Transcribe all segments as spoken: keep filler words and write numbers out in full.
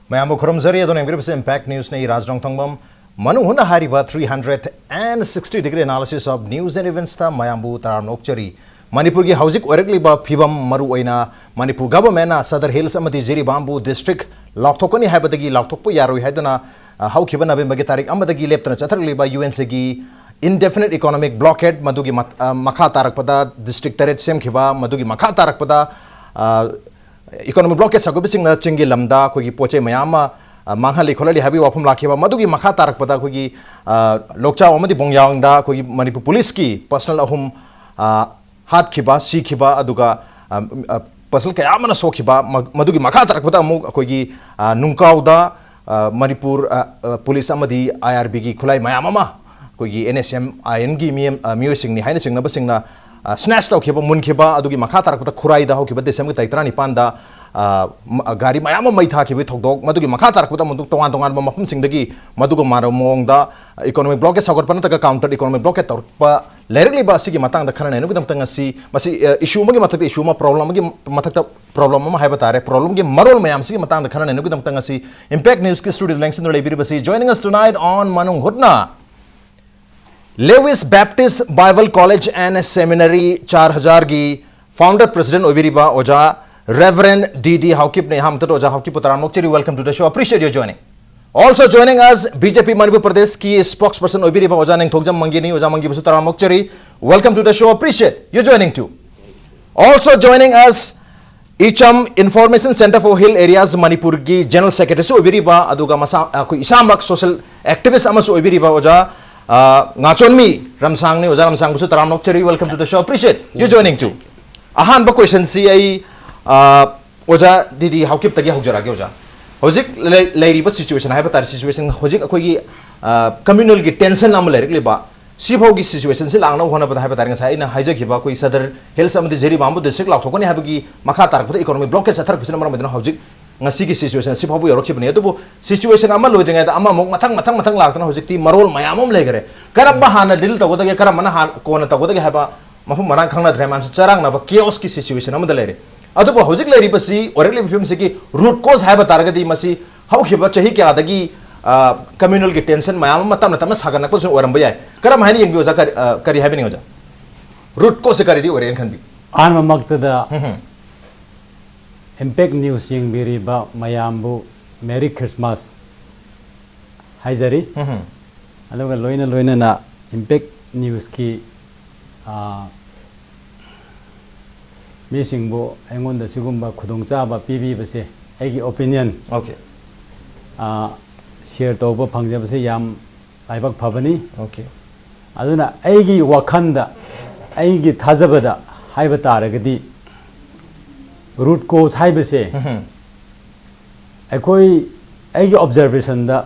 ꯃꯌꯥꯝꯕꯨ ꯈꯨꯔꯨꯝꯖꯔꯤ꯫ ꯑꯗꯣꯝꯅ ꯌꯦꯡꯕꯤꯔꯤꯕꯁꯤ Impact Newsꯅꯤ꯫ ꯔꯥꯖ ꯔꯣꯡꯊꯣꯡꯕꯝ꯫ ꯃꯅꯨꯡ ꯍꯨꯠꯅ ꯍꯥꯏꯔꯤꯕ three hundred and sixty degree analysis of news and eventsꯇ ꯃꯌꯥꯝꯕꯨ ꯇꯔꯥꯝꯅ ꯑꯣꯛꯆꯔꯤ꯫ ꯃꯅꯤꯄꯨꯔꯒꯤ ꯍꯧꯖꯤꯛ ꯑꯣꯏꯔꯛꯂꯤꯕ ꯐꯤꯕꯝ, ꯃꯔꯨ ꯑꯣꯏꯅ ꯃꯅꯤꯄꯨꯔ governmentꯅ ꯁꯗꯔ ꯍꯤꯜꯁ ꯑꯃꯗꯤ ꯖꯤꯔꯤꯕꯥꯝꯕꯨ district ꯂꯥꯎꯊꯣꯛꯀꯅꯤ ꯍꯥꯏꯕꯗꯒꯤ ꯂꯥꯎꯊꯣꯛꯄ ꯌꯥꯔꯣꯏ ꯍꯥꯏꯗꯨꯅ, ꯑ, ꯍꯧꯈꯤꯕ ꯅꯕꯦꯝꯕꯔꯒꯤ ꯇꯥꯔꯤꯛ ꯑꯃꯗꯒꯤ ꯂꯦꯞꯇꯅ ꯆꯠꯊꯔꯛꯂꯤꯕ UNCꯒꯤ indefinite economic blockade, ꯃꯗꯨꯒꯤ ꯃꯠ-, ꯑ, ꯃꯈꯥ ꯇꯥꯔꯛꯄꯗ district ꯇꯔꯦꯠ ꯁꯦꯝꯈꯤꯕ, ꯃꯗꯨꯒꯤ ꯃꯈꯥ ꯇꯥꯔꯛꯄꯗ, ꯑ, economic blockade ꯁꯧꯒꯠꯄꯁꯤꯡꯅ ꯆꯤꯡꯒꯤ ꯂꯝꯗ ꯑꯩꯈꯣꯏꯒꯤ ꯄꯣꯠ ꯆꯩ ꯃꯌꯥꯝ ꯑꯃ, ꯑ, ꯃꯥꯡꯍꯜꯂꯤ ꯈꯣꯠꯍꯜꯂꯤ ꯍꯥꯏꯕꯒꯤ ꯋꯥꯐꯝ ꯂꯥꯛꯈꯤꯕ꯫ ꯃꯗꯨꯒꯤ ꯃꯈꯥ ꯇꯥꯔꯛꯄꯗ ꯑꯩꯈꯣꯏꯒꯤ, ꯑ, ꯂꯣꯛꯆꯥꯎ ꯑꯃꯗꯤ ꯕꯣꯡꯌꯥꯡꯗ ꯑꯩꯈꯣꯏꯒꯤ ꯃꯅꯤꯄꯨꯔ ꯄꯨꯂꯤꯁꯀꯤ personnel ꯑꯍꯨꯝ, ꯑ, ꯍꯥꯠꯈꯤꯕ, ꯁꯤꯈꯤꯕ, ꯑꯗꯨꯒ, ꯑ, ꯑ, personnel ꯀꯌꯥ ꯑꯃꯅ ꯁꯣꯛꯈꯤꯕ꯫ ꯃ-, ꯃꯗꯨꯒꯤ ꯃꯈꯥ ꯇꯥꯔꯛꯄꯗ ꯑꯃꯨꯛ ꯑꯩꯈꯣꯏꯒꯤ, ꯑ, ꯅꯨꯡꯀꯥꯎꯗ, ꯑ, ꯃꯅꯤꯄꯨꯔ, ꯑ, ꯑ, ꯄꯨꯂꯤꯁ ꯑꯃꯗꯤ IRBꯒꯤ ꯈꯨꯠꯂꯥꯏ ꯃꯌꯥꯝ ꯑꯃ ꯑꯩꯈꯣꯏꯒꯤ NSCN-INꯒꯤ ꯃꯤ-, ꯑ, ꯃꯤꯑꯣꯏꯁꯤꯡꯅꯤ ꯍꯥꯏꯅ ꯆꯤꯡꯅꯕꯁꯤꯡꯅ, ꯑ, snatch ꯇꯧꯈꯤꯕ, ꯃꯨꯟꯈꯤꯕ꯫ ꯑꯗꯨꯒꯤ ꯃꯈꯥ ꯇꯥꯔꯛꯄꯗ ꯈꯨꯔꯥꯏꯗ ꯍꯧꯈꯤꯕ ꯗꯤꯁꯦꯝꯕꯔꯒꯤ ꯇꯥꯔꯤꯛ ꯇꯔꯥꯅꯤꯄꯥꯟꯗ, ꯑ, ꯃ-, ꯑ, ꯒꯥꯔꯤ ꯃꯌꯥꯝ ꯑꯃ ꯃꯩ ꯊꯥꯈꯤꯕꯒꯤ ꯊꯧꯗꯣꯛ꯫ ꯃꯗꯨꯒꯤ ꯃꯈꯥ ꯇꯥꯔꯛꯄꯗ ꯑꯃꯨꯛ ꯇꯣꯉꯥꯟ ꯇꯣꯉꯥꯟꯕ ꯃꯐꯝꯁꯤꯡꯗꯒꯤ ꯃꯗꯨꯒ ꯃꯥꯟꯅꯕ ꯃꯑꯣꯡꯗ economic blockade ꯁꯧꯒꯠꯄ ꯅꯠꯇ꯭ꯔꯒ counter economic blockade ꯇꯧꯔꯛꯄ ꯂꯩꯔꯛꯂꯤꯕ ꯑꯁꯤꯒꯤ ꯃꯇꯥꯡꯗ ꯈꯟꯅ ꯅꯩꯅꯕꯒꯤꯗꯃꯛꯇ ꯉꯁꯤ ꯃꯁꯤ, ꯑ, issue ꯑꯃꯒꯤ ꯃꯊꯛꯇ issue ꯑꯃ, problem ꯑꯃꯒꯤ ꯃꯊꯛꯇ problem ꯑꯃ ꯍꯥꯏꯕ ꯇꯥꯔꯦ, problemꯒꯤ ꯃꯔꯣꯜ ꯃꯌꯥꯝꯁꯤꯒꯤ ꯃꯇꯥꯡꯗ ꯈꯟꯅ ꯅꯩꯅꯕꯒꯤꯗꯃꯛꯇ ꯉꯁꯤ Impact Newsꯀꯤ studioꯗ ꯂꯦꯡꯁꯤꯟꯗꯨꯅ ꯂꯩꯕꯤꯔꯤꯕꯁꯤ, joining us tonight on ꯃꯅꯨꯡ ꯍꯨꯠꯅ, Lewis Baptist Bible College and Seminary ꯆꯥꯔ ꯍꯖꯥꯔꯒꯤ founder president ꯑꯣꯏꯕꯤꯔꯤꯕ ꯑꯣꯖꯥ Reverend D D ꯍꯥꯎꯀꯤꯞꯅꯤ꯫ ꯑꯍꯥꯟꯕꯗ ꯑꯣꯖꯥ ꯍꯥꯎꯀꯤꯞꯄꯨ ꯇꯔꯥꯝꯅ ꯑꯣꯛꯆꯔꯤ, welcome to the show, appreciate your joining. Also joining us, BJP Manipur Pradeshꯀꯤ spokesperson ꯑꯣꯏꯕꯤꯔꯤꯕ ꯑꯣꯖꯥ ꯅꯤꯡꯊꯧꯖꯝ ꯃꯪꯒꯤꯅꯤ꯫ ꯑꯣꯖꯥ ꯃꯪꯒꯤꯕꯨꯁꯨ ꯇꯔꯥꯝꯅ ꯑꯣꯛꯆꯔꯤ, welcome to the show, appreciate your joining too. Also joining us, Icham Information Center for Hill Areas ꯃꯅꯤꯄꯨꯔꯒꯤ general secretaryꯁꯨ ꯑꯣꯏꯕꯤꯔꯤꯕ, ꯑꯗꯨꯒ ꯃꯁꯥ, ꯑꯩꯈꯣꯏ ꯏꯁꯥꯃꯛ social activist ꯑꯃꯁꯨ ꯑꯣꯏꯕꯤꯔꯤꯕ ꯑꯣꯖꯥ, ꯑ, ꯉꯥꯆꯣꯟꯃꯤ ꯔꯝꯁꯥꯡꯅꯤ꯫ ꯑꯣꯖꯥ ꯔꯝꯁꯥꯡꯕꯨꯁꯨ ꯇꯔꯥꯝꯅ ꯑꯣꯛꯆꯔꯤ, welcome to the show, appreciate you joining too. ꯑꯍꯥꯟꯕ questionꯁꯤ ꯑꯩ, ꯑ, ꯑꯣꯖꯥ D D ꯍꯥꯎꯀꯤꯞꯇꯒꯤ ꯍꯧꯖꯔꯛꯑꯒꯦ꯫ ꯑꯣꯖꯥ, ꯍꯧꯖꯤꯛ ꯂꯩ-, ꯂꯩꯔꯤꯕ situation ꯍꯥꯏꯕ ꯇꯥꯔꯦ, situation ꯍꯧꯖꯤꯛ ꯑꯩꯈꯣꯏꯒꯤ, ꯑ, communalꯒꯤ tension ꯑꯃ ꯂꯩꯔꯛꯂꯤꯕ, ꯁꯤꯐꯥꯎꯒꯤ situationꯁꯤ ꯂꯥꯛꯅꯕ ꯍꯣꯠꯅꯕꯗ ꯍꯥꯏꯕ ꯇꯥꯔꯦ, ꯉꯁꯥꯏ ꯑꯩꯅ ꯍꯥꯏꯖꯈꯤꯕ ꯑꯩꯈꯣꯏ ꯁꯗꯔ ꯍꯤꯜꯁ ꯑꯃꯗꯤ ꯖꯤꯔꯤꯕꯥꯝꯕꯨ district ꯂꯥꯎꯊꯣꯛꯀꯅꯤ ꯍꯥꯏꯕꯒꯤ ꯃꯈꯥ ꯇꯥꯔꯛꯄꯗ economic blockade ꯆꯠꯊꯔꯛꯄꯁꯤꯅ ꯃꯔꯝ ꯑꯣꯏꯗꯨꯅ ꯍꯧꯖꯤꯛ ꯉꯁꯤꯒꯤ situation ꯑꯁꯤꯐꯥꯎꯕ ꯌꯧꯔꯛꯈꯤꯕꯅꯤ꯫ ꯑꯗꯨꯕꯨ situation ꯑꯃ ꯂꯣꯏꯗ꯭ꯔꯤꯉꯩꯗ ꯑꯃꯃꯨꯛ ꯃꯊꯪ, ꯃꯊꯪ, ꯃꯊꯪ ꯂꯥꯛꯇꯅ ꯍꯧꯖꯤꯛꯇꯤ ꯃꯔꯣꯜ ꯃꯌꯥꯝ ꯑꯃ ꯂꯩꯈꯔꯦ꯫ ꯀꯔꯝꯕ ꯍꯥꯟꯅ deal ꯇꯧꯒꯗꯒꯦ, ꯀꯔꯝꯕꯅ ꯍꯥꯟ-, ꯀꯣꯟꯅ ꯇꯧꯒꯗꯒꯦ ꯍꯥꯏꯕ ꯃꯐꯝ ꯃꯔꯥꯡ ꯈꯪꯅꯗ꯭ꯔꯦ, ꯃꯌꯥꯝꯁꯤ ꯆꯔꯥꯡꯅꯕ chaosꯀꯤ situation ꯑꯃꯗ ꯂꯩꯔꯦ꯫ ꯑꯗꯨꯕꯨ ꯍꯧꯖꯤꯛ ꯂꯩꯔꯤꯕꯁꯤ, ꯑꯣꯏꯔꯛꯂꯤꯕ ꯐꯤꯕꯝꯁꯤꯒꯤ root cause ꯍꯥꯏꯕ ꯇꯥꯔꯒꯗꯤ, ꯃꯁꯤ ꯍꯧꯈꯤꯕ ꯆꯍꯤ ꯀꯌꯥꯗꯒꯤ, ꯑ, communalꯒꯤ tension ꯃꯌꯥꯝ ꯑꯃ ꯇꯞꯅ ꯇꯞꯅ ꯁꯥꯒꯠꯂꯛꯄꯁꯨ ꯑꯣꯏꯔꯝꯕ ꯌꯥꯏ꯫ ꯀꯔꯝ ꯍꯥꯏꯅ ꯌꯦꯡꯕꯤ ꯑꯣꯖꯥ? ꯀꯔꯤ, ꯑ, ꯀꯔꯤ ꯍꯥꯏꯕꯤꯅꯤꯡꯉꯤ ꯑꯣꯖꯥ? Root causeꯁꯦ ꯀꯔꯤꯗꯤ ꯑꯣꯏꯔꯦꯅ ꯈꯟꯕꯤ? ꯑꯍꯥꯟꯕꯃꯛꯇꯗ ꯍꯝ ꯍꯝ. Impact News ꯌꯦꯡꯕꯤꯔꯤꯕ ꯃꯌꯥꯝꯕꯨ Merry Christmas ꯍꯥꯏꯖꯔꯤ꯫ ꯎꯝ꯫ ꯑꯗꯨꯒ ꯂꯣꯏꯅ ꯂꯣꯏꯅꯅ Impact Newsꯀꯤ, ꯑ, ꯃꯤꯁꯤꯡꯕꯨ ꯑꯩꯉꯣꯟꯗ ꯁꯤꯒꯨꯝꯕ ꯈꯨꯗꯣꯡꯆꯥꯕ ꯄꯤꯕꯤꯕꯁꯦ, ꯑꯩꯒꯤ opinion, Okay. ꯑ, share ꯇꯧꯕ ꯐꯪꯖꯕꯁꯦ ꯌꯥꯝ ꯂꯥꯏꯕꯛ ꯐꯕꯅꯤ꯫ Okay. ꯑꯗꯨꯅ ꯑꯩꯒꯤ ꯋꯥꯈꯜꯗ, ꯑꯩꯒꯤ ꯊꯥꯖꯕꯗ ꯍꯥꯏꯕ ꯇꯥꯔꯒꯗꯤ, root cause ꯍꯥꯏꯕꯁꯦ, ꯎꯝ꯫ ꯑꯩꯈꯣꯏ, ꯑꯩꯒꯤ observationꯗ,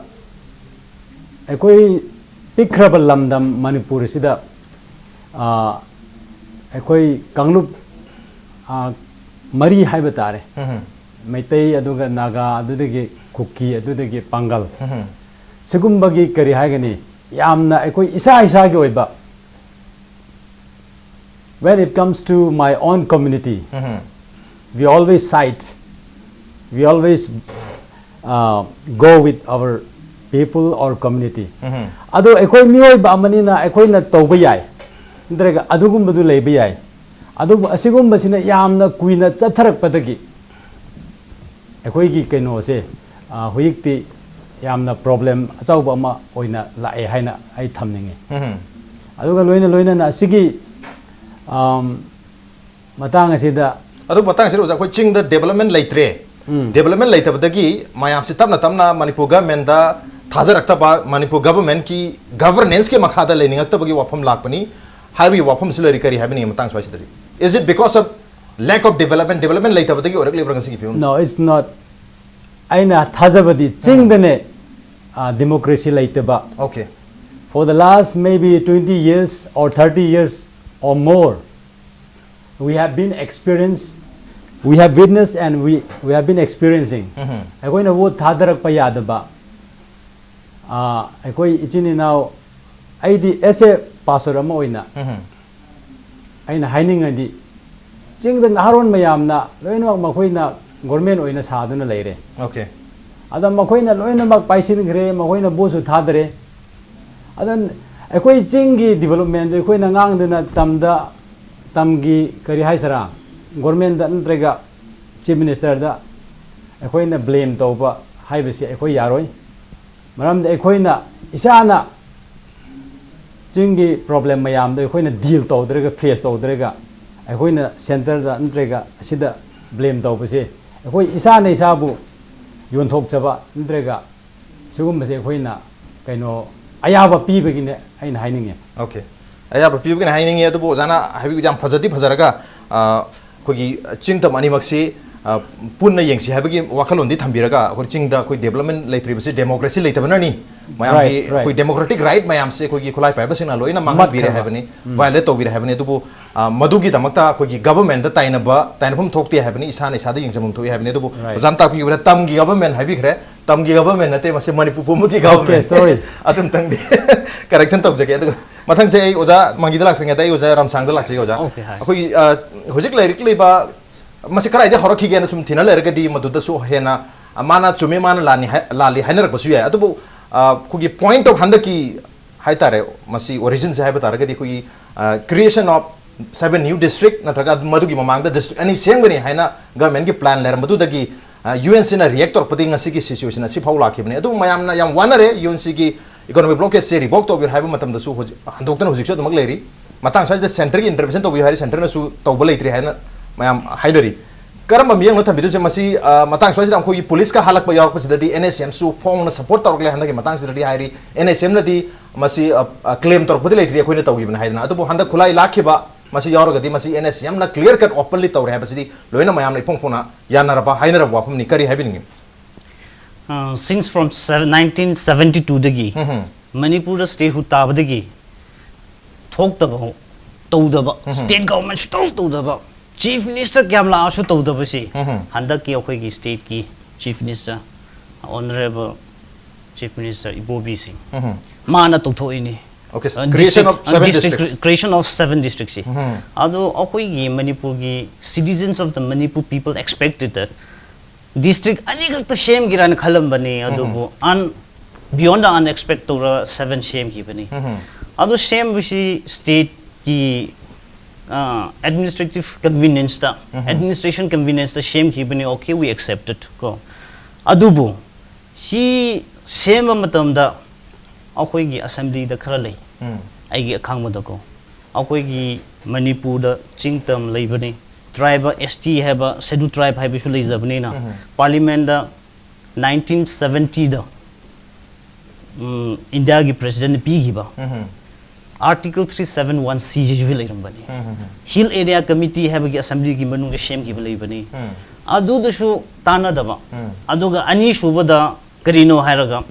ꯑꯩꯈꯣꯏ ꯄꯤꯛꯈ꯭ꯔꯕ ꯂꯝꯗꯝ ꯃꯅꯤꯄꯨꯔ ꯑꯁꯤꯗ, ꯑ, ꯑꯩꯈꯣꯏ ꯀꯥꯡꯂꯨꯞ, ꯑ, ꯃꯔꯤ ꯍꯥꯏꯕ ꯇꯥꯔꯦ꯫ ꯎꯝ꯫ ꯃꯩꯇꯩ, ꯑꯗꯨꯒ ꯅꯥꯒꯥ, ꯑꯗꯨꯗꯒꯤ ꯀꯨꯀꯤ, ꯑꯗꯨꯗꯒꯤ ꯄꯥꯡꯒꯜ꯫ ꯎꯝ꯫ ꯁꯤꯒꯨꯝꯕꯒꯤ, ꯀꯔꯤ ꯍꯥꯏꯒꯅꯤ, ꯌꯥꯝꯅ ꯑꯩꯈꯣꯏ ꯏꯁꯥ ꯏꯁꯥꯒꯤ ꯑꯣꯏꯕ, when it comes to my own community, um. We always side, we always, uh, go with our people or community. ꯎꯝ꯫ ꯑꯗꯣ ꯑꯩꯈꯣꯏ ꯃꯤꯑꯣꯏꯕ ꯑꯃꯅꯤꯅ ꯑꯩꯈꯣꯏꯅ ꯇꯧꯕ ꯌꯥꯏ, ꯅꯠꯇ꯭ꯔꯒ ꯑꯗꯨꯒꯨꯝꯕꯗꯨ ꯂꯩꯕ ꯌꯥꯏ꯫ ꯑꯗꯨꯕꯨ ꯑꯁꯤꯒꯨꯝꯕꯁꯤꯅ ꯌꯥꯝꯅ ꯀꯨꯏꯅ ꯆꯠꯊꯔꯛꯄꯗꯒꯤ ꯑꯩꯈꯣꯏꯒꯤ ꯀꯩꯅꯣꯁꯦ, ꯑ, ꯍꯧꯖꯤꯛꯇꯤ ꯌꯥꯝꯅ problem ꯑꯆꯧꯕ ꯑꯃ ꯑꯣꯏꯅ ꯂꯥꯛꯑꯦ ꯍꯥꯏꯅ ꯑꯩ ꯊꯝꯅꯤꯡꯉꯤ꯫ ꯎꯝ꯫ ꯑꯗꯨꯒ ꯂꯣꯏꯅ ꯂꯣꯏꯅꯅ ꯑꯁꯤꯒꯤ, ꯑꯝ, ꯃꯇꯥꯡ ꯑꯁꯤꯗ ꯑꯗꯨ ꯃꯇꯥꯡꯁꯤꯗ ꯑꯣꯖꯥ, ꯑꯩꯈꯣꯏ ꯆꯤꯡꯗ development ꯂꯩꯇ꯭ꯔꯦ, ꯎꯝ꯫ Development ꯂꯩꯇꯕꯗꯒꯤ ꯃꯌꯥꯝꯁꯤ ꯇꯞꯅ ꯇꯞꯅ ꯃꯅꯤꯄꯨꯔ governmentꯗ ꯊꯥꯖꯔꯛꯇꯕ, ꯃꯅꯤꯄꯨꯔ governmentꯀꯤ, governanceꯀꯤ ꯃꯈꯥꯗ ꯂꯩꯅꯤꯡꯉꯛꯇꯕꯒꯤ ꯋꯥꯐꯝ ꯂꯥꯛꯄꯅꯤ ꯍꯥꯏꯕꯒꯤ ꯋꯥꯐꯝꯁꯨ ꯂꯩꯔꯤ꯫ ꯀꯔꯤ ꯍꯥꯏꯕꯤꯅꯤꯡꯉꯤ ꯃꯇꯥꯡ ꯁ꯭ꯋꯥꯏꯁꯤꯗꯗꯤ? Is it because of lack of development, development ꯂꯩꯇꯕꯗꯒꯤ ꯑꯣꯏꯔꯛꯂꯤꯕ꯭ꯔꯥ ꯉꯁꯤꯒꯤ ꯐꯤꯕꯝ? No, it's not. ꯑꯩꯅ ꯊꯥꯖꯕꯗꯤ ꯆꯤꯡꯗꯅꯦ, ꯑ, democracy ꯂꯩꯇꯕ꯫ Okay. For the last maybe twenty years or thirty years or more, we have been experienced, we have witnessed and we, we have been experiencing. ꯎꯝ꯫ ꯑꯩꯈꯣꯏꯅ vote ꯊꯥꯗꯔꯛꯄ ꯌꯥꯗꯕ, ꯑ, ꯑꯩꯈꯣꯏ ꯏꯆꯤꯟ ꯏꯅꯥꯎ, ꯑꯩꯗꯤ as a pastor ꯑꯃ ꯑꯣꯏꯅ ꯎꯝ꯫ ꯑꯩꯅ ꯍꯥꯏꯅꯤꯡꯉꯗꯤ, ꯆꯤꯡꯗ ꯅꯍꯥꯔꯣꯟ ꯃꯌꯥꯝꯅ ꯂꯣꯏꯅꯃꯛ ꯃꯈꯣꯏꯅ ꯒꯣꯔꯃꯦꯟ ꯑꯣꯏꯅ ꯁꯥꯗꯨꯅ ꯂꯩꯔꯦ꯫ Okay. ꯑꯗ ꯃꯈꯣꯏꯅ ꯂꯣꯏꯅꯃꯛ ꯄꯥꯏꯁꯤꯟꯈ꯭ꯔꯦ, ꯃꯈꯣꯏꯅ ꯚꯣꯠꯁꯨ ꯊꯥꯗꯔꯦ꯫ ꯑꯗ ꯑꯩꯈꯣꯏ ꯆꯤꯡꯒꯤ ꯗꯤꯕꯂꯞꯃꯦꯟꯗꯨ ꯑꯩꯈꯣꯏꯅ ꯉꯥꯡꯗꯅ ꯇꯝꯗ, ꯇꯝꯒꯤ ꯀꯔꯤ ꯍꯥꯏꯁꯤꯔꯥ, ꯒꯣꯔꯃꯦꯟꯗ ꯅꯠꯇ꯭ꯔꯒ ꯆꯤꯐ ꯃꯤꯅꯤꯁꯇꯔꯗ ꯑꯩꯈꯣꯏꯅ ꯕ꯭ꯂꯦꯝ ꯇꯧꯕ ꯍꯥꯏꯕꯁꯤ ꯑꯩꯈꯣꯏ ꯌꯥꯔꯣꯏ꯫ ꯃꯔꯝꯗꯤ ꯑꯩꯈꯣꯏꯅ ꯏꯁꯥꯅ ꯆꯤꯡꯒꯤ ꯄ꯭ꯔꯣꯕ꯭ꯂꯦꯝ ꯃꯌꯥꯝꯗꯣ ꯑꯩꯈꯣꯏꯅ ꯗꯤꯜ ꯇꯧꯗ꯭ꯔꯒ, ꯐꯦꯁ ꯇꯧꯗ꯭ꯔꯒ, ꯑꯩꯈꯣꯏꯅ ꯁꯦꯟꯇꯔꯗ ꯅꯠꯇ꯭ꯔꯒ ꯑꯁꯤꯗ ꯕ꯭ꯂꯦꯝ ꯇꯧꯕꯁꯦ, ꯑꯩꯈꯣꯏ ꯏꯁꯥꯅ ꯏꯁꯥꯕꯨ ꯌꯣꯟꯊꯣꯛꯆꯕ ꯅꯠꯇ꯭ꯔꯒ ꯁꯤꯒꯨꯝꯕꯁꯦ ꯑꯩꯈꯣꯏꯅ ꯀꯩꯅꯣ ꯑꯌꯥꯕ ꯄꯤꯕꯒꯤꯅꯦ ꯑꯩꯅ ꯍꯥꯏꯅꯤꯡꯉꯦ꯫ Okay. ꯑꯌꯥꯕ ꯄꯤꯕꯒꯤꯅ ꯍꯥꯏꯅꯤꯡꯉꯤ꯫ ꯑꯗꯨꯕꯨ ꯑꯣꯖꯥꯅ ꯍꯥꯏꯕꯤꯕꯗꯤ ꯌꯥꯝ ꯐꯖꯗꯤ ꯐꯖꯔꯒ, ꯑ, ꯑꯩꯈꯣꯏꯒꯤ ꯆꯤꯡ ꯇꯝ ꯑꯅꯤꯃꯛꯁꯤ, ꯑ, ꯄꯨꯟꯅ ꯌꯦꯡꯁꯤ ꯍꯥꯏꯕꯒꯤ ꯋꯥꯈꯜꯂꯣꯟꯗꯤ ꯊꯝꯕꯤꯔꯒ, ꯑꯩꯈꯣꯏ ꯆꯤꯡꯗ ꯑꯩꯈꯣꯏ ꯗꯤꯕꯂꯞꯃꯦꯟ ꯂꯩꯇ꯭ꯔꯤꯕꯁꯤ ꯗꯦꯃꯣꯀ꯭ꯔꯦꯁꯤ ꯂꯩꯇꯕꯅꯅꯤ꯫ ꯃꯌꯥꯝꯒꯤ Right, right. ꯑꯩꯈꯣꯏ ꯗꯦꯃꯣꯀ꯭ꯔꯦꯇꯤꯛ ꯔꯥꯏꯠ ꯃꯌꯥꯝꯁꯦ ꯑꯩꯈꯣꯏꯒꯤ ꯈꯨꯠꯂꯥꯏ ꯄꯥꯏꯕꯁꯤꯡꯅ ꯂꯣꯏꯅ ꯃꯥꯡꯍꯟꯕꯤꯔꯦ ꯃꯠꯈ꯭ꯔꯕ꯫ ꯍꯥꯏꯕꯅꯤ, ꯚꯥꯏꯑꯣꯂꯦꯠ ꯇꯧꯕꯤꯔꯦ ꯍꯥꯏꯕꯅꯤ꯫ ꯑꯗꯨꯕꯨ, ꯑ, ꯃꯗꯨꯒꯤꯗꯃꯛꯇ ꯑꯩꯈꯣꯏꯒꯤ ꯒꯚꯔꯟꯃꯦꯟꯗ ꯇꯥꯏꯅꯕ, ꯇꯥꯏꯅꯐꯝ ꯊꯣꯛꯇꯦ ꯍꯥꯏꯕꯅꯤ, ꯏꯁꯥꯅ ꯏꯁꯥꯗ ꯌꯦꯡꯖꯐꯝ ꯊꯣꯛꯏ ꯍꯥꯏꯕꯅꯤ꯫ ꯑꯗꯨꯕꯨ Right. ꯑꯣꯖꯥꯅ ꯇꯥꯛꯄꯤꯕꯗ ꯇꯝꯒꯤ ꯒꯚꯔꯟꯃꯦꯟ ꯍꯥꯏꯕꯤꯈ꯭ꯔꯦ꯫ ꯇꯝꯒꯤ ꯒꯚꯔꯟꯃꯦꯟ ꯅꯠꯇꯦ, ꯃꯁꯤ ꯃꯅꯤꯄꯨꯔ ꯄꯨꯝꯕꯒꯤ Okay, ꯒꯚꯔꯟꯃꯦꯟ꯫ Sorry. ꯑꯗꯨꯝꯇꯪꯗꯤ ꯀꯔꯦꯛꯁꯟ ꯇꯧꯖꯒꯦ꯫ ꯑꯗꯨꯒ ꯃꯊꯪꯁꯦ ꯑꯩ ꯑꯣꯖꯥ ꯃꯪꯒꯤꯗ ꯂꯥꯛꯇ꯭ꯔꯤꯉꯩꯗ ꯑꯩ ꯑꯣꯖꯥ ꯔꯥꯝꯁꯥꯡꯗ ꯂꯥꯛꯆꯒꯦ, ꯑꯣꯖꯥ꯫ Okay, hi. ꯑꯩꯈꯣꯏꯒꯤ, ꯑ, ꯍꯧꯖꯤꯛ ꯂꯩꯔꯛꯂꯤꯕ ꯃꯁꯤ ꯀꯗꯥꯏꯗ ꯍꯧꯔꯛꯈꯤꯒꯦꯅ ꯁꯨꯝ ꯊꯤꯅ ꯂꯩꯔꯒꯗꯤ ꯃꯗꯨꯗꯁꯨ ꯍꯦꯟꯅ, ꯑ, ꯃꯥꯅ ꯆꯨꯝꯃꯤ, ꯃꯥꯅ ꯂꯥꯟꯅꯤ ꯍꯥꯏ-, ꯂꯥꯜꯂꯤ ꯍꯥꯏꯅꯔꯛꯄꯁꯨ ꯌꯥꯏ꯫ ꯑꯗꯨꯕꯨ, ꯑ, ꯑꯩꯈꯣꯏꯒꯤ ꯄꯣꯏꯟꯠ ꯑꯣꯐ ꯍꯟꯗꯛꯀꯤ ꯍꯥꯏꯇꯥꯔꯦ, ꯃꯁꯤ ꯑꯣꯔꯤꯖꯤꯟꯁꯦ ꯍꯥꯏꯕ ꯇꯥꯔꯒꯗꯤ ꯑꯩꯈꯣꯏꯒꯤ, ꯑ, creation of seven new district ꯅꯠꯇ꯭ꯔꯒ ꯃꯗꯨꯒꯤ ꯃꯃꯥꯡꯗ ꯗꯤꯁꯇ꯭ꯔꯤꯛ ꯑꯅꯤ ꯁꯦꯝꯒꯅꯤ ꯍꯥꯏꯅ ꯒꯚꯔꯟꯃꯦꯟꯠꯀꯤ ꯄ꯭ꯂꯥꯟ ꯂꯩꯔꯝꯕꯗꯨꯗꯒꯤ, ꯑ, ꯌꯨ ꯑꯦꯟ ꯁꯤꯅ ꯔꯤꯌꯦꯛ ꯇꯧꯔꯛꯄꯗꯒꯤ ꯉꯁꯤꯒꯤ ꯁꯤꯆꯨꯋꯦꯁꯟ ꯑꯁꯤ ꯐꯥꯎ ꯂꯥꯛꯈꯤꯕꯅꯤ꯫ ꯑꯗꯨꯕꯨ ꯃꯌꯥꯝꯅ ꯌꯥꯝ ꯋꯥꯅꯔꯦ, ꯌꯨ ꯑꯦꯟ ꯁꯤꯒꯤ ꯏꯀꯣꯅꯣꯃꯤꯛ ꯕ꯭ꯂꯣꯀꯦꯠꯁꯦ ꯔꯤꯚꯣꯛ ꯇꯧꯕꯤꯔꯣ ꯍꯥꯏꯕ ꯃꯇꯝꯗꯁꯨ ꯍꯧꯖꯤꯛ ꯍꯟꯗꯣꯛꯇꯅ ꯍꯧꯖꯤꯛꯁꯨ ꯑꯗꯨꯃꯛ ꯂꯩꯔꯤ꯫ ꯃꯇꯥꯡ ꯁ꯭ꯋꯥꯏꯁꯤꯗ ꯁꯦꯟꯇꯔꯒꯤ ꯏꯟꯇꯔꯚꯦꯟꯁꯟ ꯇꯧꯕꯤꯌꯨ ꯍꯥꯏꯔꯤ, ꯁꯦꯟꯇꯔꯅꯁꯨ ꯇꯧꯕ ꯂꯩꯇ꯭ꯔꯤ ꯍꯥꯏꯅ ꯃꯌꯥꯝ ꯍꯥꯏꯅꯔꯤ꯫ ꯀꯔꯝꯕ ꯃꯤꯠꯌꯦꯡꯅꯣ ꯊꯝꯕꯤꯗꯣꯏꯁꯦ? ꯃꯁꯤ, ꯑ, ꯃꯇꯥꯡ ꯁ꯭ꯋꯥꯏꯁꯤꯗ ꯑꯩꯈꯣꯏꯒꯤ ꯄꯨꯂꯤꯁꯀ ꯍꯥꯜꯂꯛꯄ ꯌꯥꯎꯔꯛꯄꯁꯤꯗꯗꯤ ꯑꯦꯟ ꯑꯦꯁ ꯑꯦꯝꯁꯨ ꯐꯣꯡꯅ ꯁꯄꯣꯔꯠ ꯇꯧꯔꯛꯂꯦ ꯍꯟꯗꯛꯀꯤ ꯃꯇꯥꯡꯁꯤꯗꯗꯤ ꯍꯥꯏꯔꯤ꯫ ꯑꯦꯟ ꯑꯦꯁ ꯑꯦꯝꯅꯗꯤ ꯃꯁꯤ, ꯑ, ꯑ, ꯀ꯭ꯂꯦꯝ ꯇꯧꯔꯛꯄꯗꯤ ꯂꯩꯇ꯭ꯔꯤ, ꯑꯩꯈꯣꯏꯅ ꯇꯧꯈꯤꯕꯅꯤ ꯍꯥꯏꯗꯅ꯫ ꯑꯗꯨꯕꯨ ꯍꯟꯗꯛ ꯈꯨꯠꯂꯥꯏ ꯂꯥꯛꯈꯤꯕ ꯃꯁꯤ ꯌꯥꯎꯔꯒꯗꯤ ꯃꯁꯤ ꯑꯦꯟ ꯑꯦꯁ ꯑꯦꯝꯅ ꯀ꯭ꯂꯤꯌꯔ ꯀꯠ ꯑꯣꯄꯟꯂꯤ ꯇꯧꯔꯦ ꯍꯥꯏꯕꯁꯤꯗꯤ ꯂꯣꯏꯅ ꯃꯌꯥꯝꯅ ꯏꯐꯣꯡ ꯐꯣꯡꯅ ꯌꯥꯅꯔꯕ, ꯍꯥꯏꯅꯔꯕ ꯋꯥꯐꯝꯅꯤ꯫ ꯀꯔꯤ ꯍꯥꯏꯕꯤꯅꯤꯡꯉꯤ? Uh, since from seven, nineteen seventy-two ꯗꯒꯤ ꯎꯝ꯫ ꯃꯅꯤꯄꯨꯔꯗ ꯁ꯭ꯇꯦꯠꯍꯨꯗ ꯇꯥꯕꯗꯒꯤ ꯊꯣꯛꯇꯕ, ꯇꯧꯗꯕ, ꯁ꯭ꯇꯦꯠ ꯒꯚꯔꯟꯃꯦꯟꯠ ꯁꯨꯇꯧ ꯇꯧꯗꯕ, ꯆꯤꯐ ꯃꯤꯅꯤꯁꯇꯔ ꯀꯌꯥꯝ ꯂꯥꯛꯑꯁꯨ ꯇꯧꯗꯕꯁꯤ, ꯎꯝ꯫ ꯍꯟꯗꯛꯀꯤ ꯑꯩꯈꯣꯏꯒꯤ ꯁ꯭ꯇꯦꯠꯀꯤ chief minister, honourable chief minister Ibobi Singh, ꯎꯝ꯫ ꯃꯥꯅ ꯇꯧꯊꯣꯛꯏꯅꯤ꯫ Okay, Uh, creation district- of seven district- districts. Creation of seven districts ꯁꯤ ꯑꯗꯣ ꯑꯩꯈꯣꯏꯒꯤ ꯃꯅꯤꯄꯨꯔꯒꯤ citizens of the Manipur people expected that district ꯑꯅꯤꯈꯛꯇ ꯁꯦꯝꯒꯦꯔꯥꯅ ꯈꯜꯂꯝꯕꯅꯤ, ꯑꯗꯨꯕꯨ un beyond the unexpected ꯇꯧꯔ seven ꯁꯦꯝꯈꯤꯕꯅꯤ. ꯑꯗꯣ ꯁꯦꯝꯕꯁꯤ stateꯀꯤ administrative convenienceꯇ, administration convenienceꯇ ꯁꯦꯝꯈꯤꯕꯅꯤ. Okay, we accepted ꯀꯣ. ꯑꯗꯨꯕꯨ ꯁꯤ ꯁꯦꯝꯕ ꯃꯇꯝꯗ ꯑꯩꯈꯣꯏꯒꯤ assemblyꯗ ꯈꯔ ꯂꯩ, ꯑꯩꯒꯤ ꯑꯈꯪꯕꯗꯀꯣ. ꯑꯩꯈꯣꯏꯒꯤ ꯃꯅꯤꯄꯨꯔꯗ ꯆꯤꯡ ꯇꯝ ꯂꯩꯕꯅꯤ, tribe, S T ꯍꯥꯏꯕ, scheduled tribe ꯍꯥꯏꯕꯁꯨ ꯂꯩꯖꯕꯅꯤꯅ, parliamentꯗ nineteen seventyꯗ ꯏꯟꯗꯤꯌꯥꯒꯤ presidentꯅ ꯄꯤꯈꯤꯕ Article three seven one C ꯁꯤꯁꯨ ꯂꯩꯔꯝꯕꯅꯤ. Hill Area Committee ꯍꯥꯏꯕꯒꯤ assemblyꯒꯤ ꯃꯅꯨꯡꯗ ꯁꯦꯝꯈꯤꯕ ꯂꯩꯕꯅꯤ. ꯑꯗꯨꯗꯁꯨ ꯇꯥꯟꯅꯗꯕ. ꯑꯗꯨꯒ ꯑꯅꯤꯁꯨꯕꯗ ꯀꯔꯤꯅꯣ ꯍꯥꯏꯔꯒ,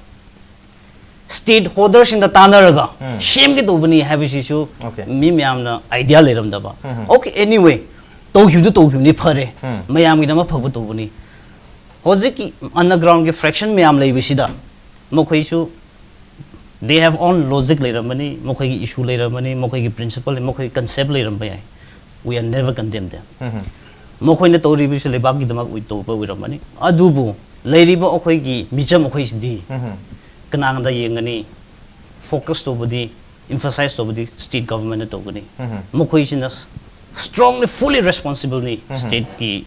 stakeholderꯁꯤꯡꯗ ꯇꯥꯟꯅꯔꯒ ꯁꯦꯝꯒꯗꯧꯕꯅꯤ ꯍꯥꯏꯕꯁꯤꯁꯨ Okay. ꯃꯤ ꯃꯌꯥꯝꯅ idea ꯂꯩꯔꯝꯗꯕ. Okay, anyway, ꯇꯧꯈꯤꯕꯗꯨ ꯇꯧꯈꯤꯕꯅꯤ, ꯐꯔꯦ, ꯃꯌꯥꯝꯒꯤꯗꯃꯛ ꯐꯕ ꯇꯧꯕꯅꯤ. ꯍꯧꯖꯤꯛꯀꯤ undergroundꯒꯤ fraction ꯃꯌꯥꯝ ꯂꯩꯕꯁꯤꯗ ꯃꯈꯣꯏꯁꯨ they have own logic ꯂꯩꯔꯝꯃꯅꯤ, ꯃꯈꯣꯏꯒꯤ issue ꯂꯩꯔꯝꯃꯅꯤ, ꯃꯈꯣꯏꯒꯤ principle, ꯃꯈꯣꯏꯒꯤ concept ꯂꯩꯔꯝꯕ ꯌꯥꯏ. We are never condemn them. ꯃꯈꯣꯏꯅ ꯇꯧꯔꯤꯕꯁꯤ ꯂꯩꯕꯥꯛꯀꯤꯗꯃꯛ ꯑꯣꯏ- ꯇꯧꯕ ꯑꯣꯏꯔꯝꯃꯅꯤ. ꯑꯗꯨꯕꯨ ꯂꯩꯔꯤꯕ ꯑꯩꯈꯣꯏꯒꯤ ꯃꯤꯆꯝ ꯑꯩꯈꯣꯏꯁꯤꯗꯤ ꯀꯅꯥꯗ ꯌꯦꯡꯒꯅꯤ? Focus ꯇꯧꯕꯗꯤ, emphasize ꯇꯧꯕꯗꯤ state governmentꯅ ꯇꯧꯒꯅꯤ. ꯃꯈꯣꯏꯁꯤꯅ strongly, fully responsibleꯅꯤ stateꯀꯤ,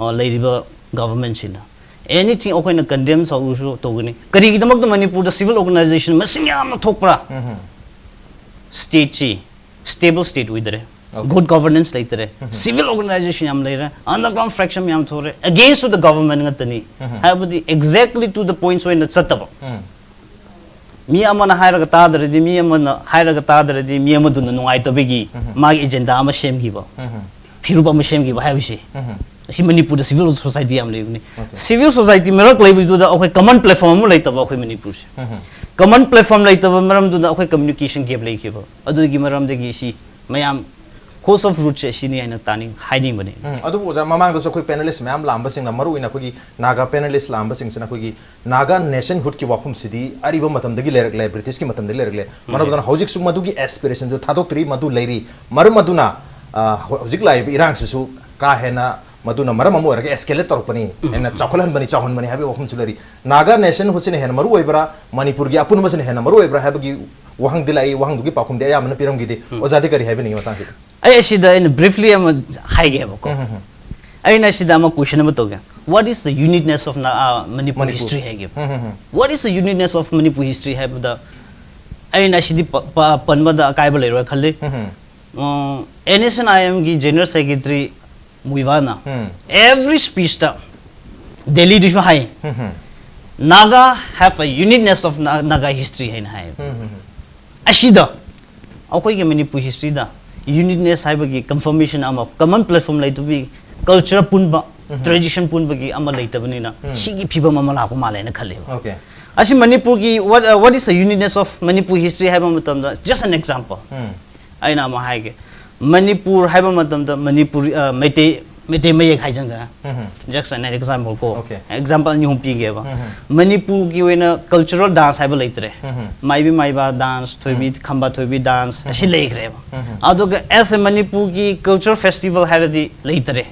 ꯑ, ꯂꯩꯔꯤꯕ governmentꯁꯤꯅ. Anything ꯑꯩꯈꯣꯏꯅ condemn ꯇꯧꯔꯁꯨ ꯇꯧꯒꯅꯤ. ꯀꯔꯤꯒꯤꯗꯃꯛꯇ ꯃꯅꯤꯄꯨꯔꯗ civil organization ꯃꯁꯤꯡ ꯌꯥꯝꯅ ꯊꯣꯛꯄ꯭ꯔꯥ? Stateꯁꯤ stable state ꯑꯣꯏꯗꯔꯦ. Okay. Good governance ꯂꯩꯇꯔꯦ. Civil organization ꯌꯥꯝ ꯂꯩꯔꯦ. Underground fraction ꯌꯥꯝ ꯊꯣꯛꯔꯦ. Against to the government ꯉꯥꯛꯇꯅꯤ. ꯍꯥꯏꯕꯗꯤ exactly to the points ꯑꯣꯏꯅ ꯆꯠꯇꯕ. ꯃꯤ ꯑꯃꯅ ꯍꯥꯏꯔꯒ ꯇꯥꯗ꯭ꯔꯗꯤ, ꯃꯤ ꯑꯃꯅ ꯍꯥꯏꯔꯒ ꯇꯥꯗ꯭ꯔꯗꯤ, ꯃꯤ ꯑꯃꯗꯨꯅ ꯅꯨꯡꯉꯥꯏꯇꯕꯒꯤ ꯃꯥꯒꯤ agenda ꯑꯃ ꯁꯦꯝꯈꯤꯕ, ꯐꯤꯔꯨꯞ ꯑꯃ ꯁꯦꯝꯈꯤꯕ ꯍꯥꯏꯕꯁꯤ, ꯑꯁꯤ ꯃꯅꯤꯄꯨꯔꯗ civil society ꯌꯥꯝ ꯂꯩꯕꯅꯤ. Civil society ꯃꯔꯛ ꯂꯩꯕꯗꯨꯗ ꯑꯩꯈꯣꯏ common platform ꯑꯃ ꯂꯩꯇꯕ ꯑꯩꯈꯣꯏ ꯃꯅꯤꯄꯨꯔꯁꯦ. Common platform ꯂꯩꯇꯕ ꯃꯔꯝꯗꯨꯅ ꯑꯩꯈꯣꯏ communication gap ꯂꯩꯈꯤꯕ꯫ ꯑꯗꯨꯒꯤ ꯃꯔꯝꯗꯒꯤ ꯁꯤ ꯃꯌꯥꯝ Cause of rootꯁꯦ ꯁꯤꯅꯤ ꯍꯥꯏꯅ ꯇꯥꯅꯤꯡ ꯍꯥꯏꯅꯤꯡꯕꯅꯤ꯫ ꯎꯝ, ꯑꯗꯨꯕꯨ ꯑꯣꯖꯥ, ꯃꯃꯥꯡꯗꯁꯨ ꯑꯩꯈꯣꯏ panelist ꯃꯌꯥꯝ ꯂꯥꯛꯑꯝꯕꯁꯤꯡꯅ, ꯃꯔꯨꯑꯣꯏꯅ ꯑꯩꯈꯣꯏꯒꯤ ꯅꯥꯒꯥ panelist ꯂꯥꯛꯑꯝꯕꯁꯤꯡꯁꯤꯅ ꯑꯩꯈꯣꯏꯒꯤ ꯅꯥꯒꯥ nationhoodꯀꯤ ꯋꯥꯐꯝꯁꯤꯗꯤ ꯑꯔꯤꯕ ꯃꯇꯝꯗꯒꯤ ꯂꯩꯔꯛꯂꯦ, ꯕ꯭ꯔꯤꯇꯤꯁꯀꯤ ꯃꯇꯝꯗꯒꯤ ꯂꯩꯔꯛꯂꯦ꯫ ꯃꯔꯝ ꯑꯗꯨꯅ ꯍꯧꯖꯤꯛꯁꯨ ꯃꯗꯨꯒꯤ aspirationꯗꯨ ꯊꯥꯗꯣꯛꯇ꯭ꯔꯤ, ꯃꯗꯨ ꯂꯩꯔꯤ꯫ ꯃꯔꯝ ꯑꯗꯨꯅ, ꯑ, ꯍꯧ-, ꯍꯧꯖꯤꯛ ꯂꯥꯛꯏꯕ ꯏꯔꯥꯡꯁꯤꯁꯨ ꯀꯥ ꯍꯦꯟꯅ ꯃꯗꯨꯅ ꯃꯔꯝ ꯑꯃ ꯑꯣꯏꯔꯒ escalate ꯇꯧꯔꯛꯄꯅꯤ, ꯍꯦꯟꯅ ꯆꯥꯎꯈꯠꯍꯟꯕꯅꯤ, ꯆꯥꯎꯍꯟꯕꯅꯤ ꯍꯥꯏꯕꯒꯤ ꯋꯥꯐꯝꯁꯨ ꯂꯩꯔꯤ꯫ ꯅꯥꯒꯥ nationhoodꯁꯤꯅ ꯍꯦꯟꯅ ꯃꯔꯨ ꯑꯣꯏꯕ꯭ꯔꯥ, ꯃꯅꯤꯄꯨꯔꯒꯤ ꯑꯄꯨꯟꯕꯁꯤꯅ ꯍꯦꯟꯅ ꯃꯔꯨ ꯑꯣꯏꯕ꯭ꯔꯥ ꯍꯥꯏꯕꯒꯤ ꯋꯥꯍꯪꯗꯤ ꯂꯥꯛꯏ, ꯋꯥꯍꯪꯗꯨꯒꯤ ꯄꯥꯎꯈꯨꯝꯗꯤ ꯑꯌꯥꯝꯕꯅ ꯄꯤꯔꯝꯈꯤꯗꯦ꯫ ꯑꯣꯖꯥꯗꯤ ꯀꯔꯤ ꯍꯥꯏꯕꯤꯅꯤꯡꯉꯤ ꯃꯇꯥꯡꯁꯤꯗ? ꯑꯩ ꯑꯁꯤꯗ ꯑꯩꯅ briefly ꯑꯃ ꯍꯥꯏꯒꯦꯕꯀꯣ꯫ ꯑꯩꯅ ꯑꯁꯤꯗ ꯑꯃ question ꯑꯃ ꯇꯧꯒꯦ꯫ What is the uniqueness of Na-, uh, Manipur history ꯍꯥꯏꯒꯦꯕ? What is the uniqueness of Manipur history ꯍꯥꯏꯕꯗ ꯑꯩꯅ ꯑꯁꯤꯗꯤ ꯄ-, ꯄ-, ꯄꯟꯕꯗ ꯑꯀꯥꯏꯕ ꯂꯩꯔꯣꯏ ꯈꯜꯂꯤ꯫ ꯑ, NSCN-IMꯒꯤ general secretary ꯃꯨꯏꯕꯥꯅ every speechꯇ ꯗꯦꯜꯂꯤꯗꯁꯨ high, "Naga have a uniqueness of Na-, Naga history" ꯍꯥꯏꯅ ꯍꯥꯏ꯫ ꯑꯁꯤꯗ ꯑꯩꯈꯣꯏꯒꯤ ꯃꯅꯤꯄꯨꯔ historyꯗ uniqueness ꯍꯥꯏꯕꯒꯤ confirmation ꯑꯃ, common platform ꯂꯩꯇꯕꯤ, culture ꯄꯨꯟꯕ, tradition ꯄꯨꯟꯕꯒꯤ ꯑꯃ ꯂꯩꯇꯕꯅꯤꯅ ꯁꯤꯒꯤ ꯐꯤꯕꯝ ꯑꯃ ꯂꯥꯛꯄ ꯃꯥꯜꯂꯦꯅ ꯈꯜꯂꯦꯕ꯫ Okay. ꯑꯁꯤ ꯃꯅꯤꯄꯨꯔꯒꯤ what, uh, what is the uniqueness of Manipur history ꯍꯥꯏꯕ ꯃꯇꯝꯗ, just an example, ꯑꯩꯅ ꯑꯃ ꯍꯥꯏꯒꯦ꯫ ꯃꯅꯤꯄꯨꯔ ꯍꯥꯏꯕ ꯃꯇꯝꯗ ꯃꯅꯤꯄꯨꯔꯤ, ꯑ, ꯃꯩꯇꯩ, ꯃꯩꯇꯩ ꯃꯌꯦꯛ ꯍꯥꯏꯖꯟꯈ꯭ꯔꯦ꯫ Just an example ꯀꯣ꯫ Okay. Example ꯑꯅꯤ ꯑꯍꯨꯝ ꯄꯤꯒꯦꯕ꯫ ꯃꯅꯤꯄꯨꯔꯒꯤ ꯑꯣꯏꯅ cultural dance ꯍꯥꯏꯕ ꯂꯩꯇ꯭ꯔꯦ꯫ ꯃꯥꯏꯕꯤ ꯃꯥꯏꯕ dance, ꯊꯣꯏꯕꯤ, ꯈꯝꯕ ꯊꯣꯏꯕꯤ dance ꯑꯁꯤ ꯂꯩꯈ꯭ꯔꯦꯕ꯫ ꯑꯗꯨꯒ as a ꯃꯅꯤꯄꯨꯔꯒꯤ culture festival ꯍꯥꯏꯔꯗꯤ ꯂꯩꯇꯔꯦ꯫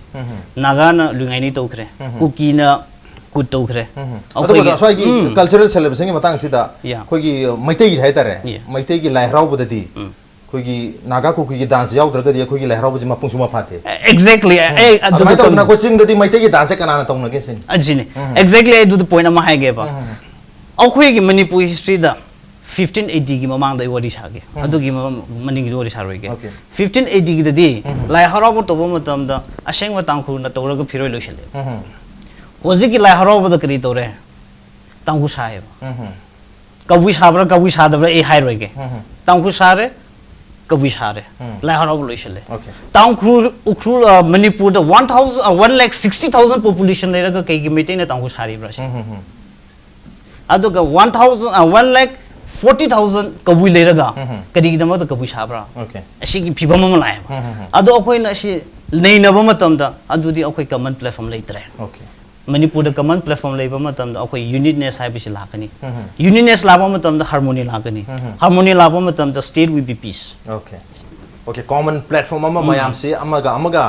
ꯅꯥꯒꯥꯅ ꯂꯨꯏꯉꯥꯏꯅꯤ ꯇꯧꯈ꯭ꯔꯦ꯫ ꯀꯨꯀꯤꯅ ꯀꯨꯠ ꯇꯧꯈ꯭ꯔꯦ꯫ ꯑꯗꯨꯒ ꯑꯩꯈꯣꯏꯒꯤ ꯑꯣꯖꯥ, ꯁ꯭ꯋꯥꯏꯒꯤ cultural celebrationꯒꯤ ꯃꯇꯥꯡꯁꯤꯗ Yeah. ꯑꯩꯈꯣꯏꯒꯤ ꯃꯩꯇꯩꯒꯤ ꯍꯥꯏꯇꯥꯔꯦ, Yeah. ꯃꯩꯇꯩꯒꯤ ꯂꯥꯏ ꯍꯔꯥꯎꯕꯗꯗꯤ ꯑꯩꯈꯣꯏꯒꯤ ꯅꯥꯒꯥ ꯀꯨꯀꯤꯒꯤ dance ꯌꯥꯎꯗ꯭ꯔꯒꯗꯤ ꯑꯩꯈꯣꯏꯒꯤ ꯂꯥꯏ ꯍꯔꯥꯎꯕꯁꯤ ꯃꯄꯨꯡꯁꯨ ꯃꯐꯥꯠꯇꯦ꯫ Exactly. ꯑꯩ ꯑꯗꯨꯗ ꯑꯗꯨꯃꯥꯏꯅ ꯇꯧꯗꯅ ꯇꯧꯅꯤꯡ- ꯑꯩꯈꯣꯏ ꯆꯤꯡꯗꯗꯤ ꯃꯩꯇꯩꯒꯤ danceꯁꯦ ꯀꯅꯥꯅ ꯇꯧꯅꯒꯦ ꯁꯤꯅꯤ? ꯑꯁꯤꯅꯤ꯫ Exactly, ꯑꯩ ꯑꯗꯨꯗ point ꯑꯃ ꯍꯥꯏꯒꯦꯕ꯫ ꯑꯩꯈꯣꯏꯒꯤ ꯃꯅꯤꯄꯨꯔ historyꯗ fifteen eightyꯒꯤ ꯃꯃꯥꯡꯗ ꯑꯩ ꯋꯥꯔꯤ ꯁꯥꯒꯦ꯫ ꯑꯗꯨꯒꯤ ꯃꯃꯥꯡ-, ꯃꯅꯤꯡꯒꯤꯗꯤ ꯋꯥꯔꯤ ꯁꯥꯔꯣꯏꯒꯦ꯫ Okay. Fifteen eightyꯒꯤꯗꯗꯤ ꯂꯥꯏ ꯍꯔꯥꯎꯕ ꯇꯧꯕ ꯃꯇꯝꯗ ꯑꯁꯦꯡꯕ ꯇꯥꯡꯈꯨꯜꯅ ꯇꯧꯔꯒ ꯐꯤꯔꯣꯏ ꯂꯣꯏꯁꯤꯜꯂꯦ꯫ ꯍꯧꯖꯤꯛꯀꯤ ꯂꯥꯏ ꯍꯔꯥꯎꯕꯗ ꯀꯔꯤ ꯇꯧꯔꯦ? ꯇꯥꯡꯈꯨꯜ ꯁꯥꯏꯌꯦꯕ꯫ ꯀꯕꯨꯏ ꯁꯥꯕ꯭ꯔꯥ ꯀꯕꯨꯏ ꯁꯥꯗꯕ꯭ꯔꯥ ꯑꯩ ꯍꯥꯏꯔꯣꯏꯒꯦ꯫ ꯇꯥꯡꯈꯨꯜ ꯁꯥꯔꯦ, ꯀꯕꯨꯏ ꯁꯥꯔꯦ꯫ ꯂꯥꯏ ꯍꯔꯥꯎꯕ ꯂꯣꯏꯁꯤꯜꯂꯦ꯫ Okay. ꯇꯥꯡꯈꯨꯜ, ꯎꯈ꯭ꯔꯨꯜ, ꯑ, ꯃꯅꯤꯄꯨꯔꯗ one thousand, ꯑ, one lakh sixty thousand population ꯂꯩꯔꯒ ꯀꯩꯒꯤ ꯃꯩꯇꯩꯅ ꯇꯥꯡꯈꯨꯜ ꯁꯥꯔꯤꯕ꯭ꯔꯥ ꯁꯤ? ꯑꯗꯨꯒ one thousand, ꯑ, one lakh ꯐꯣꯔꯇꯤ ꯊꯥꯎꯖꯟ ꯀꯕꯨꯏ ꯂꯩꯔꯒ ꯎꯝ. ꯀꯔꯤꯒꯤꯗꯃꯛꯇ ꯀꯕꯨꯏ ꯁꯥꯕ꯭ꯔꯥ? Okay. ꯑꯁꯤꯒꯤ ꯐꯤꯕꯝ ꯑꯃ ꯂꯥꯛꯑꯦꯕ꯫ ꯎꯝ, ꯎꯝ, ꯎꯝ. ꯑꯗꯣ ꯑꯩꯈꯣꯏꯅ ꯑꯁꯤ ꯅꯩꯅꯕ ꯃꯇꯝꯗ ꯑꯗꯨꯗꯤ ꯑꯩꯈꯣꯏ common platform ꯂꯩꯇ꯭ꯔꯦ꯫ Okay. ꯃꯅꯤꯄꯨꯔꯗ common platform ꯂꯩꯕ ꯃꯇꯝꯗ ꯑꯩꯈꯣꯏ unitedness ꯍꯥꯏꯕꯁꯤ ꯂꯥꯛꯀꯅꯤ꯫ ꯎꯝ. Unitedness ꯂꯥꯛꯄ ꯃꯇꯝꯗ harmony ꯂꯥꯛꯀꯅꯤ꯫ ꯎꯝ. Harmony ꯂꯥꯛꯄ ꯃꯇꯝꯗ state will be peace꯫ Okay. Okay, common platform ꯑꯃ ꯃꯌꯥꯝꯁꯤ ꯑꯃꯒ ꯑꯃꯒ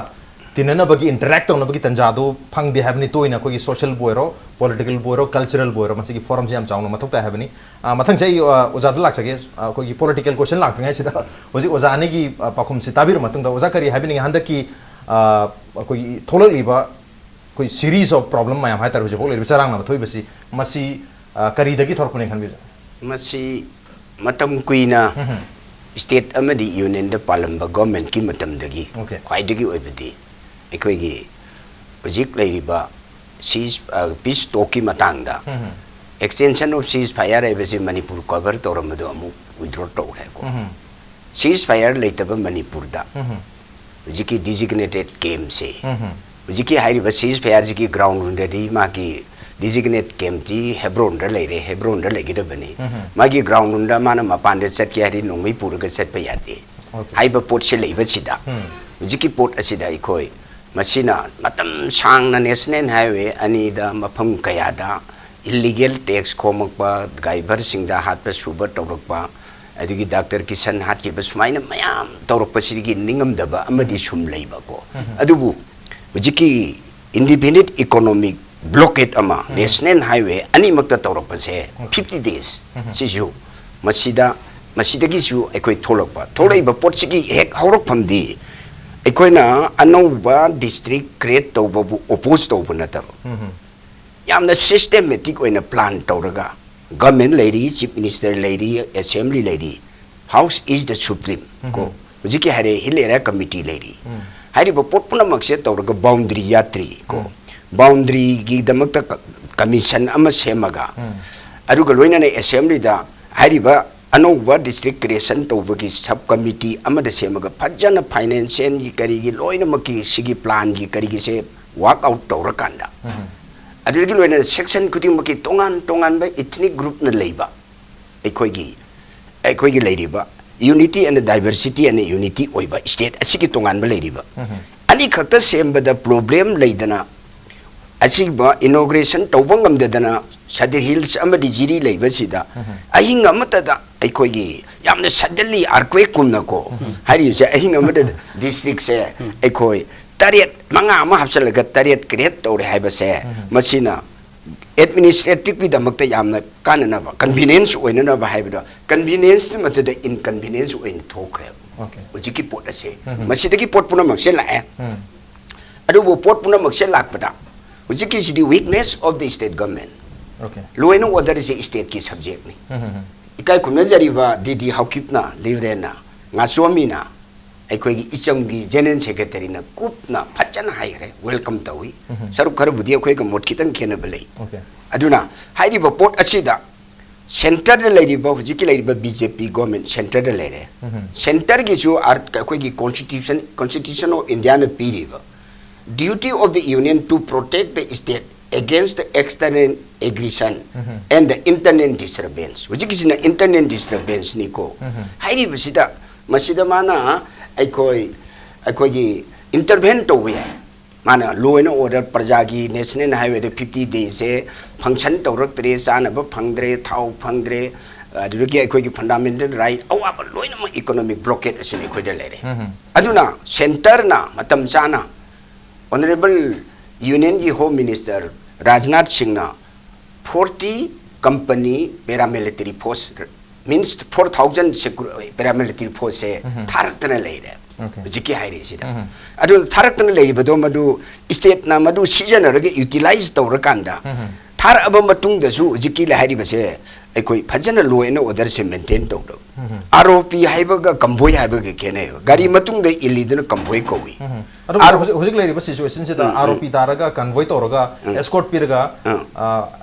ꯇꯤꯟꯅꯅꯕꯒꯤ, interact ꯇꯧꯅꯕꯒꯤ ꯇꯟꯖꯥꯗꯨ ꯐꯪꯗꯦ ꯍꯥꯏꯕꯅꯤ꯫ ꯇꯣꯏꯅ ꯑꯩꯈꯣꯏꯒꯤ socialꯕꯨ ꯑꯣꯏꯔꯣ, politicalꯕꯨ ꯑꯣꯏꯔꯣ, culturalꯕꯨ ꯑꯣꯏꯔꯣ, ꯃꯁꯤꯒꯤ forumꯁꯤ ꯌꯥꯝ ꯆꯥꯎꯅ ꯃꯊꯧ ꯇꯥꯏ ꯍꯥꯏꯕꯅꯤ꯫ ꯑ, ꯃꯊꯪꯁꯦ ꯑꯩ, ꯑ, ꯑꯣꯖꯥꯗ ꯂꯥꯛꯆꯒꯦ꯫ ꯑ, ꯑꯩꯈꯣꯏꯒꯤ political question ꯂꯥꯛꯇ꯭ꯔꯤꯉꯩꯁꯤꯗ ꯍꯧꯖꯤꯛ ꯑꯣꯖꯥ ꯑꯅꯤꯒꯤ, ꯑ, ꯄꯥꯎꯈꯨꯝꯁꯤ ꯇꯥꯕꯤꯔꯕ ꯃꯇꯨꯡꯗ ꯑꯣꯖꯥ ꯀꯔꯤ ꯍꯥꯏꯕꯤꯅꯤꯡꯉꯤ? ꯍꯟꯗꯛꯀꯤ, ꯑ, ꯑꯩꯈꯣꯏꯒꯤ ꯊꯣꯛꯂꯛꯂꯤꯕ ꯑꯩꯈꯣꯏ series of problem ꯃꯌꯥꯝ ꯍꯥꯏꯇꯥꯔꯦ, ꯍꯧꯖꯤꯛꯐꯥꯎ ꯂꯩꯔꯤꯕ ꯆꯔꯥꯡꯅꯕ ꯊꯣꯛꯏꯕꯁꯤ, ꯃꯁꯤ, ꯑ, ꯀꯔꯤꯗꯒꯤ ꯊꯣꯔꯛꯄꯅꯦ ꯈꯟꯕꯤꯕ? ꯃꯁꯤ ꯃꯇꯝ ꯀꯨꯏꯅ state ꯑꯃꯗꯤ unionꯗ ꯄꯥꯜꯂꯝꯕ governmentꯀꯤ ꯃꯇꯝꯗꯒꯤ Okay. ꯈ꯭ꯋꯥꯏꯗꯒꯤ ꯑꯣꯏꯕꯗꯤ ꯑꯩꯈꯣꯏꯒꯤ ꯍꯧꯖꯤꯛ ꯂꯩꯔꯤꯕ cease, ꯑ, peace talkꯀꯤ ꯃꯇꯥꯡꯗ extension of ceasefire ꯍꯥꯏꯕꯁꯤ ꯃꯅꯤꯄꯨꯔ cover ꯇꯧꯔꯝꯕꯗꯣ ꯑꯃꯨꯛ withdraw ꯇꯧꯈ꯭ꯔꯦꯀꯣ꯫ Ceasefire ꯂꯩꯇꯕ ꯃꯅꯤꯄꯨꯔꯗ ꯍꯧꯖꯤꯛꯀꯤ designated campꯁꯦ, ꯍꯧꯖꯤꯛꯀꯤ ꯍꯥꯏꯔꯤꯕ ceasefire ꯁꯤꯒꯤ ground ꯗꯗꯤ ꯃꯥꯒꯤ designated campꯇꯤ ꯍꯦꯕ꯭ꯔꯣꯟꯗ ꯂꯩꯔꯦ, ꯍꯦꯕ꯭ꯔꯣꯟꯗ ꯂꯩꯒꯗꯕꯅꯤ꯫ ꯃꯥꯒꯤ ground ꯗ ꯃꯥꯅ ꯃꯄꯥꯟꯗ ꯆꯠꯀꯦ ꯍꯥꯏꯔꯗꯤ ꯅꯣꯡꯃꯩ ꯄꯨꯔꯒ ꯆꯠꯄ ꯌꯥꯗꯦ꯫ Okay. ꯍꯥꯏꯕ ꯄꯣꯠꯁꯦ ꯂꯩꯕꯁꯤꯗ, ꯍꯧꯖꯤꯛꯀꯤ ꯄꯣꯠ ꯑꯁꯤꯗ ꯑꯩꯈꯣꯏ ꯃꯁꯤꯅ ꯃꯇꯝ ꯁꯥꯡꯅ national highway ꯑꯅꯤꯗ ꯃꯐꯝ ꯀꯌꯥꯗ illegal tax ꯈꯣꯝꯃꯛꯄ, driverꯁꯤꯡꯗ ꯍꯥꯠꯄ ꯁꯨꯕ ꯇꯧꯔꯛꯄ, ꯑꯗꯨꯒꯤ ꯗꯥꯛꯇꯔ ꯀꯤꯁꯟ ꯍꯥꯠꯈꯤꯕ, ꯁꯨꯃꯥꯏꯅ ꯃꯌꯥꯝ ꯇꯧꯔꯛꯄꯁꯤꯒꯤ ꯅꯤꯡꯉꯝꯗꯕ ꯑꯃꯗꯤ ꯁꯨꯝ ꯂꯩꯕꯀꯣ꯫ ꯑꯗꯨꯕꯨ ꯍꯧꯖꯤꯛꯀꯤ independent economic blockade ꯑꯃ national highway ꯑꯅꯤꯃꯛꯇ ꯇꯧꯔꯛꯄꯁꯦ, fifty days ꯁꯤꯁꯨ ꯃꯁꯤꯗ, ꯃꯁꯤꯗꯒꯤꯁꯨ ꯑꯩꯈꯣꯏ ꯊꯣꯛꯂꯛꯄ, ꯊꯣꯛꯂꯛꯏꯕ ꯄꯣꯠꯁꯤꯒꯤ ꯍꯦꯛ ꯍꯧꯔꯛꯐꯝꯗꯤ ꯑꯩꯈꯣꯏꯅ ꯑꯅꯧꯕ district create ꯇꯧꯕꯕꯨ oppose ꯇꯧꯕ ꯅꯠꯇꯕ, ꯌꯥꯝꯅ systematic ꯑꯣꯏꯅ plan ꯇꯧꯔꯒ, government ꯂꯩꯔꯤ, chief minister ꯂꯩꯔꯤ, assembly ꯂꯩꯔꯤ, house is the supreme ꯀꯣ꯫ ꯍꯧꯖꯤꯛꯀꯤ ꯍꯥꯏꯔꯦ hill area committee ꯂꯩꯔꯤ꯫ ꯍꯥꯏꯔꯤꯕ ꯄꯣꯠ ꯄꯨꯝꯅꯃꯛꯁꯦ ꯇꯧꯔꯒ boundary ꯌꯥꯠꯇ꯭ꯔꯤ ꯀꯣ꯫ Boundaryꯒꯤꯗꯃꯛꯇ ꯀ-, commission ꯑꯃ ꯁꯦꯝꯃꯒ, ꯑꯗꯨꯒ ꯂꯣꯏꯅꯅ assemblyꯗ ꯍꯥꯏꯔꯤꯕ ꯑꯅꯧꯕ district creation ꯇꯧꯕꯒꯤ sub committee ꯑꯃꯗ ꯁꯦꯝꯃꯒ ꯐꯖꯅ financialꯒꯤ ꯀꯔꯤꯒꯤ ꯂꯣꯏꯅꯃꯛꯀꯤ ꯁꯤꯒꯤ planꯒꯤ ꯀꯔꯤꯒꯤꯁꯦ work out ꯇꯧꯔꯀꯥꯟꯗ, ꯑꯗꯨꯗꯒꯤ ꯂꯣꯏꯅꯅ section ꯈꯨꯗꯤꯡꯃꯛꯀꯤ ꯇꯣꯉꯥꯟ ꯇꯣꯉꯥꯟꯕ ethnic groupꯅ ꯂꯩꯕ ꯑꯩꯈꯣꯏꯒꯤ ꯑꯩꯈꯣꯏꯒꯤ ꯂꯩꯔꯤꯕ unity and diversity and unity ꯑꯣꯏꯕ state ꯑꯁꯤꯒꯤ ꯇꯣꯉꯥꯟꯕ ꯂꯩꯔꯤꯕ ꯑꯅꯤꯈꯛꯇ ꯁꯦꯝꯕꯗ problem ꯂꯩꯗꯅ, ꯑꯁꯤꯒꯨꯝꯕ inauguration ꯇꯧꯕ ꯉꯝꯗꯗꯅ Sadar Hills ꯑꯃꯗꯤ ꯖꯤꯔꯤ ꯂꯩꯕꯁꯤꯗ ꯑꯍꯤꯡ ꯑꯃꯠꯇꯗ ꯑꯩꯈꯣꯏꯒꯤ ꯌꯥꯝꯅ suddenly earthquake ꯀꯨꯝꯅꯀꯣ ꯍꯥꯏꯔꯤꯁꯦ, ꯑꯍꯤꯡ ꯑꯃꯗ districtꯁꯦ ꯑꯩꯈꯣꯏ ꯇꯔꯦꯠ, ꯃꯉꯥ ꯑꯃ ꯍꯥꯞꯆꯤꯜꯂꯒ ꯇꯔꯦꯠ create ꯇꯧꯔꯦ ꯍꯥꯏꯕꯁꯦ, ꯃꯁꯤꯅ administrativeꯀꯤꯗꯃꯛꯇ ꯌꯥꯝꯅ ꯀꯥꯟꯅꯅꯕ, convenience ꯑꯣꯏꯅꯅꯕ ꯍꯥꯏꯕꯗꯣ, convenienceꯇꯨ ꯃꯗꯨꯗ inconvenience ꯑꯣꯏꯅ ꯊꯣꯛꯈ꯭ꯔꯦꯕ꯫ Okay. ꯍꯧꯖꯤꯛꯀꯤ ꯄꯣꯠ ꯑꯁꯦ ꯃꯁꯤꯗꯒꯤ ꯄꯣꯠ ꯄꯨꯝꯅꯃꯛꯁꯦ ꯂꯥꯛꯑꯦ꯫ ꯎꯝ. ꯑꯗꯨꯕꯨ ꯄꯣꯠ ꯄꯨꯝꯅꯃꯛꯁꯦ ꯂꯥꯛꯄꯗ ꯍꯧꯖꯤꯛꯀꯤꯁꯤꯗꯤ weakness of the state government꯫ Okay. Law and order ꯑꯁꯤ stateꯀꯤ subjectꯅꯤ꯫ ꯎꯝ, ꯎꯝ, ꯎꯝ. ꯏꯀꯥꯏ ꯈꯨꯝꯅꯖꯔꯤꯕ ꯗꯤ ꯗꯤ ꯍꯥꯎꯀꯤꯞꯅ, ꯂꯤꯕ꯭ꯔꯦꯟꯅ, ꯉꯥꯆꯣꯝꯃꯤꯅ, ꯑꯩꯈꯣꯏꯒꯤ ꯏꯆꯝꯒꯤ General Secretaryꯅ ꯀꯨꯞꯅ ꯐꯖꯅ ꯍꯥꯏꯈ꯭ꯔꯦ, welcome ꯇꯧꯏ꯫ ꯎꯝ. ꯁꯔꯨꯛ ꯈꯔꯕꯨꯗꯤ ꯑꯩꯈꯣꯏꯒ ꯃꯣꯠ ꯈꯤꯇꯪ ꯈꯦꯠꯅꯕ ꯂꯩ꯫ Okay. ꯑꯗꯨꯅ ꯍꯥꯏꯔꯤꯕ ꯄꯣꯠ ꯑꯁꯤꯗ centreꯗ ꯂꯩꯔꯤꯕ, ꯍꯧꯖꯤꯛꯀꯤ ꯂꯩꯔꯤꯕ B J P government centreꯗ ꯂꯩꯔꯦ꯫ ꯎꯝ. Centreꯒꯤꯁꯨ ꯑꯥꯔꯠ-, ꯑꯩꯈꯣꯏꯒꯤ constitution, Constitution of Indiaꯅ ꯄꯤꯔꯤꯕ duty of the union to protect the state against the external aggression um. and the internal disturbance꯫ ꯍꯧꯖꯤꯛꯀꯤꯁꯤꯅ internal disturbanceꯅꯤꯀꯣ꯫ ꯎꯝ. ꯍꯥꯏꯔꯤꯕꯁꯤꯗ, ꯃꯁꯤꯗ ꯃꯥꯅ ꯑꯩꯈꯣꯏ, ꯑꯩꯈꯣꯏꯒꯤ intervene ꯇꯧꯕ ꯌꯥꯏ꯫ ꯃꯥꯅ law and order, ꯄ꯭ꯔꯖꯥꯒꯤ National Highwayꯗ fifty daysꯁꯦ function ꯇꯧꯔꯛꯇ꯭ꯔꯦ, ꯆꯥꯅꯕ ꯐꯪꯗ꯭ꯔꯦ, ꯊꯥꯎ ꯐꯪꯗ꯭ꯔꯦ, ꯑꯗꯨꯗꯒꯤ ꯑꯩꯈꯣꯏꯒꯤ fundamental right, ꯑꯋꯥꯕ ꯂꯣꯏꯅꯃꯛ economic blockade ꯑꯁꯤꯅ ꯑꯩꯈꯣꯏꯗ ꯂꯩꯔꯦ꯫ ꯎꯝ. ꯑꯗꯨꯅ centreꯅ ꯃꯇꯝ ꯆꯥꯅ Honourable Unionꯒꯤ Home Minister ꯔꯥꯖꯅꯥꯊ ꯁꯤꯡꯅ forty company paramilitary force, means four thousand secur-, paramilitary forceꯁꯦ ꯎꯝ. ꯊꯥꯔꯛꯇꯅ ꯂꯩꯔꯦ Okay. ꯍꯧꯖꯤꯛꯀꯤ ꯍꯥꯏꯔꯤꯁꯤꯗ꯫ ꯎꯝ. ꯑꯗꯨꯅ ꯊꯥꯔꯛꯇꯅ ꯂꯩꯔꯤꯕꯗꯣ ꯃꯗꯨ stateꯅ ꯃꯗꯨ ꯁꯤꯖꯤꯟꯅꯔꯒ utilize ꯇꯧꯔꯀꯥꯟꯗ ꯎꯝ. ꯊꯥꯔꯛꯑꯕ ꯃꯇꯨꯡꯗꯁꯨ ꯍꯧꯖꯤꯛꯀꯤ ꯍꯥꯏꯔꯤꯕꯁꯦ ꯑꯩꯈꯣꯏ ꯐꯖꯅ law and orderꯁꯦ maintain ꯇꯧꯗꯕ꯫ ꯎꯝ. R O P ꯍꯥꯏꯕꯒ convoy ꯍꯥꯏꯕꯒ ꯈꯦꯠꯅꯩꯕ꯫ ꯒꯥꯔꯤ ꯃꯇꯨꯡꯗ ꯏꯜꯂꯤꯗꯨꯅ convoy ꯀꯧꯏ꯫ ꯎꯝ. ꯑꯗꯣ ꯑꯥꯔ- ꯍꯧꯖꯤꯛ, ꯍꯧꯖꯤꯛ ꯂꯩꯔꯤꯕ situationꯁꯤꯗ ꯎꯝ, ꯎꯝ. R O P ꯇꯥꯔꯒ convoy ꯇꯧꯔꯒ ꯎꯝ. escort ꯄꯤꯔꯒ ꯎꯝ. ꯑ,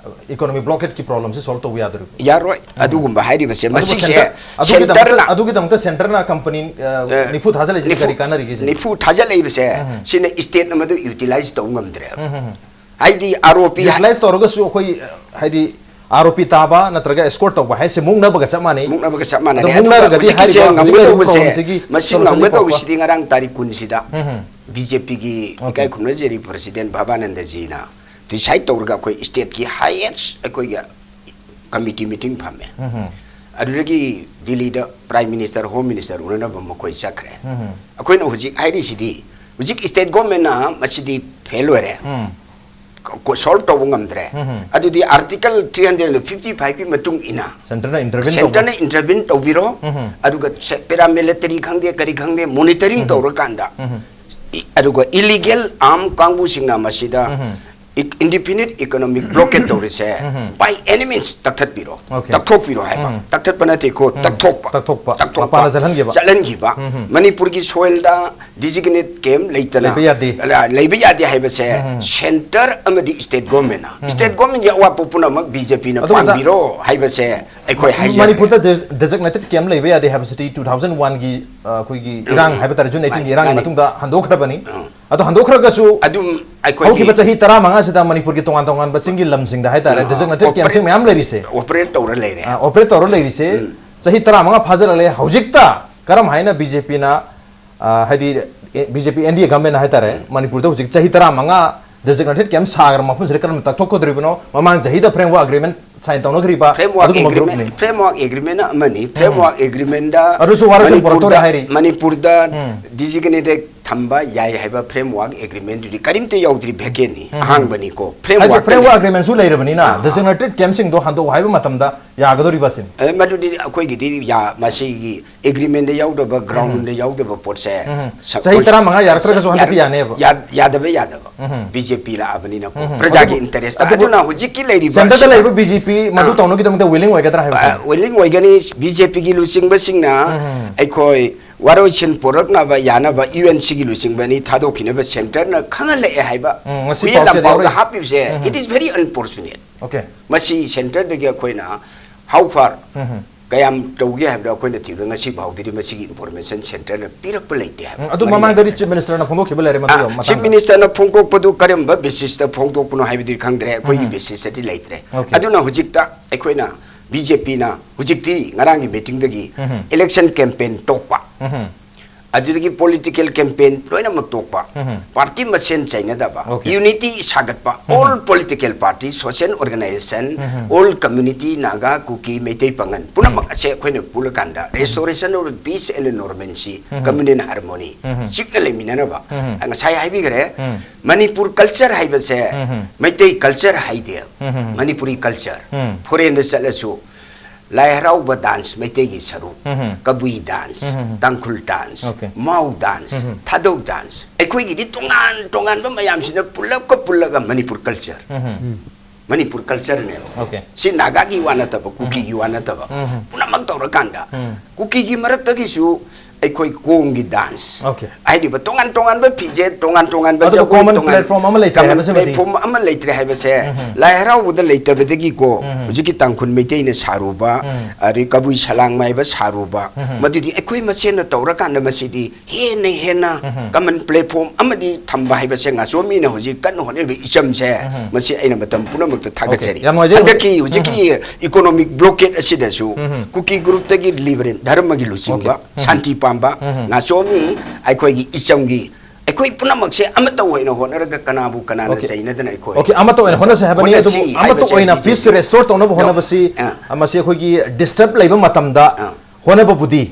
economic blockadeꯀꯤ problemꯁꯤ solve ꯇꯧꯕ ꯌꯥꯗꯣꯔꯤꯕ꯭ꯔꯣ? ꯌꯥꯔꯣꯏ꯫ ꯑꯗꯨꯒꯨꯝꯕ ꯍꯥꯏꯔꯤꯕꯁꯦ ꯑꯗꯨꯕꯨ ꯃꯁꯤꯁꯦ centre-, ꯑꯗꯨꯒꯤꯗꯃꯛꯇ, centreꯅ ꯑꯗꯨꯒꯤꯗꯃꯛꯇ centreꯅ company, ꯑ, ꯑ, ꯅꯤꯐꯨ ꯊꯥꯖꯤꯜꯂꯛꯏꯁꯤꯗꯤ ꯅꯤꯐꯨ- ꯀꯔꯤ ꯀꯥꯟꯅꯔꯤꯒꯦ ꯁꯤꯅꯤ? ꯅꯤꯐꯨ ꯊꯥꯖꯤꯜꯂꯛꯏꯕꯁꯦ ꯎꯝ. ꯁꯤꯅ stateꯅ ꯃꯗꯨ utilize ꯇꯧꯕ ꯉꯝꯗ꯭ꯔꯦꯕ꯫ ꯎꯝ, ꯎꯝ, ꯎꯝ. ꯍꯥꯏꯗꯤ R O P ꯍꯥꯏ- Utilize ꯇꯧꯔꯒꯁꯨ ꯑꯩꯈꯣꯏ, ꯑ, ꯍꯥꯏꯗꯤ ꯑꯥꯔ ꯑꯣ ꯄꯤ ꯇꯥꯕ ꯅꯠꯇ꯭ꯔꯒ ꯑꯦꯁꯀꯣꯔꯠ ꯇꯧꯕ ꯍꯥꯏꯁꯦ ꯃꯨꯛꯅꯕꯒ ꯆꯞ ꯃꯥꯟꯅꯩ꯫ ꯃꯨꯛꯅꯕꯒ ꯆꯞ ꯃꯥꯟꯅꯔꯦ꯫ ꯑꯗꯣ ꯑꯗꯨꯒ ꯃꯨꯛꯅꯔꯒꯗꯤ ꯍꯧꯖꯤꯛꯀꯤꯁꯦ ꯍꯥꯏꯔꯤꯕ ꯍꯧꯖꯤꯛ ꯉꯝꯒꯗꯧꯕꯁꯦ, ꯄ꯭ꯔꯣꯒ꯭ꯔꯥꯝꯁꯤꯒꯤ ꯃꯁꯤ ꯁꯣꯂꯨꯁꯟꯗꯤ ꯉꯝꯒꯗꯧꯕꯁꯤꯗꯤ ꯊꯣꯛꯄ? ꯉꯔꯥꯡ ꯇꯥꯔꯤꯛ ꯀꯨꯟꯁꯤꯗ ꯎꯝ ꯍꯝ꯫ ꯕꯤ ꯖꯦ ꯄꯤꯒꯤ ꯑꯣꯀꯦ꯫ ꯏꯀꯥꯏ ꯈꯨꯝꯅꯖꯔꯤ ꯄ꯭ꯔꯁꯤꯗꯦꯟ ꯚꯕꯥꯅꯟꯗꯖꯤꯅ ꯗꯤꯁꯥꯏꯠ ꯇꯧꯔꯒ ꯑꯩꯈꯣꯏ ꯁ꯭ꯇꯦꯠꯀꯤ ꯍꯥꯏꯌꯦꯁ ꯑꯩꯈꯣꯏꯒꯤ ꯀꯃꯤꯇꯤ ꯃꯤꯇꯤꯡ ꯐꯝꯃꯦ꯫ ꯎꯝ ꯍꯝ꯫ ꯑꯗꯨꯗꯒꯤ ꯗꯤꯜꯂꯤꯗ ꯄ꯭ꯔꯥꯏꯝ ꯃꯤꯅꯤꯁꯇꯔ, ꯍꯣꯝ ꯃꯤꯅꯤꯁꯇꯔ ꯎꯅꯅꯕ ꯃꯈꯣꯏ ꯆꯠꯈ꯭ꯔꯦ꯫ ꯎꯝ ꯍꯝ꯫ ꯑꯩꯈꯣꯏꯅ ꯍꯧꯖꯤꯛ ꯍꯥꯏꯔꯤꯁꯤꯗꯤ ꯍꯧꯖꯤꯛ ꯁ꯭ꯇꯦꯠ ꯒꯣꯔꯃꯦꯟꯅ ꯃꯁꯤꯗꯤ ꯐꯦꯜ ꯑꯣꯏꯔꯦ꯫ ꯎꯝ꯫ ꯀꯣ-, ꯁꯣꯜꯕ ꯇꯧꯕ ꯉꯝꯗ꯭ꯔꯦ꯫ ꯎꯝ ꯍꯝ꯫ ꯑꯗꯨꯗꯤ ꯑꯥꯔꯇꯤꯀꯜ ꯊ꯭ꯔꯤ ꯍꯟꯗ꯭ꯔꯦꯠ ꯐꯤꯐꯇꯤ ꯐꯥꯏꯚꯀꯤ ꯃꯇꯨꯡ ꯏꯟꯅ ꯁꯦꯟꯇꯔꯅ ꯏꯟꯇꯔꯚꯦꯟ ꯇꯧꯕ꯫ ꯁꯦꯟꯇꯔꯅ ꯏꯟꯇꯔꯚꯦꯟ ꯇꯧꯕꯤꯔꯣ꯫ ꯎꯝ ꯍꯝ꯫ ꯑꯗꯨꯒ ꯁꯦ-, ꯄꯦꯔꯥꯃꯤꯂꯤꯇꯔꯤ ꯈꯪꯗꯦ, ꯀꯔꯤ ꯈꯪꯗꯦ, ꯃꯣꯅꯤꯇꯔꯤꯡ ꯎꯝ ꯍꯝ꯫ ꯇꯧꯔꯀꯥꯟꯗ ꯎꯝ ꯍꯝ꯫ ꯏ-, ꯑꯗꯨꯒ ꯏꯂꯤꯒꯦꯜ ꯑꯥꯔꯝ ꯀꯥꯡꯕꯨꯁꯤꯡꯅ ꯃꯁꯤꯗ ꯎꯝ ꯍꯝ꯫ ꯏ-, ꯏꯟꯗꯤꯐꯤꯅꯤꯠ ꯏꯀꯣꯅꯣꯃꯤꯛ ꯕ꯭ꯂꯣꯀꯦꯠ ꯇꯧꯔꯤꯁꯦ ꯎꯝ ꯍꯝ꯫ ꯕꯥꯏ ꯑꯦꯅꯤ ꯃꯤꯟꯁ ꯇꯛꯊꯠꯄꯤꯔꯣ꯫ ꯑꯣꯀꯦ꯫ ꯇꯛꯊꯣꯛꯄꯤꯔꯣ ꯍꯥꯏꯕ꯫ ꯎꯝ꯫ ꯇꯛꯊꯠꯄ ꯅꯠꯇꯦꯀꯣ, ꯎꯝ꯫ ꯇꯛꯊꯣꯛꯄ꯫ ꯇꯛꯊꯣꯛꯄ꯫ ꯇꯛꯊꯣꯛꯄ꯫ ꯃꯄꯥꯟꯗ ꯆꯠꯍꯟꯈꯤꯕ꯫ ꯆꯠꯍꯟꯈꯤꯕ꯫ ꯎꯝ ꯍꯝ꯫ ꯃꯅꯤꯄꯨꯔꯒꯤ ꯁꯣꯏꯜꯗ ꯗꯤꯖꯤꯒꯅꯦꯠ ꯀꯦꯝ ꯂꯩꯇꯅ ꯂꯩꯕ ꯌꯥꯗꯦ꯫ ꯂ-, ꯂꯩꯕ ꯌꯥꯗꯦ ꯍꯥꯏꯕꯁꯦ ꯎꯝ ꯍꯝ꯫ ꯁꯦꯟꯇꯔ ꯑꯃꯗꯤ ꯁ꯭ꯇꯦꯠ ꯒꯣꯔꯃꯦꯟꯅ, ꯎꯝ ꯍꯝ꯫ ꯁ꯭ꯇꯦꯠ ꯒꯣꯔꯃꯦꯟꯒꯤ ꯑꯋꯥꯠꯄ ꯄꯨꯝꯅꯃꯛ ꯕꯤ ꯖꯦ ꯄꯤꯅ ꯑꯗꯨꯒ ꯄꯥꯡꯕꯤꯔꯣ ꯍꯥꯏꯕꯁꯦ ꯑꯩꯈꯣꯏ ꯍꯥꯏꯖꯔꯤ꯫ ꯃꯅꯤꯄꯨꯔꯗ ꯗꯦ-, ꯗꯦꯖꯤꯒꯅꯦꯇꯦꯗ ꯀꯦꯝ ꯂꯩꯕ ꯌꯥꯗꯦ ꯍꯥꯏꯕꯁꯤꯗꯤ ꯇꯨ ꯊꯥꯎꯖꯟ ꯋꯥꯟꯒꯤ, ꯑ, ꯑꯩꯈꯣꯏꯒꯤ ꯎꯝ꯫ ꯏꯔꯥꯡ ꯍꯥꯏꯕ ꯇꯥꯔꯦ, ꯖꯨꯟ ꯑꯩꯠꯇꯤꯟꯒꯤ ꯃꯥꯅꯤ, ꯏꯔꯥꯡꯒꯤ ꯃꯥꯅꯤ꯫ ꯃꯇꯨꯡꯗ ꯍꯟꯗꯣꯛꯈ꯭ꯔꯕꯅꯤ꯫ ꯎꯝ꯫ ꯑꯗꯣ ꯍꯟꯗꯣꯛꯈ꯭ꯔꯒꯁꯨ ꯑꯗꯨꯝ ꯑꯩꯈꯣꯏꯒꯤ ꯍꯧꯈꯤꯕ ꯆꯍꯤ ꯇꯔꯥꯃꯉꯥꯁꯤꯗ ꯃꯅꯤꯄꯨꯔꯒꯤ ꯇꯣꯉꯥꯟ ꯇꯣꯉꯥꯟꯕ ꯆꯤꯡꯒꯤ ꯂꯝꯁꯤꯡꯗ ꯍꯥꯏꯇꯥꯔꯦ, ꯑ, ꯗꯦꯖꯤꯒꯅꯦꯇꯦꯗ ꯑꯣꯄꯔꯦꯠ-, ꯀꯦꯝꯁꯤꯡ ꯃꯌꯥꯝ ꯂꯩꯔꯤꯁꯦ꯫ ꯑꯣꯄꯔꯦꯠ ꯇꯧꯔ ꯂꯩꯔꯦ꯫ ꯑ, ꯑꯣꯄꯔꯦꯠ ꯇꯧꯔ ꯂꯩꯔꯤꯁꯦ꯫ ꯎꯝ꯫ ꯆꯍꯤ ꯇꯔꯥꯃꯉꯥ ꯐꯥꯖꯤꯜꯂꯛꯂꯦ꯫ ꯍꯧꯖꯤꯛꯇ ꯀꯔꯝ ꯍꯥꯏꯅ ꯕꯤ ꯖꯦ ꯄꯤꯅ, ꯑ, ꯍꯥꯏꯗꯤ, ꯑꯦ, B J P N D A government ꯍꯥꯏꯇꯥꯔꯦ, ꯎꯝ꯫ ꯃꯅꯤꯄꯨꯔꯗ ꯍꯧꯖꯤꯛ ꯆꯍꯤ ꯇꯔꯥꯃꯉꯥ ꯗꯦꯖꯤꯒꯅꯦꯇꯦꯗ ꯀꯦꯝ ꯁꯥꯈ꯭ꯔꯕ ꯃꯐꯝꯁꯤꯗ ꯀꯔꯝꯅ ꯇꯛꯊꯣꯛꯀꯗꯧꯔꯤꯕꯅꯣ? ꯃꯃꯥꯡ ꯆꯍꯤꯗ ꯐ꯭ꯔꯦꯝꯋꯥꯔꯛ ꯑꯦꯒ꯭ꯔꯤꯃꯦꯟꯠ ꯁꯥꯏꯟ ꯇꯧꯅꯈ꯭ꯔꯤꯕ ꯐ꯭ꯔꯦꯝꯋꯥꯔꯛ ꯑꯗꯨꯒꯨꯝꯕ ꯑꯦꯒ꯭ꯔꯤꯃꯦꯟ, ꯒ꯭ꯔꯨꯞꯅꯤ꯫ ꯐ꯭ꯔꯦꯝꯋꯥꯔꯛ ꯑꯦꯒ꯭ꯔꯤꯃꯦꯟ ꯑꯃꯅꯤ꯫ ꯎꯝ꯫ ꯐ꯭ꯔꯦꯝꯋꯥꯔꯛ ꯑꯦꯒ꯭ꯔꯤꯃꯦꯟꯗ ꯑꯗꯨꯁꯨ ꯋꯥꯔꯣꯏꯁꯤꯟ ꯄꯣꯔꯛꯇꯧꯔꯦ ꯃꯅꯤꯄꯨꯔꯗ, ꯍꯥꯏꯔꯤ꯫ ꯃꯅꯤꯄꯨꯔꯗ ꯎꯝ꯫ ꯗꯤꯖꯤꯒꯅꯦꯇꯦꯗ ꯊꯝꯕ ꯌꯥꯏ ꯍꯥꯏꯕ ꯐ꯭ꯔꯦꯝꯋꯥꯔꯛ ꯑꯦꯒ꯭ꯔꯤꯃꯦꯟꯗꯨꯗꯤ ꯀꯔꯤꯝꯇ ꯌꯥꯎꯗ꯭ꯔꯤ, ꯚꯦꯀꯦꯟꯅꯤ, ꯎꯝ꯫ ꯑꯍꯥꯡꯕꯅꯤꯀꯣ꯫ ꯍꯥꯏꯗꯤ ꯐ꯭ꯔꯦꯝꯋꯥꯔꯛꯇꯅꯤ꯫ ꯐ꯭ꯔꯦꯝꯋꯥꯔꯛ ꯑꯦꯒ꯭ꯔꯤꯃꯦꯟꯁꯨ ꯂꯩꯔꯕꯅꯤꯅ, ꯑꯥ, ꯑꯥ꯫ ꯗꯦꯖꯤꯒꯅꯦꯇꯦꯗ ꯀꯦꯝꯁꯤꯡꯗꯣ ꯍꯟꯗꯣꯛꯑꯣ ꯍꯥꯏꯕ ꯃꯇꯝꯗ ꯌꯥꯒꯗꯧꯔꯤꯕ ꯁꯤꯅꯤ꯫ ꯑꯦ, ꯃꯗꯨꯗꯤ ꯑꯩꯈꯣꯏꯒꯤꯗꯤ ꯌꯥ-, ꯃꯁꯤꯒꯤ ꯑꯦꯒ꯭ꯔꯤꯃꯦꯟꯗ ꯌꯥꯎꯗꯕ, ꯎꯝ꯫ ꯒ꯭ꯔꯥꯎꯟꯗ ꯌꯥꯎꯗꯕ ꯄꯣꯠꯁꯦ ꯎꯝ꯫ ꯁ-, ꯆꯍꯤ ꯑꯩꯈꯣꯏ ꯇꯔꯥꯃꯉꯥ ꯌꯥꯔꯛꯇ꯭ꯔꯒꯁꯨ ꯍꯟꯗꯛꯇꯤ ꯌꯥ-, ꯌꯥꯅꯦꯕ꯫ ꯌꯥ-, ꯌꯥꯗꯕ ꯌꯥꯗꯕ꯫ ꯎꯝ꯫ ꯕꯤ ꯖꯦ ꯄꯤ ꯂꯥꯛꯑꯕꯅꯤꯅꯀꯣ, ꯎꯝ꯫ ꯄ꯭ꯔꯖꯥꯒꯤ ꯑꯗꯨꯕꯨ, ꯏꯟꯇꯔꯦꯁꯇ꯫ ꯑꯗꯨꯕꯨ ꯑꯗꯨꯅ ꯍꯧꯖꯤꯛꯀꯤ ꯂꯩꯔꯤꯕ ꯁꯦꯟꯇꯔꯗ ꯁꯤꯇꯨ-, ꯂꯩꯔꯤꯕ ꯕꯤ ꯖꯦ ꯄꯤ ꯃꯗꯨ ꯑꯥ꯫ ꯇꯧꯅꯕꯒꯤꯗꯃꯛꯇ ꯋꯤꯂꯤꯡ ꯑꯣꯏꯒꯗ꯭ꯔꯥ ꯍꯥꯏꯕꯁꯦ? ꯑꯥ, ꯋꯤꯂꯤꯡ ꯑꯣꯏꯒꯅꯤ꯫ ꯕꯤ ꯖꯦ ꯄꯤꯒꯤ ꯂꯨꯆꯤꯡꯕꯁꯤꯡꯅ ꯎꯝ꯫ ꯑꯩꯈꯣꯏ ꯋꯥꯔꯣꯏꯁꯤꯟ ꯄꯨꯔꯛꯅꯕ ꯌꯥꯅꯕ ꯌꯨ ꯑꯦꯟ ꯁꯤꯒꯤ ꯂꯨꯆꯤꯡꯕ ꯑꯅꯤ ꯊꯥꯗꯣꯛꯈꯤꯅꯕ ꯁꯦꯟꯇꯔꯅ ꯈꯪꯍꯜꯂꯛꯑꯦ ꯍꯥꯏꯕ ꯎꯝ, ꯉꯁꯤ ꯍꯨꯏꯌꯦꯟ ꯄꯥꯎꯆꯦꯗ ꯂꯥꯟꯄꯥꯎꯗ ꯌꯥꯎꯔꯛꯏ꯫ ꯍꯥꯞꯄꯤꯕꯁꯦ, ꯎꯝ꯫ It is very unfortunate꯫ Okay. ꯃꯁꯤ ꯁꯦꯟꯇꯔꯗꯒꯤ ꯑꯩꯈꯣꯏꯅ how far ꯎꯝ꯫ ꯀꯌꯥꯝ ꯇꯧꯒꯦ ꯍꯥꯏꯕꯗꯣ ꯑꯩꯈꯣꯏꯅ ꯊꯤꯕꯗ ꯉꯁꯤ ꯐꯥꯎꯗꯗꯤ ꯃꯁꯤꯒꯤ information centreꯅ ꯄꯤꯔꯛꯄ ꯂꯩꯇꯦ ꯍꯥꯏꯕ꯫ ꯎꯝ, ꯑꯗꯨ ꯃꯃꯥꯡꯗꯗꯤ Chief Ministerꯅ ꯐꯣꯡꯗꯣꯛꯈꯤꯕ ꯂꯩꯔꯦ ꯃꯗꯨꯒꯤ ꯆꯤꯐ ꯃꯇꯥꯡꯗ꯫ ꯃꯤꯅꯤꯁꯇꯔꯅ ꯐꯣꯡꯗꯣꯛꯄꯗꯨ ꯀꯔꯝꯕ basisꯇ ꯐꯣꯡꯗꯣꯛꯄꯅꯣ ꯍꯥꯏꯕꯗꯤ ꯈꯪꯗ꯭ꯔꯦ, ꯑꯩꯈꯣꯏꯒꯤ basisꯇꯗꯤ ꯂꯩꯇ꯭ꯔꯦ꯫ Okay. ꯑꯗꯨꯅ ꯍꯧꯖꯤꯛꯇ ꯑꯩꯈꯣꯏꯅ BJPꯅ ꯍꯧꯖꯤꯛꯇꯤ ꯉꯔꯥꯡꯒꯤ meetingꯗꯒꯤ ꯎꯝ. election campaign ꯇꯣꯛꯄ, ꯎꯝ. ꯑꯗꯨꯗꯒꯤ political campaign ꯂꯣꯏꯅꯃꯛ ꯇꯣꯛꯄ, ꯎꯝ. party ꯃꯁꯦꯟ ꯆꯩꯅꯗꯕ, Okay. unity ꯁꯥꯒꯠꯄ, all political party, social organization, all community, Naga, ꯀꯨꯀꯤ, ꯃꯩꯇꯩ, ꯄꯥꯉꯟ ꯄꯨꯝꯅꯃꯛ ꯑꯁꯦ ꯑꯩꯈꯣꯏꯅ ꯄꯨꯜꯂꯀꯥꯟꯗ restoration of peace and normalcy, communal harmony, ꯆꯤꯛꯅ ꯂꯩꯃꯤꯟꯅꯅꯕ꯫ ꯉꯁꯥꯏ ꯍꯥꯏꯕꯤꯈ꯭ꯔꯦ, ꯃꯅꯤꯄꯨꯔ culture ꯍꯥꯏꯕꯁꯦ, ꯃꯩꯇꯩ culture ꯍꯥꯏꯗꯦ, ꯃꯅꯤꯄꯨꯔꯤ culture꯫ Foreignꯗ ꯆꯠꯂꯁꯨ ꯂꯥꯏ ꯍꯔꯥꯎꯕ dance ꯃꯩꯇꯩꯒꯤ ꯁꯔꯨꯛ, ꯀꯕꯨꯏ dance, ꯇꯥꯡꯈꯨꯜ dance, Okay. ꯃꯥꯎ dance, ꯊꯥꯗꯧ dance, ꯑꯩꯈꯣꯏꯒꯤꯗꯤ ꯇꯣꯉꯥꯟ ꯇꯣꯉꯥꯟꯕ ꯃꯌꯥꯝꯁꯤꯅ ꯄꯨꯜꯂꯞꯀ ꯄꯨꯜꯂꯒ ꯃꯅꯤꯄꯨꯔ culture꯫ ꯃꯅꯤꯄꯨꯔ cultureꯅꯦꯕ꯫ Okay. ꯁꯤ ꯅꯥꯒꯥꯒꯤ ꯋꯥ ꯅꯠꯇꯕ, ꯀꯨꯀꯤꯒꯤ ꯋꯥ ꯅꯠꯇꯕ, ꯄꯨꯝꯅꯃꯛ ꯇꯧꯔꯀꯥꯟꯗ ꯀꯨꯀꯤꯒꯤ ꯃꯔꯛꯇꯒꯤꯁꯨ ꯑꯩꯈꯣꯏ ꯀꯣꯝꯒꯤ dance, Okay. ꯍꯥꯏꯔꯤꯕ ꯇꯣꯉꯥꯟ ꯇꯣꯉꯥꯟꯕ ꯐꯤꯖꯦꯠ, ꯇꯣꯉꯥꯟ ꯇꯣꯉꯥꯟꯕ ꯑꯗꯨꯕꯨ ꯖꯒꯣꯏ, common ꯇꯣꯉꯥꯟ platform ꯑꯃ ꯂꯩꯇ꯭ꯔꯦ common ꯍꯥꯏꯕꯁꯤꯃꯗꯤ꯫ platform ꯑꯃ ꯂꯩꯇ꯭ꯔꯦ ꯍꯥꯏꯕꯁꯦ ꯂꯥꯏ ꯍꯔꯥꯎꯕꯗ ꯂꯩꯇꯕꯗꯒꯤꯀꯣ, ꯍꯧꯖꯤꯛꯀꯤ ꯇꯥꯡꯈꯨꯜ ꯃꯩꯇꯩꯅ ꯁꯥꯔꯨꯕ, ꯑꯗꯩ ꯀꯕꯨꯏ ꯁꯂꯥꯡ ꯃꯥꯏꯕ ꯁꯥꯔꯨꯕ, ꯃꯗꯨꯗꯤ ꯑꯩꯈꯣꯏ ꯃꯁꯦꯟꯅ ꯇꯧꯔꯀꯥꯟꯗ ꯃꯁꯤꯗꯤ ꯍꯦꯟꯅ ꯍꯦꯟꯅ common platform ꯑꯃꯗꯤ ꯊꯝꯕ ꯍꯥꯏꯕꯁꯦ ꯉꯥꯆꯣꯝ ꯃꯤꯅ ꯍꯧꯖꯤꯛ ꯀꯟꯅ ꯍꯣꯠꯅꯔꯤꯕ ꯏꯆꯝꯁꯦ, ꯃꯁꯤ ꯑꯩꯅ ꯃꯇꯝ ꯄꯨꯝꯅꯃꯛꯇ ꯊꯥꯒꯠꯆꯔꯤ꯫ ꯌꯥꯝ ꯅꯨꯡꯉꯥꯏꯖꯩ꯫ ꯍꯟꯗꯛꯀꯤ ꯍꯧꯖꯤꯛꯀꯤ economic blockade ꯑꯁꯤꯗꯁꯨ ꯀꯨꯀꯤ groupꯇꯒꯤ liberal ꯙꯔꯃꯒꯤ ꯂꯨꯆꯤꯡꯕ, Okay. ꯁꯥꯟꯇꯤ ꯄꯥꯝꯕ, ꯉꯥꯆꯣꯝ ꯃꯤ, ꯑꯩꯈꯣꯏꯒꯤ ꯏꯆꯝꯒꯤ, ꯑꯩꯈꯣꯏ ꯄꯨꯝꯅꯃꯛꯁꯦ ꯑꯃꯠꯇ ꯑꯣꯏꯅ ꯍꯣꯠꯅꯔꯒ ꯀꯅꯥꯕꯨ ꯀꯅꯥꯅ Okay. ꯆꯩꯅꯗꯅ ꯑꯩꯈꯣꯏ Okay, ꯑꯃꯠꯇ ꯑꯣꯏꯅ ꯍꯣꯠꯅꯁꯦ ꯍꯥꯏꯕꯅꯤ, ꯍꯣꯠꯅꯁꯤ ꯑꯗꯨꯕꯨ ꯑꯃꯠꯇ ꯍꯥꯏꯕꯁꯦ ꯑꯣꯏꯅ BJP peace restore ꯇꯧꯅꯕ No. ꯍꯣꯠꯅꯕꯁꯤ, ꯑꯥ. ꯑ, ꯃꯁꯤ ꯑꯩꯈꯣꯏꯒꯤ disturb ꯂꯩꯕ ꯃꯇꯝꯗ ꯑꯥ. ꯍꯣꯠꯅꯕꯕꯨꯗꯤ,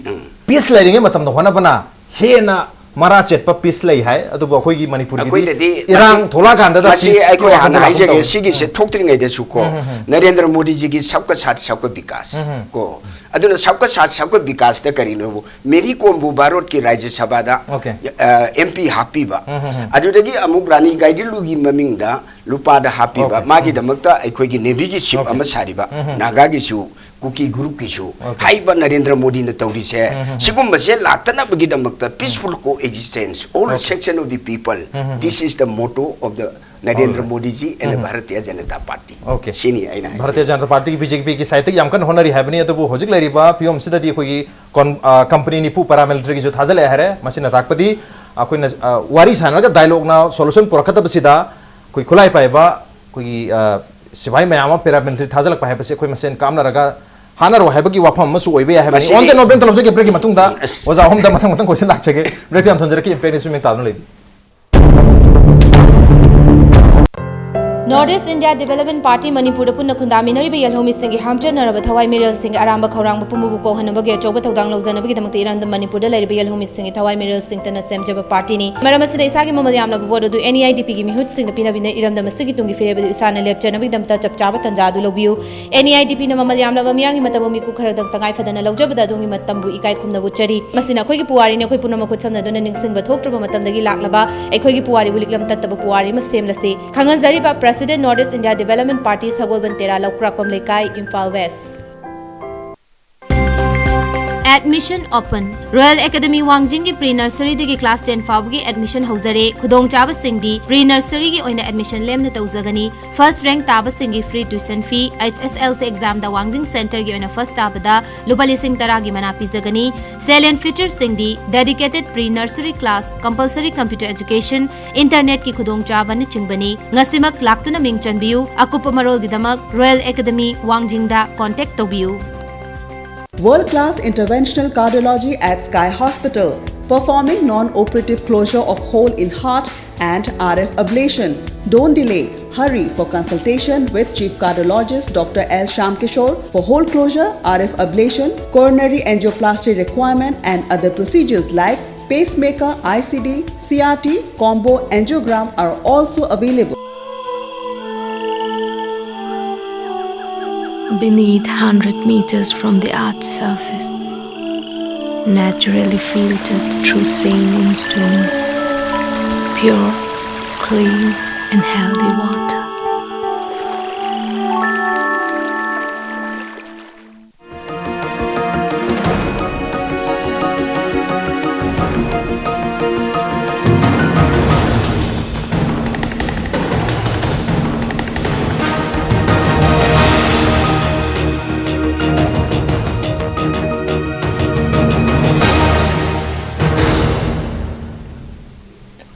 peace ꯂꯩꯔꯤꯉꯩ ꯃꯇꯝꯗ ꯍꯣꯠꯅꯕꯅ ꯍꯦꯟꯅ ꯃꯔꯥ ꯆꯦꯠꯄ peace ꯂꯩ ꯍꯥꯏ, ꯑꯗꯨꯕꯨ ꯑꯩꯈꯣꯏꯒꯤ ꯃꯅꯤꯄꯨꯔꯒꯤꯗꯤ ꯑꯩꯈꯣꯏꯗꯗꯤ ꯏꯔꯥꯡ ꯃꯁꯤ-, ꯊꯣꯛꯂꯛꯑꯀꯥꯟꯗꯗ ꯃꯁꯤ peace ꯑꯩꯈꯣꯏ ꯋꯥꯈꯜ ꯍꯥꯟꯅ ꯋꯥꯈꯜ ꯍꯥꯏꯖꯒꯦ, ꯇꯧꯕ꯫ ꯁꯤꯒꯤꯁꯦ ꯊꯣꯛꯇ꯭ꯔꯤꯉꯩꯗꯁꯨ ꯀꯣ, Narendra ꯃꯣꯗꯤꯖꯤꯒꯤ Sabka Saath Sabka Vikas ꯀꯣ, ꯑꯗꯨꯅ Sabka Saath Sabka Vikasꯇ ꯀꯔꯤꯅꯣꯕꯨ, ꯃꯦꯔꯤ ꯀꯣꯝꯕꯨ ꯚꯥꯔꯠꯀꯤ ꯔꯥꯖ꯭ꯌ ꯁꯚꯥꯗ, Okay. ꯑ, MP ꯍꯥꯞꯄꯤꯕ, ꯑꯗꯨꯗꯒꯤ ꯑꯃꯨꯛ ꯔꯥꯅꯤ ꯒꯥꯏꯗꯤꯟꯂꯨꯒꯤ ꯃꯃꯤꯡꯗ ꯂꯨꯄꯥꯗ ꯍꯥꯞꯄꯤꯕ, Okay. ꯃꯥꯒꯤꯗꯃꯛꯇ ꯑꯩꯈꯣꯏꯒꯤ Navyꯒꯤ chief Okay. ꯑꯃ ꯁꯥꯔꯤꯕ, ꯅꯥꯒꯥꯒꯤꯁꯨ, ꯀꯨꯀꯤ groupꯀꯤꯁꯨ, Okay. ꯍꯥꯏꯕ ꯅꯔꯦꯟꯗ꯭ꯔ ꯃꯣꯗꯤꯅ ꯇꯧꯔꯤꯁꯦ, ꯁꯤꯒꯨꯝꯕꯁꯦ ꯂꯥꯛꯇꯅꯕꯒꯤꯗꯃꯛꯇ peaceful coexistence, all Okay. section of the people, this is the motto of the Narendra ꯃꯣꯗꯤꯖꯤ and Bharatiya Janata party. Okay. ꯁꯤꯅꯤ ꯑꯩꯅ ꯍꯥꯏꯖꯅꯤꯡꯉꯤ꯫ ꯚꯥꯔꯇꯤꯌꯥ ꯖꯅꯇꯥ ꯄꯥꯔꯇꯤꯒꯤ ꯕꯤ ꯖꯦ ꯄꯤꯒꯤ ꯁꯥꯏꯠꯇꯒꯤ ꯌꯥꯝ ꯀꯟꯅ ꯍꯣꯠꯅꯔꯤ ꯍꯥꯏꯕꯅꯤ, ꯑꯗꯨꯕꯨ ꯍꯧꯖꯤꯛ ꯂꯩꯔꯤꯕ ꯐꯤꯕꯝꯁꯤꯗꯗꯤ ꯑꯩꯈꯣꯏꯒꯤ ꯀꯣꯟ-, ꯑ, ꯀꯝꯄꯅꯤ ꯅꯤꯐꯨ ꯄꯦꯔꯥꯃꯤꯂꯤꯇꯔꯤꯒꯤꯁꯨ ꯊꯥꯖꯤꯜꯂꯛꯑꯦ ꯍꯥꯏꯔꯦ꯫ ꯃꯁꯤꯅ ꯇꯥꯛꯄꯗꯤ ꯑꯩꯈꯣꯏꯅ, ꯑ, ꯋꯥꯔꯤ ꯁꯥꯟꯅꯔꯒ ꯗꯥꯏꯂꯣꯒꯅ ꯁꯣꯂꯨꯁꯟ ꯄꯨꯔꯛꯀꯗꯕꯁꯤꯗ ꯑꯩꯈꯣꯏ ꯈꯨꯠꯂꯥꯏ ꯄꯥꯏꯕ ꯑꯩꯈꯣꯏꯒꯤ, ꯑ, ꯁꯤꯐꯥꯏ ꯃꯌꯥꯝ ꯑꯃ ꯄꯦꯔꯥꯃꯤꯂꯤꯇꯔꯤ ꯊꯥꯖꯤꯜꯂꯛꯄ ꯍꯥꯏꯕꯁꯤ ꯑꯩꯈꯣꯏ ꯃꯁꯦꯟ ꯀꯥꯞꯅꯔꯒ ꯍꯥꯠꯅꯔꯣ ꯍꯥꯏꯕꯒꯤ ꯋꯥꯐꯝ ꯑꯃꯁꯨ ꯑꯣꯏꯕ ꯌꯥꯏ ꯍꯥꯏꯕꯅꯤ꯫ ꯃꯁꯤꯗꯤ On the note, ꯕ꯭ꯔꯦꯛ ꯂꯧꯖꯒꯦ꯫ ꯕ꯭ꯔꯦꯛꯀꯤ ꯃꯇꯨꯡꯗ ꯑꯁ꯫ ꯑꯣꯖꯥ ꯑꯍꯨꯝꯗ ꯃꯊꯪ ꯃꯊꯪ ꯀꯣꯏꯁꯟ ꯂꯥꯛꯆꯒꯦ꯫ ꯕ꯭ꯔꯦꯛꯇ ꯌꯥꯝ ꯊꯣꯟꯖꯔꯛꯀꯦ꯫ ꯏꯝꯄꯦꯛ ꯅ꯭ꯌꯨꯁ ꯃꯤꯡ ꯇꯥꯗꯨꯅ ꯂꯩꯕꯤꯌꯨ꯫ North east India development party ꯃꯅꯤꯄꯨꯔꯗ ꯄꯨꯟꯅ ꯈꯨꯟꯗꯥꯃꯤꯟꯅꯔꯤꯕ ꯌꯦꯜꯍꯧꯃꯤꯁꯤꯡꯒꯤ ꯍꯥꯝꯆꯠꯅꯔꯕ ꯊꯋꯥꯏ ꯃꯤꯔꯦꯜꯁꯤꯡꯒꯤ ꯑꯔꯥꯟꯕ ꯈꯧꯔꯥꯡꯕ ꯄꯨꯝꯕꯕꯨ ꯀꯣꯛꯍꯟꯅꯕꯒꯤ ꯑꯆꯧꯕ ꯊꯧꯗꯥꯡ ꯂꯧꯖꯅꯕꯒꯤꯗꯃꯛꯇ ꯏꯔꯝꯗꯝ ꯃꯅꯤꯄꯨꯔꯗ ꯂꯩꯔꯤꯕ ꯌꯦꯜꯍꯧꯃꯤꯁꯤꯡꯒꯤ ꯊꯋꯥꯏ ꯃꯤꯔꯦꯜꯁꯤꯡꯇꯅ ꯁꯦꯝꯖꯕ ꯄꯥꯔꯇꯤꯅꯤ꯫ ꯃꯔꯝ ꯑꯁꯤꯅ ꯏꯁꯥꯒꯤ ꯃꯃꯜ ꯌꯥꯝꯂꯕ ꯚꯣꯠ ꯑꯗꯨ ꯑꯦꯟ ꯏ ꯑꯥꯏ ꯗꯤ ꯄꯤꯒꯤ ꯃꯤꯍꯨꯠꯁꯤꯡꯗ ꯄꯤꯅꯕꯤꯅ ꯏꯔꯝꯗꯝ ꯑꯁꯤꯒꯤ ꯇꯨꯡꯒꯤ ꯐꯤꯔꯦꯞ ꯑꯗꯨ ꯏꯁꯥꯅ ꯂꯦꯞꯆꯅꯕꯒꯤꯗꯃꯛꯇ ꯆꯞ ꯆꯥꯕ ꯇꯥꯟꯖꯥ ꯑꯗꯨ ꯂꯧꯕꯤꯌꯨ꯫ ꯑꯦꯟ ꯏ ꯑꯥꯏ ꯗꯤ ꯄꯤꯅ ꯃꯃꯜ ꯌꯥꯝꯂꯕ ꯃꯤꯌꯥꯝꯒꯤ ꯃꯇꯝꯕꯨ ꯃꯤꯀꯨꯞ ꯈꯔꯗꯪ ꯇꯉꯥꯏ ꯐꯗꯅ ꯂꯧꯖꯕꯗ ꯑꯗꯣꯝꯒꯤ ꯃꯇꯝꯕꯨ ꯏꯀꯥꯏ ꯈꯨꯝꯅꯕ ꯎꯠꯆꯔꯤ꯫ ꯃꯁꯤꯅ ꯑꯩꯈꯣꯏꯒꯤ ꯄꯨꯋꯥꯔꯤꯅꯤ꯫ ꯑꯩꯈꯣꯏ ꯄꯨꯝꯅꯃꯛ ꯈꯨꯠꯁꯝꯅꯗꯨꯅ ꯅꯤꯡꯁꯤꯡꯕ ꯊꯣꯛꯇ꯭ꯔꯕ ꯃꯇꯝꯗꯒꯤ ꯂꯥꯛꯂꯕ ꯑꯩꯈꯣꯏꯒꯤ ꯄꯨꯋꯥꯔꯤꯕꯨ ꯂꯤꯛꯂꯝ ꯇꯠꯇꯕ ꯄꯨꯋꯥꯔꯤ ꯑꯃ ꯁꯦꯝꯂꯁꯤ꯫ ꯈꯪꯍꯟꯖꯔꯤꯕ, President, North East India Development Party, ꯁꯒꯣꯜꯕꯟ ꯇꯦꯔꯥ, ꯂꯧꯈ꯭ꯔꯥꯛꯄꯝ ꯂꯩꯀꯥꯏ, Imphal west. Admission open. Royal Academy ꯋꯥꯡꯖꯤꯡꯒꯤ pre nursery ꯗꯒꯤ class ten ꯐꯥꯎꯕꯒꯤ admission ꯍꯧꯖꯔꯦ꯫ ꯈꯨꯗꯣꯡꯆꯥꯕꯁꯤꯡꯗꯤ pre nursery ꯒꯤ ꯑꯣꯏꯅ admission ꯂꯦꯝꯅ ꯇꯧꯖꯒꯅꯤ꯫ First rank ꯇꯥꯕꯁꯤꯡꯒꯤ free tuition fee, H S L C exam ꯗ ꯋꯥꯡꯖꯤꯡ center ꯒꯤ ꯑꯣꯏꯅ first ꯇꯥꯕꯗ ꯂꯨꯄꯥ ꯂꯤꯁꯤꯡ ꯇꯔꯥꯒꯤ ꯃꯅꯥ ꯄꯤꯖꯒꯅꯤ꯫ Salient features ꯁꯤꯡꯗꯤ dedicated pre nursery class, compulsory computer education, internet ꯀꯤ ꯈꯨꯗꯣꯡꯆꯥꯕꯅꯆꯤꯡꯕꯅꯤ꯫ ꯉꯁꯤꯃꯛ ꯂꯥꯛꯇꯨꯅ ꯃꯤꯡ ꯆꯟꯕꯤꯌꯨ꯫ ꯑꯀꯨꯞꯄ ꯃꯔꯣꯜꯒꯤꯗꯃꯛ Royal Academy ꯋꯥꯡꯖꯤꯡꯗ contact ꯇꯧꯕꯤꯌꯨ꯫ World class interventional cardiology at Sky Hospital, performing non operative closure of hole in heart and R F ablation. Don't delay, hurry for consultation with Chief Cardiologist Doctor L Shyamkishore for hole closure, R F ablation, coronary angioplasty requirement, and other procedures like pacemaker, I C D, C R T, combo angiogram are also available. Beneath hundred meters from the earth's surface, naturally filtered through saline stones, pure, clean, and healthy water.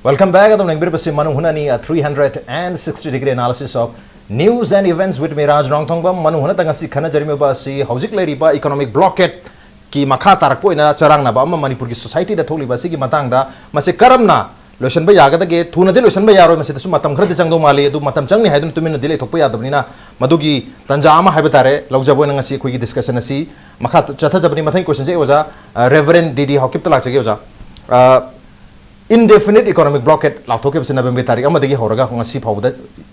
Welcome back. ꯑꯗꯨꯝ ꯌꯦꯡꯕꯤꯔꯤꯕꯁꯤ ꯃꯅꯨꯡ ꯍꯨꯠꯅꯅꯤ, a three hundred and sixty degree analysis of news and events with me, Raj Rongthongba. ꯃꯅꯨꯡ ꯍꯨꯠꯅꯗ ꯉꯁꯤ ꯈꯟꯅꯖꯔꯤꯕ ꯑꯁꯤ ꯍꯧꯖꯤꯛ ꯂꯩꯔꯤꯕ economic blockade ꯀꯤ ꯃꯈꯥ ꯇꯥꯔꯛꯄ ꯑꯣꯏꯅ ꯆꯔꯥꯡꯅꯕ ꯑꯃ ꯃꯅꯤꯄꯨꯔꯒꯤ society ꯗ ꯊꯣꯛꯂꯤꯕ ꯑꯁꯤꯒꯤ ꯃꯇꯥꯡꯗ, ꯃꯁꯤ ꯀꯔꯝꯅ ꯂꯣꯏꯁꯤꯟꯕ ꯌꯥꯒꯗꯒꯦ? ꯊꯨꯅꯗꯤ ꯂꯣꯏꯁꯤꯟꯕ ꯌꯥꯔꯣꯏ, ꯃꯁꯤꯗꯁꯨ ꯃꯇꯝ ꯈꯔꯗꯤ ꯆꯪꯗꯧ ꯃꯥꯜꯂꯤ꯫ ꯑꯗꯨ ꯃꯇꯝ ꯆꯪꯅꯤ ꯍꯥꯏꯗꯨꯅ ꯇꯨꯃꯤꯟꯅꯗꯤ ꯂꯩꯊꯣꯛꯄ ꯌꯥꯗꯕꯅꯤꯅ, ꯃꯗꯨꯒꯤ ꯇꯥꯟꯖꯥ ꯑꯃ ꯍꯥꯏꯕ ꯇꯥꯔꯦ, ꯂꯧꯖꯕ ꯑꯣꯏꯅ ꯉꯁꯤ ꯑꯩꯈꯣꯏꯒꯤ discussion ꯑꯁꯤ ꯃꯈꯥ ꯆꯠꯊꯖꯕꯅꯤ꯫ ꯃꯊꯪꯒꯤ question ꯁꯦ ꯑꯣꯖꯥ, ꯑ, Reverend ꯗꯤ ꯗꯤ ꯍꯥꯎꯀꯤꯞꯇ ꯂꯥꯛꯆꯒꯦ ꯑꯣꯖꯥ꯫ ꯑ, indefinite economic blockade ꯂꯥꯎꯊꯣꯛꯈꯤꯕꯁꯤ ꯅꯕꯦꯝꯕꯔꯒꯤ ꯇꯥꯔꯤꯛ ꯑꯃꯗꯒꯤ ꯍꯧꯔꯒ ꯉꯁꯤ ꯐꯥꯎꯕꯗ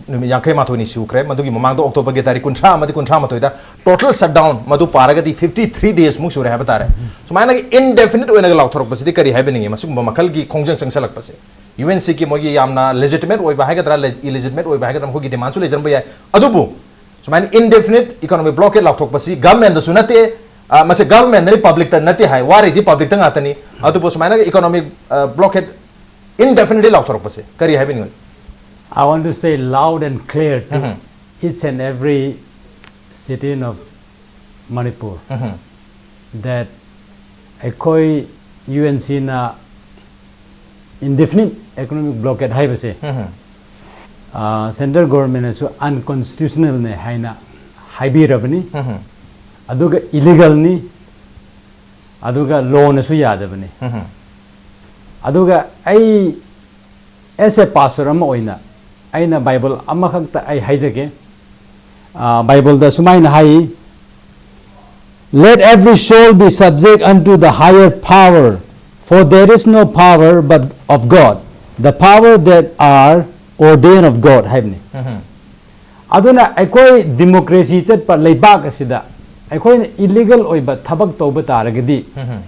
ꯅꯨꯃꯤꯠ ꯌꯥꯡꯈꯩ ꯃꯥꯊꯣꯏꯅꯤ ꯁꯨꯈ꯭ꯔꯦ꯫ ꯃꯗꯨꯒꯤ ꯃꯃꯥꯡꯗ ꯑꯣꯛꯇꯣꯕꯔꯒꯤ ꯇꯥꯔꯤꯛ ꯀꯨꯟꯊ꯭ꯔꯥ ꯑꯃꯗꯤ ꯀꯨꯟꯊ꯭ꯔꯥ ꯃꯥꯊꯣꯏꯗ total shutdown, ꯃꯗꯨ ꯄꯥꯔꯒꯗꯤ fifty three days ꯃꯨꯛ ꯁꯨꯔꯦ ꯍꯥꯏꯕ ꯇꯥꯔꯦ꯫ ꯁꯨꯃꯥꯏꯅ indefinite ꯑꯣꯏꯅꯒ ꯂꯥꯎꯊꯣꯔꯛꯄꯁꯤꯗꯤ ꯀꯔꯤ ꯍꯥꯏꯕꯤꯅꯤꯡꯉꯤ? ꯃꯁꯤꯒꯨꯝꯕ ꯃꯈꯜꯒꯤ ꯈꯣꯡꯖꯪ ꯆꯪꯁꯤꯜꯂꯛꯄꯁꯦ, ꯌꯨ ꯑꯦꯟ ꯁꯤꯒꯤ ꯃꯣꯏꯒꯤ ꯌꯥꯝꯅ legitimate ꯑꯣꯏꯕ ꯍꯥꯏꯒꯗ꯭ꯔꯥ, ꯂꯦ-, illegitimate ꯑꯣꯏꯕ ꯍꯥꯏꯒꯗ꯭ꯔꯥ, ꯃꯈꯣꯏꯒꯤ demand ꯁꯨ ꯂꯩꯖꯔꯝꯕ ꯌꯥꯏ꯫ ꯑꯗꯨꯕꯨ ꯁꯨꯃꯥꯏꯅ indefinite economic blockade ꯂꯥꯎꯊꯣꯛꯄꯁꯤ government ꯗꯁꯨ ꯅꯠꯇꯦ, ꯑ, ꯃꯁꯤ government ꯅꯤ, public ꯇ ꯅꯠꯇꯦ ꯍꯥꯏ, ꯋꯥꯔꯤꯗꯤ public ꯇ ꯉꯥꯛꯇꯅꯤ꯫ ꯑꯗꯨꯕꯨ ꯁꯨꯃꯥꯏꯅ economic, ꯑ, blockade indefinitely ꯂꯥꯎꯊꯣꯔꯛꯄꯁꯦ ꯀꯔꯤ ꯍꯥꯏꯕꯤꯅꯤꯡꯉꯤ? I want to say loud and clear to Mhm. each and every citizen of Manipur Mhm. that ꯑꯩꯈꯣꯏ ꯌꯨ ꯑꯦꯟ ꯁꯤꯅ indefinite economic blockade ꯍꯥꯏꯕꯁꯦ, Mhm. ꯑ, central government ꯅꯁꯨ unconstitutional ꯅꯦ ꯍꯥꯏꯅ ꯍꯥꯏꯕꯤꯔꯕꯅꯤ, Mhm. ꯑꯗꯨꯒ illegal ꯅꯤ, ꯑꯗꯨꯒ law ꯅꯁꯨ ꯌꯥꯗꯕꯅꯤ꯫ Mhm. ꯑꯗꯨꯒ ꯑꯩ as a pastor ꯑꯃ ꯑꯣꯏꯅ ꯑꯩꯅ Bible ꯑꯃꯈꯛꯇ ꯑꯩ ꯍꯥꯏꯖꯒꯦ꯫ ꯑ, Bible ꯗ ꯁꯨꯃꯥꯏꯅ ꯍꯥꯏ, "Let every soul be subject unto the higher power, for there is no power but of God, the power that are ordained of God" ꯍꯥꯏꯕꯅꯤ꯫ Mhm. ꯑꯗꯨꯅ ꯑꯩꯈꯣꯏ democracy ꯆꯠꯄ ꯂꯩꯕꯥꯛ ꯑꯁꯤꯗ ꯑꯩꯈꯣꯏꯅ illegal ꯑꯣꯏꯕ ꯊꯕꯛ ꯇꯧꯕ ꯇꯥꯔꯒꯗꯤ, Mhm.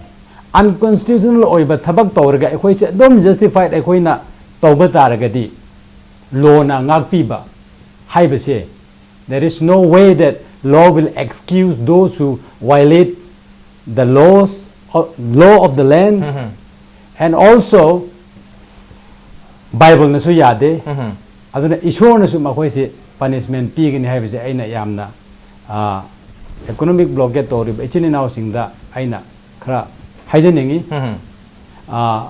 unconstitutional ꯑꯣꯏꯕ ꯊꯕꯛ ꯇꯧꯔꯒ ꯑꯩꯈꯣꯏꯁꯦ ꯑꯗꯨꯝ justified ꯑꯩꯈꯣꯏꯅ ꯇꯧꯕ ꯇꯥꯔꯒꯗꯤ, law ꯅ ꯉꯥꯛꯄꯤꯕ ꯍꯥꯏꯕꯁꯦ, there is no way that law will excuse those who violate the laws of, law of the land, Mhm. and also Bible ꯅꯁꯨ ꯌꯥꯗꯦ꯫ Mhm. ꯑꯗꯨꯅ ꯏꯁꯣꯔꯅꯁꯨ ꯃꯈꯣꯏꯁꯦ punishment ꯄꯤꯒꯅꯤ ꯍꯥꯏꯕꯁꯦ ꯑꯩꯅ ꯌꯥꯝꯅ, ꯑ, economic blockade ꯇꯧꯔꯤꯕ ꯏꯆꯤꯟ ꯏꯅꯥꯎꯁꯤꯡꯗ ꯑꯩꯅ ꯈꯔ ꯍꯥꯏꯖꯅꯤꯡꯉꯤ꯫ Mhm. ꯑ,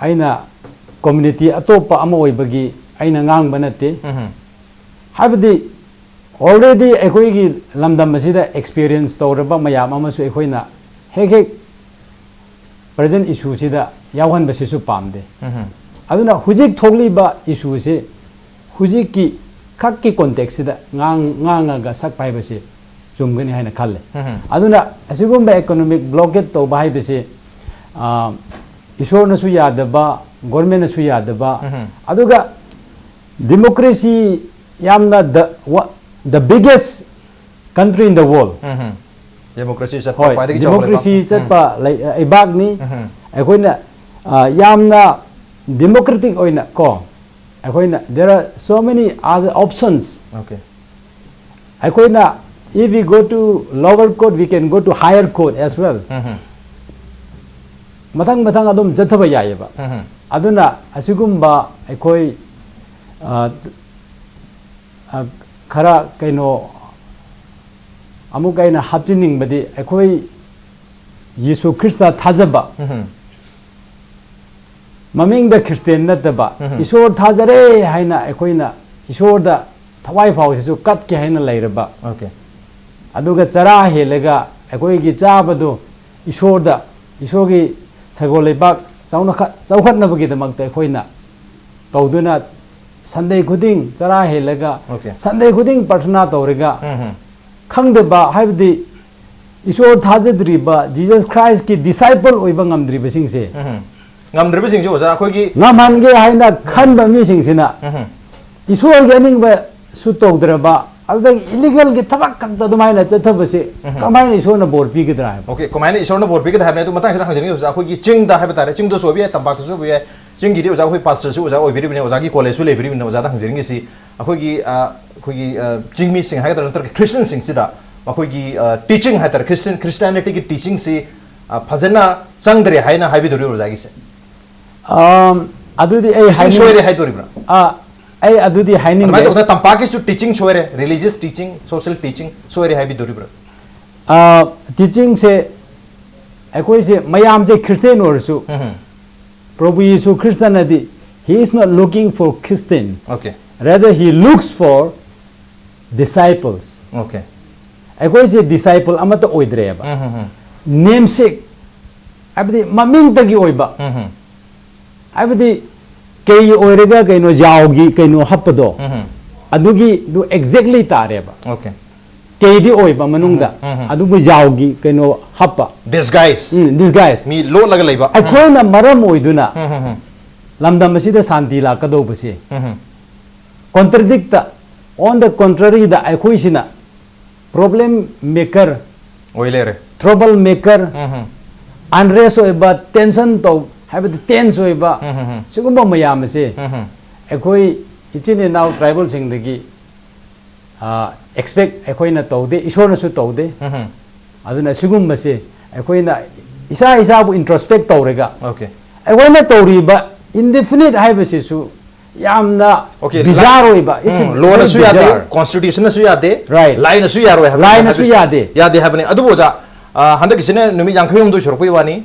ꯑꯩꯅ ꯀꯝꯃ꯭ꯌꯨꯅꯤꯇꯤ ꯑꯇꯣꯞꯄ ꯑꯃ ꯑꯣꯏꯕꯒꯤ ꯑꯩꯅ ꯉꯥꯡꯕ ꯅꯠꯇꯦ꯫ ꯍꯥꯏꯕꯗꯤ already ꯑꯩꯈꯣꯏꯒꯤ ꯂꯝꯗꯝ ꯑꯁꯤꯗ ꯑꯦꯛꯁꯄꯤꯔꯤꯌꯦꯟꯁ ꯇꯧꯔꯕ ꯃꯌꯥꯝ ꯑꯃꯁꯨ ꯑꯩꯈꯣꯏꯅ ꯍꯦꯛ ꯍꯦꯛ ꯄ꯭ꯔꯖꯦꯟ ꯏꯁꯨꯁꯤꯗ ꯌꯥꯎꯍꯟꯕꯁꯤꯁꯨ ꯄꯥꯝꯗꯦ꯫ ꯑꯗꯨꯅ ꯍꯧꯖꯤꯛ ꯊꯣꯛꯂꯤꯕ ꯏꯁꯨꯁꯤ ꯍꯧꯖꯤꯛꯀꯤ ꯈꯛꯀꯤ ꯀꯣꯟꯇꯦꯛꯁꯁꯤꯗ ꯉꯥꯡ-, ꯉꯥꯡꯉꯒ ꯁꯛꯄ ꯍꯥꯏꯕꯁꯤ ꯆꯨꯝꯒꯅꯤ ꯍꯥꯏꯅ ꯈꯜꯂꯦ꯫ ꯑꯗꯨꯅ ꯑꯁꯤꯒꯨꯝꯕ ꯏꯀꯣꯅꯣꯃꯤꯛ ꯕ꯭ꯂꯣꯀꯦꯠ ꯇꯧꯕ ꯍꯥꯏꯕꯁꯤ, ꯑ, ꯏꯁꯣꯔꯅꯁꯨ ꯌꯥꯗꯕ, ꯒꯣꯔꯃꯦꯟꯅꯁꯨ ꯌꯥꯗꯕ, ꯑꯗꯨꯒ ꯗꯦꯃꯣꯀ꯭ꯔꯦꯁꯤ ꯌꯥꯝꯅ the, wa-, the biggest country in the world. Democracy ꯆꯠꯄ ꯍꯣꯏ, ꯈ꯭ꯋꯥꯏꯗꯒꯤ ꯆꯥꯎꯕ ꯂꯩꯕꯥꯛ꯫ ꯗꯦꯃꯣꯀ꯭ꯔꯦꯁꯤ ꯆꯠꯄ ꯂꯩ-, ꯂꯩꯕꯥꯛꯅꯤ꯫ ꯑꯩꯈꯣꯏꯅ, ꯑ, ꯌꯥꯝꯅ ꯗꯦꯃꯣꯀ꯭ꯔꯦꯇꯤꯛ ꯑꯣꯏꯅ ꯀꯣ, ꯑꯩꯈꯣꯏꯅ, there are so many other options. Okay. ꯑꯩꯈꯣꯏꯅ, if we go to lower court, we can go to higher court as well. ꯃꯊꯪ ꯃꯊꯪ ꯑꯗꯨꯝ ꯆꯠꯊꯕ ꯌꯥꯏꯑꯕ꯫ ꯑꯗꯨꯅ ꯑꯁꯤꯒꯨꯝꯕ ꯑꯩꯈꯣꯏ, ꯑ, ꯑ, ꯈꯔ ꯀꯩꯅꯣ ꯑꯃꯨꯛ ꯑꯩꯅ ꯍꯥꯞꯆꯤꯟꯅꯤꯡꯕꯗꯤ, ꯑꯩꯈꯣꯏ ꯌꯤꯁꯨ ꯈ꯭ꯔꯤꯁꯇ ꯊꯥꯖꯕ, ꯃꯃꯤꯡꯗ ꯈ꯭ꯔꯤꯁꯇꯦꯟ ꯅꯠꯇꯕ, ꯏꯁꯣꯔ ꯊꯥꯖꯔꯦ ꯍꯥꯏꯅ ꯑꯩꯈꯣꯏꯅ ꯏꯁꯣꯔꯗ ꯊꯋꯥꯏ ꯐꯥꯎꯁꯤꯁꯨ ꯀꯠꯀꯦ ꯍꯥꯏꯅ ꯂꯩꯔꯕ, ꯑꯣꯀꯦ꯫ ꯑꯗꯨꯒ ꯆꯔꯥ ꯍꯦꯜꯂꯒ ꯑꯩꯈꯣꯏꯒꯤ ꯆꯥꯕꯗꯨ ꯏꯁꯣꯔꯗ, ꯏꯁꯣꯔꯒꯤ ꯁꯒꯣꯜ ꯂꯩꯕꯥꯛ ꯆꯥꯎꯅꯈꯠ-, ꯆꯥꯎꯈꯠꯅꯕꯒꯤꯗꯃꯛꯇ ꯑꯩꯈꯣꯏꯅ ꯇꯧꯗꯨꯅ ꯁꯟꯗꯦ ꯈꯨꯗꯤꯡ ꯆꯔꯥ ꯍꯦꯜꯂꯒ, ꯑꯣꯀꯦ꯫ ꯁꯟꯗꯦ ꯈꯨꯗꯤꯡ ꯄ꯭ꯔꯊꯅꯥ ꯇꯧꯔꯒ, ꯎꯝ, ꯎꯝ꯫ ꯈꯪꯗꯕ ꯍꯥꯏꯕꯗꯤ ꯏꯁꯣꯔ ꯊꯥꯖꯗ꯭ꯔꯤꯕ, ꯖꯤꯁꯁ ꯈ꯭ꯔꯥꯏꯁꯀꯤ ꯗꯤꯁꯥꯏꯄꯜ ꯑꯣꯏꯕ ꯉꯝꯗ꯭ꯔꯤꯕꯁꯤꯡꯁꯦ, ꯎꯝ, ꯎꯝ꯫ ꯉꯝꯗ꯭ꯔꯤꯕꯁꯤꯡꯁꯦ ꯑꯣꯖꯥ ꯑꯩꯈꯣꯏꯒꯤ ꯉꯝꯍꯟꯒꯦ ꯍꯥꯏꯅ ꯈꯟꯕ ꯃꯤꯁꯤꯡꯁꯤꯅ ꯎꯝ, ꯎꯝ꯫ ꯏꯁꯣꯔꯒꯤ ꯑꯅꯤꯡꯕꯁꯨ ꯇꯧꯗ꯭ꯔꯕ, ꯑꯗꯨꯗꯒꯤ ꯏꯂꯤꯒꯦꯜꯒꯤ ꯊꯕꯛ ꯈꯛꯇ ꯑꯗꯨꯃꯥꯏꯅ ꯆꯠꯊꯕꯁꯦ ꯎꯝ, ꯎꯝ꯫ ꯀꯃꯥꯏꯅ ꯏꯁꯣꯔꯅ ꯕꯣꯔ ꯄꯤꯒꯗ꯭ꯔꯥ ꯍꯥꯏꯕ? ꯑꯣꯀꯦ, ꯀꯃꯥꯏꯅ ꯏꯁꯣꯔꯅ ꯕꯣꯔ ꯄꯤꯒꯗ꯭ꯔꯥ ꯍꯥꯏꯕꯅꯦ꯫ ꯑꯗꯨ ꯃꯇꯥꯡꯁꯤꯗ ꯍꯪꯖꯅꯤꯡꯉꯤ ꯑꯣꯖꯥ, ꯑꯩꯈꯣꯏꯒꯤ ꯆꯤꯡꯗ ꯍꯥꯏꯕ ꯇꯥꯔꯦ, ꯆꯤꯡꯗꯁꯨ ꯑꯣꯏꯕ ꯌꯥꯏ, ꯇꯝꯄꯥꯛꯇꯁꯨ ꯑꯣꯏꯕ ꯌꯥꯏ, ꯆꯤꯡꯒꯤꯗꯤ ꯑꯣꯖꯥ ꯑꯩꯈꯣꯏ ꯄꯥꯁꯇꯔꯁꯨ ꯑꯣꯖꯥ ꯑꯣꯏꯕꯤꯔꯤꯕꯅꯤ, ꯑꯣꯖꯥꯒꯤ ꯀꯣꯂꯦꯖꯁꯨ ꯂꯩꯕꯤꯔꯤꯕꯅꯤ꯫ ꯑꯣꯖꯥꯗ ꯍꯪꯖꯅꯤꯡꯉꯤꯁꯤ ꯑꯩꯈꯣꯏꯒꯤ, ꯑ, ꯑꯩꯈꯣꯏꯒꯤ, ꯑ, ꯆꯤꯡꯃꯤꯁꯤꯡ ꯍꯥꯏꯒꯗ꯭ꯔꯥ ꯅꯠꯇ꯭ꯔꯒ ꯈ꯭ꯔꯤꯁꯇꯤꯌꯟꯁꯤꯡꯁꯤꯗ ꯃꯈꯣꯏꯒꯤ, ꯑ, ꯇꯤꯆꯤꯡ ꯍꯥꯏꯇꯥꯔꯦ, ꯈ꯭ꯔꯤꯁꯇꯤꯌꯟ, ꯈ꯭ꯔꯤꯁꯇꯤꯌꯥꯅꯤꯇꯤꯒꯤ ꯇꯤꯆꯤꯡꯁꯤ, ꯑ, ꯐꯖꯅ ꯆꯪꯗ꯭ꯔꯦ ꯍꯥꯏꯅ ꯍꯥꯏꯕꯤꯗꯣꯔꯤꯕ꯭ꯔꯥ ꯑꯣꯖꯥꯒꯤꯁꯦ? ꯑꯝ, ꯑꯗꯨꯗꯤ ꯑꯩ ꯇꯤꯆꯤꯡ ꯍꯥꯏꯅꯤꯡ-, ꯁꯣꯏꯔꯦ ꯍꯥꯏꯗꯣꯔꯤꯕ꯭ꯔꯥ? ꯑ, ꯑꯩ ꯑꯗꯨꯗꯤ ꯍꯥꯏꯅꯤꯡꯗꯦ꯫ ꯑꯗꯨꯃꯥꯏꯅ ꯇꯧꯗꯅ ꯇꯝꯄꯥꯛꯀꯤꯁꯨ ꯇꯤꯆꯤꯡ ꯁꯣꯏꯔꯦ, ꯔꯤꯂꯤꯖꯤꯌꯁ ꯇꯤꯆꯤꯡ, ꯁꯣꯁꯤꯌꯦꯜ ꯇꯤꯆꯤꯡ ꯁꯣꯏꯔꯦ ꯍꯥꯏꯕꯤꯗꯣꯔꯤꯕ꯭ꯔꯥ? ꯑ, ꯇꯤꯆꯤꯡꯁꯦ ꯑꯩꯈꯣꯏꯁꯦ ꯃꯌꯥꯝꯁꯦ ꯈ꯭ꯔꯤꯁꯇꯤꯌꯟ ꯑꯣꯏꯔꯁꯨ, ꯎꯝ, ꯎꯝ꯫ ꯄ꯭ꯔꯚꯨ ꯌꯤꯁꯨ ꯈ꯭ꯔꯤꯁꯇꯅꯗꯤ He is not looking for Christian. Okay. Rather, he looks for disciples. Okay. ꯑꯩꯈꯣꯏꯁꯦ disciple ꯑꯃꯠꯇ ꯑꯣꯏꯗ꯭ꯔꯦꯕ. ꯎꯝ, ꯎꯝ, ꯎꯝ. Namesake, ꯍꯥꯏꯕꯗꯤ ꯃꯃꯤꯡꯇꯒꯤ ꯑꯣꯏꯕ, ꯎꯝ, ꯎꯝ. ꯍꯥꯏꯕꯗꯤ ꯀꯩ ꯑꯣꯏꯔꯒ ꯀꯩꯅꯣ ꯌꯥꯎꯒꯤ ꯀꯩꯅꯣ ꯍꯥꯞꯄꯗꯣ, ꯎꯝ, ꯎꯝ. ꯑꯗꯨꯒꯤꯗꯨ exactly ꯇꯥꯔꯦꯕ. Okay. ꯀꯩꯗꯤ ꯑꯣꯏꯕ ꯃꯅꯨꯡꯗ, ꯎꯝ, ꯎꯝ. ꯑꯗꯨꯕꯨ ꯌꯥꯎꯒꯤ ꯀꯩꯅꯣ ꯍꯥꯞꯄ. Disguise. ꯎꯝ, disguise. ꯃꯤ ꯂꯣꯠꯂꯒ ꯂꯩꯕ. ꯑꯩꯈꯣꯏꯅ ꯃꯔꯝ ꯑꯣꯏꯗꯨꯅ ꯎꯝ, ꯎꯝ, ꯎꯝ. ꯂꯝꯗꯝ ꯑꯁꯤꯗ ꯁꯥꯟꯇꯤ ꯂꯥꯛꯀꯗꯧꯕꯁꯦ, ꯎꯝ, ꯎꯝ. contradict, on the contrary ꯗ ꯑꯩꯈꯣꯏꯁꯤꯅ problem maker, ꯑꯣꯏ ꯂꯩꯔꯦ. trouble maker, ꯎꯝ, ꯎꯝ. unrest ꯑꯣꯏꯕ, tension ꯇꯧ ꯍꯥꯏꯕꯗꯤ tense ꯑꯣꯏꯕ, ꯎꯝ, ꯎꯝ, ꯎꯝ. ꯁꯤꯒꯨꯝꯕ ꯃꯌꯥꯝ ꯑꯁꯦ ꯎꯝ, ꯎꯝ. ꯑꯩꯈꯣꯏ ꯏꯆꯤꯟ ꯏꯅꯥꯎ tribalꯁꯤꯡꯗꯒꯤ, ꯑ, expect ꯑꯩꯈꯣꯏꯅ ꯇꯧꯗꯦ, ꯏꯁꯣꯔꯅꯁꯨ ꯇꯧꯗꯦ꯫ ꯎꯝ, ꯎꯝ. ꯑꯗꯨꯅ ꯁꯤꯒꯨꯝꯕꯁꯦ ꯑꯩꯈꯣꯏꯅ ꯏꯁꯥ ꯏꯁꯥꯕꯨ introspect ꯇꯧꯔꯒ, Okay. ꯑꯩꯈꯣꯏꯅ ꯇꯧꯔꯤꯕ indefinite ꯍꯥꯏꯕꯁꯤꯁꯨ ꯌꯥꯝꯅ Okay, bizarre ꯑꯣꯏꯕ, it's ꯎꯝ, very ꯂꯣꯅꯁꯨ ꯌꯥꯗꯦ, bizarre. Constitutionꯅꯁꯨ ꯌꯥꯗꯦ, Right. ꯂꯥꯏꯅꯁꯨ ꯌꯥꯔꯣꯏ ꯍꯥꯏꯕ ꯂꯥꯏꯅꯁꯨ ꯍꯥꯏꯕꯁꯨ ꯌꯥꯗꯦ꯫ ꯌꯥꯗꯦ ꯍꯥꯏꯕꯅꯤ꯫ ꯑꯗꯨꯕꯨ ꯑꯣꯖꯥ, ꯑ, ꯍꯟꯗꯛꯀꯤꯁꯤꯅ ꯅꯨꯃꯤꯠ ꯌꯥꯡꯈꯩ ꯍꯨꯝꯗꯣꯏ ꯁꯨꯔꯛꯄꯒꯤ ꯋꯥꯅꯤ,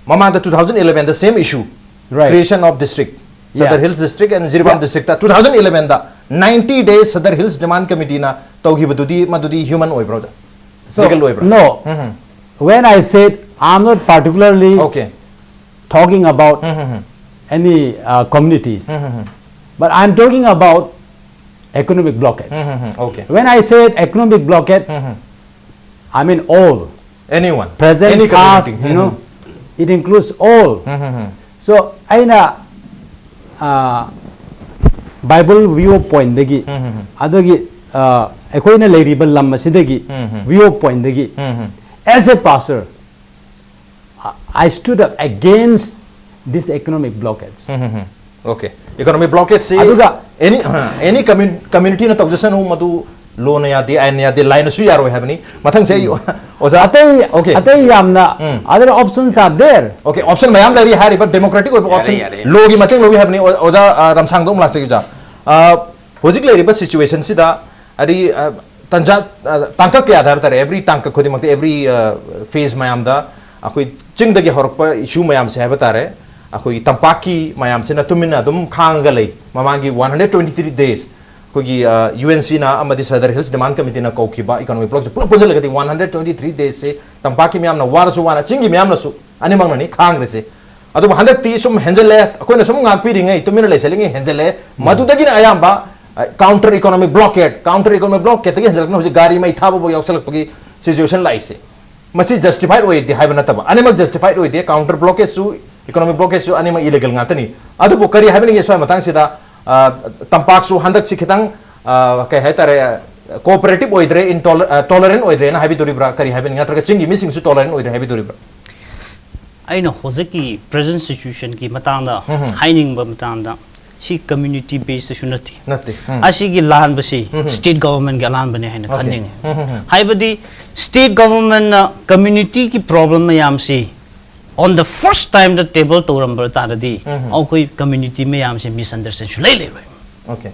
ꯃꯃꯥꯡꯗ two thousand elevenꯗ same issue, Right. Creation of district, Yeah. Sadar Hills District and Jiribam Yeah. Districtꯇ two thousand elevenꯗ ninety days Sadar Hills Demand Committeeꯅ ꯇꯧꯈꯤꯕꯗꯨꯗꯤ ꯃꯗꯨꯗꯤ human ꯑꯣꯏꯕ꯭ꯔꯣ ꯑꯣꯖꯥ? So, Legal ꯑꯣꯏꯕ꯭ꯔꯥ? No. Um, um. When I said, I'm not particularly Okay. talking about ꯎꯝ, ꯎꯝ, ꯎꯝ. any, uh, communities, ꯎꯝ, ꯎꯝ, ꯎꯝ. but I'm talking about economic blockades. ꯎꯝ, ꯎꯝ, ꯎꯝ. Okay. When I said economic blockade, um, um. I mean all, Anyone. present, Any past, community. you know, um, it includes all. ꯎꯝ, ꯎꯝ, ꯎꯝ. So ꯑꯩꯅ, uh, Bible view pointꯗꯒꯤ, ꯎꯝ, ꯎꯝ, ꯎꯝ. ꯑꯗꯨꯒꯤ, uh, ꯑꯩꯈꯣꯏꯅ ꯂꯩꯔꯤꯕ ꯂꯝ ꯑꯁꯤꯗꯒꯤ, ꯎꯝ, ꯎꯝ. View pointꯗꯒꯤ, um, um. as a pastor, I stood up against this economic blockades. ꯎꯝ, ꯎꯝ, ꯎꯝ. Okay. Economic blockadeꯁꯤ ꯑꯗꯨꯒ any, ꯑ, any commun-, communityꯅ ꯇꯧꯖꯁꯅꯨ, ꯃꯗꯨ ꯂꯣꯅ ꯌꯥꯗꯦ, ꯑꯥꯏꯟꯅ ꯌꯥꯗꯦ, ꯂꯥꯏꯅꯁꯨ ꯌꯥꯔꯣꯏ ꯍꯥꯏꯕꯅꯤ꯫ ꯃꯊꯪꯁꯦ ꯑꯩ ꯑꯣꯖꯥ, ꯑꯇꯩ, Okay. ꯑꯇꯩ ꯌꯥꯝꯅ, ꯎꯝ. Other options are there. Okay, option ꯃꯌꯥꯝ ꯂꯩꯔꯤ, ꯍꯥꯏꯔꯤꯕ democratic ꯑꯣꯏꯕ ꯌꯥꯔꯦ, option, ꯌꯥꯔꯦ. Lawꯒꯤ ꯃꯇꯦꯡ ꯂꯧꯏ ꯍꯥꯏꯕꯅꯤ꯫ ꯑꯣ-, ꯑꯣꯖꯥ, ꯑ, ꯔꯝꯁꯥꯡꯗ ꯑꯃꯨꯛ ꯂꯥꯛꯆꯒꯦ ꯑꯣꯖꯥ꯫ ꯑ, ꯍꯧꯖꯤꯛ ꯂꯩꯔꯤꯕ situationꯁꯤꯗ, ꯍꯥꯏꯗꯤ, ꯑ, ꯇꯟꯖꯥ, ꯑ, ꯇꯥꯡꯀꯛ ꯀꯌꯥꯗ ꯍꯥꯏꯕ ꯇꯥꯔꯦ, every ꯇꯥꯡꯀꯛ ꯈꯨꯗꯤꯡꯃꯛꯇ, every, ꯑ, phase ꯃꯌꯥꯝꯗ ꯑꯩꯈꯣꯏ ꯆꯤꯡꯗꯒꯤ ꯍꯧꯔꯛꯄ issue ꯃꯌꯥꯝꯁꯦ ꯍꯥꯏꯕ ꯇꯥꯔꯦ, ꯑꯩꯈꯣꯏꯒꯤ ꯇꯝꯄꯥꯛꯀꯤ ꯃꯌꯥꯝꯁꯤꯅ ꯇꯨꯃꯤꯟꯅ ꯑꯗꯨꯝ ꯈꯥꯡꯉꯒ ꯂꯩ꯫ ꯃꯃꯥꯡꯒꯤ one hundred twenty three days ꯑꯩꯈꯣꯏꯒꯤ ꯌꯨ ꯑꯦꯟ ꯁꯤꯅ ꯑꯃꯗꯤ ꯁꯗꯔ ꯍꯤꯜꯁ ꯗꯤꯃꯥꯟ ꯀꯃꯤꯇꯤꯅ ꯀꯧꯈꯤꯕ ꯏꯀꯣꯅꯣꯃꯤꯛ ꯕ꯭ꯂꯣꯛꯁꯦ ꯄꯨꯂꯞ ꯄꯨꯟꯁꯤꯜꯂꯒꯗꯤ one hundred twenty three days ꯁꯦ ꯇꯝꯄꯥꯛꯀꯤ ꯃꯌꯥꯝꯅ ꯋꯥꯔꯁꯨ ꯋꯥꯅ, ꯆꯤꯡꯒꯤ ꯃꯌꯥꯝꯅꯁꯨ ꯑꯅꯤꯃꯛꯅꯅꯤ ꯈꯥꯡꯈ꯭ꯔꯤꯁꯦ꯫ ꯑꯗꯨꯕꯨ ꯍꯟꯗꯛꯇꯤ ꯁꯨꯝ ꯍꯦꯟꯖꯜꯂꯦ, ꯑꯩꯈꯣꯏꯅ ꯁꯨꯝ ꯉꯥꯛꯄꯤꯔꯤꯉꯩ, ꯇꯨꯃꯤꯟꯅ ꯂꯩꯁꯜꯂꯤꯉꯩ ꯍꯦꯟꯖꯜꯂꯦ꯫ ꯃꯗꯨꯗꯒꯤꯅ ꯑꯌꯥꯝꯕ counter economic blockade, counter economic ꯕ꯭ꯂꯣꯀꯦꯠꯇꯒꯤ ꯍꯦꯟꯖꯜꯂꯛꯄꯅ ꯍꯧꯖꯤꯛ ꯒꯥꯔꯤ ꯃꯩ ꯊꯥꯕꯐꯥꯎ ꯌꯥꯎꯁꯜꯂꯛꯄꯒꯤ ꯁꯤꯆꯨꯋꯦꯁꯟ ꯂꯥꯛꯏꯁꯦ꯫ ꯃꯁꯤ ꯖꯁꯇꯤꯐꯥꯏꯠ ꯑꯣꯏꯗꯦ ꯍꯥꯏꯕ ꯅꯠꯇꯕ, ꯑꯅꯤꯃꯛ ꯖꯁꯇꯤꯐꯥꯏꯠ ꯑꯣꯏꯗꯦ꯫ ꯀꯥꯎꯟꯇꯔ ꯕ꯭ꯂꯣꯀꯦꯠꯁꯨ, ꯏꯀꯣꯅꯣꯃꯤꯛ ꯕ꯭ꯂꯣꯀꯦꯠꯁꯨ ꯑꯅꯤꯃꯛ ꯏꯂꯤꯒꯦꯜ ꯉꯥꯛꯇꯅꯤ꯫ ꯑꯗꯨꯕꯨ ꯀꯔꯤ ꯍꯥꯏꯕꯤꯅꯤꯡꯉꯤ ꯁ꯭ꯋꯥꯏ ꯃꯇꯥꯡꯁꯤꯗ, ꯑ, ꯇꯝꯄꯥꯛꯁꯨ ꯍꯟꯗꯛꯁꯤ ꯈꯤꯇꯪ, ꯑ, ꯀꯩ ꯍꯥꯏꯇꯥꯔꯦ, ꯀꯣꯑꯣꯄꯔꯦꯇꯤꯞ ꯑꯣꯏꯗ꯭ꯔꯦ, ꯏꯟꯇꯣꯂ-, ꯑ, ꯇꯣꯂꯔꯦꯟ ꯑꯣꯏꯗ꯭ꯔꯦꯅ ꯍꯥꯏꯕꯤꯗꯣꯔꯤꯕ꯭ꯔꯥ? ꯀꯔꯤ ꯍꯥꯏꯕꯤꯅꯤꯡꯉꯤ? ꯅꯠꯇ꯭ꯔꯒ ꯆꯤꯡꯒꯤ ꯃꯤꯁꯤꯡꯁꯨ ꯇꯣꯂꯔꯦꯟ ꯑꯣꯏꯗ꯭ꯔꯦ ꯍꯥꯏꯕꯤꯗꯣꯔꯤꯕ꯭ꯔꯥ? ꯑꯩꯅ ꯍꯧꯖꯤꯛꯀꯤ ꯄ꯭ꯔꯦꯖꯦꯟ ꯁꯤꯆꯨꯋꯦꯁꯟꯒꯤ ꯃꯇꯥꯡꯗ ꯎꯝ ꯍꯝ꯫ ꯍꯥꯏꯅꯤꯡꯕ ꯃꯇꯥꯡꯗ, ꯁꯤ ꯀꯝꯃ꯭ꯌꯨꯅꯤꯇꯤ ꯕꯦꯁꯇꯁꯨ ꯅꯠꯇꯦ꯫ ꯅꯠꯇꯦ꯫ ꯎꯝ꯫ ꯑꯁꯤꯒꯤ ꯂꯥꯟꯕꯁꯤ ꯎꯝ ꯍꯝ꯫ ꯁ꯭ꯇꯦꯠ ꯒꯚꯔꯟꯃꯦꯟꯒꯤ ꯑꯂꯥꯟꯕꯅꯦ ꯍꯥꯏꯅ ꯑꯣꯀꯦ꯫ ꯈꯟꯅꯤꯡꯉꯤ꯫ ꯎꯝ ꯍꯝ ꯍꯝ꯫ ꯍꯥꯏꯕꯗꯤ ꯁ꯭ꯇꯦꯠ ꯒꯚꯔꯟꯃꯦꯟꯅ ꯀꯝꯃ꯭ꯌꯨꯅꯤꯇꯤꯒꯤ ꯄ꯭ꯔꯣꯕ꯭ꯂꯦꯝ ꯃꯌꯥꯝꯁꯤ on the first time the table ꯇꯧꯔꯝꯕ ꯇꯥꯔꯗꯤ ꯎꯝ ꯍꯝ꯫ ꯑꯩꯈꯣꯏ ꯀꯝꯃ꯭ꯌꯨꯅꯤꯇꯤ ꯃꯌꯥꯝꯁꯦ ꯃꯤꯁꯑꯟꯗꯔꯁ꯭ꯇꯦꯟꯁꯨ ꯂꯩ ꯂꯩꯔꯣꯏ꯫ Okay.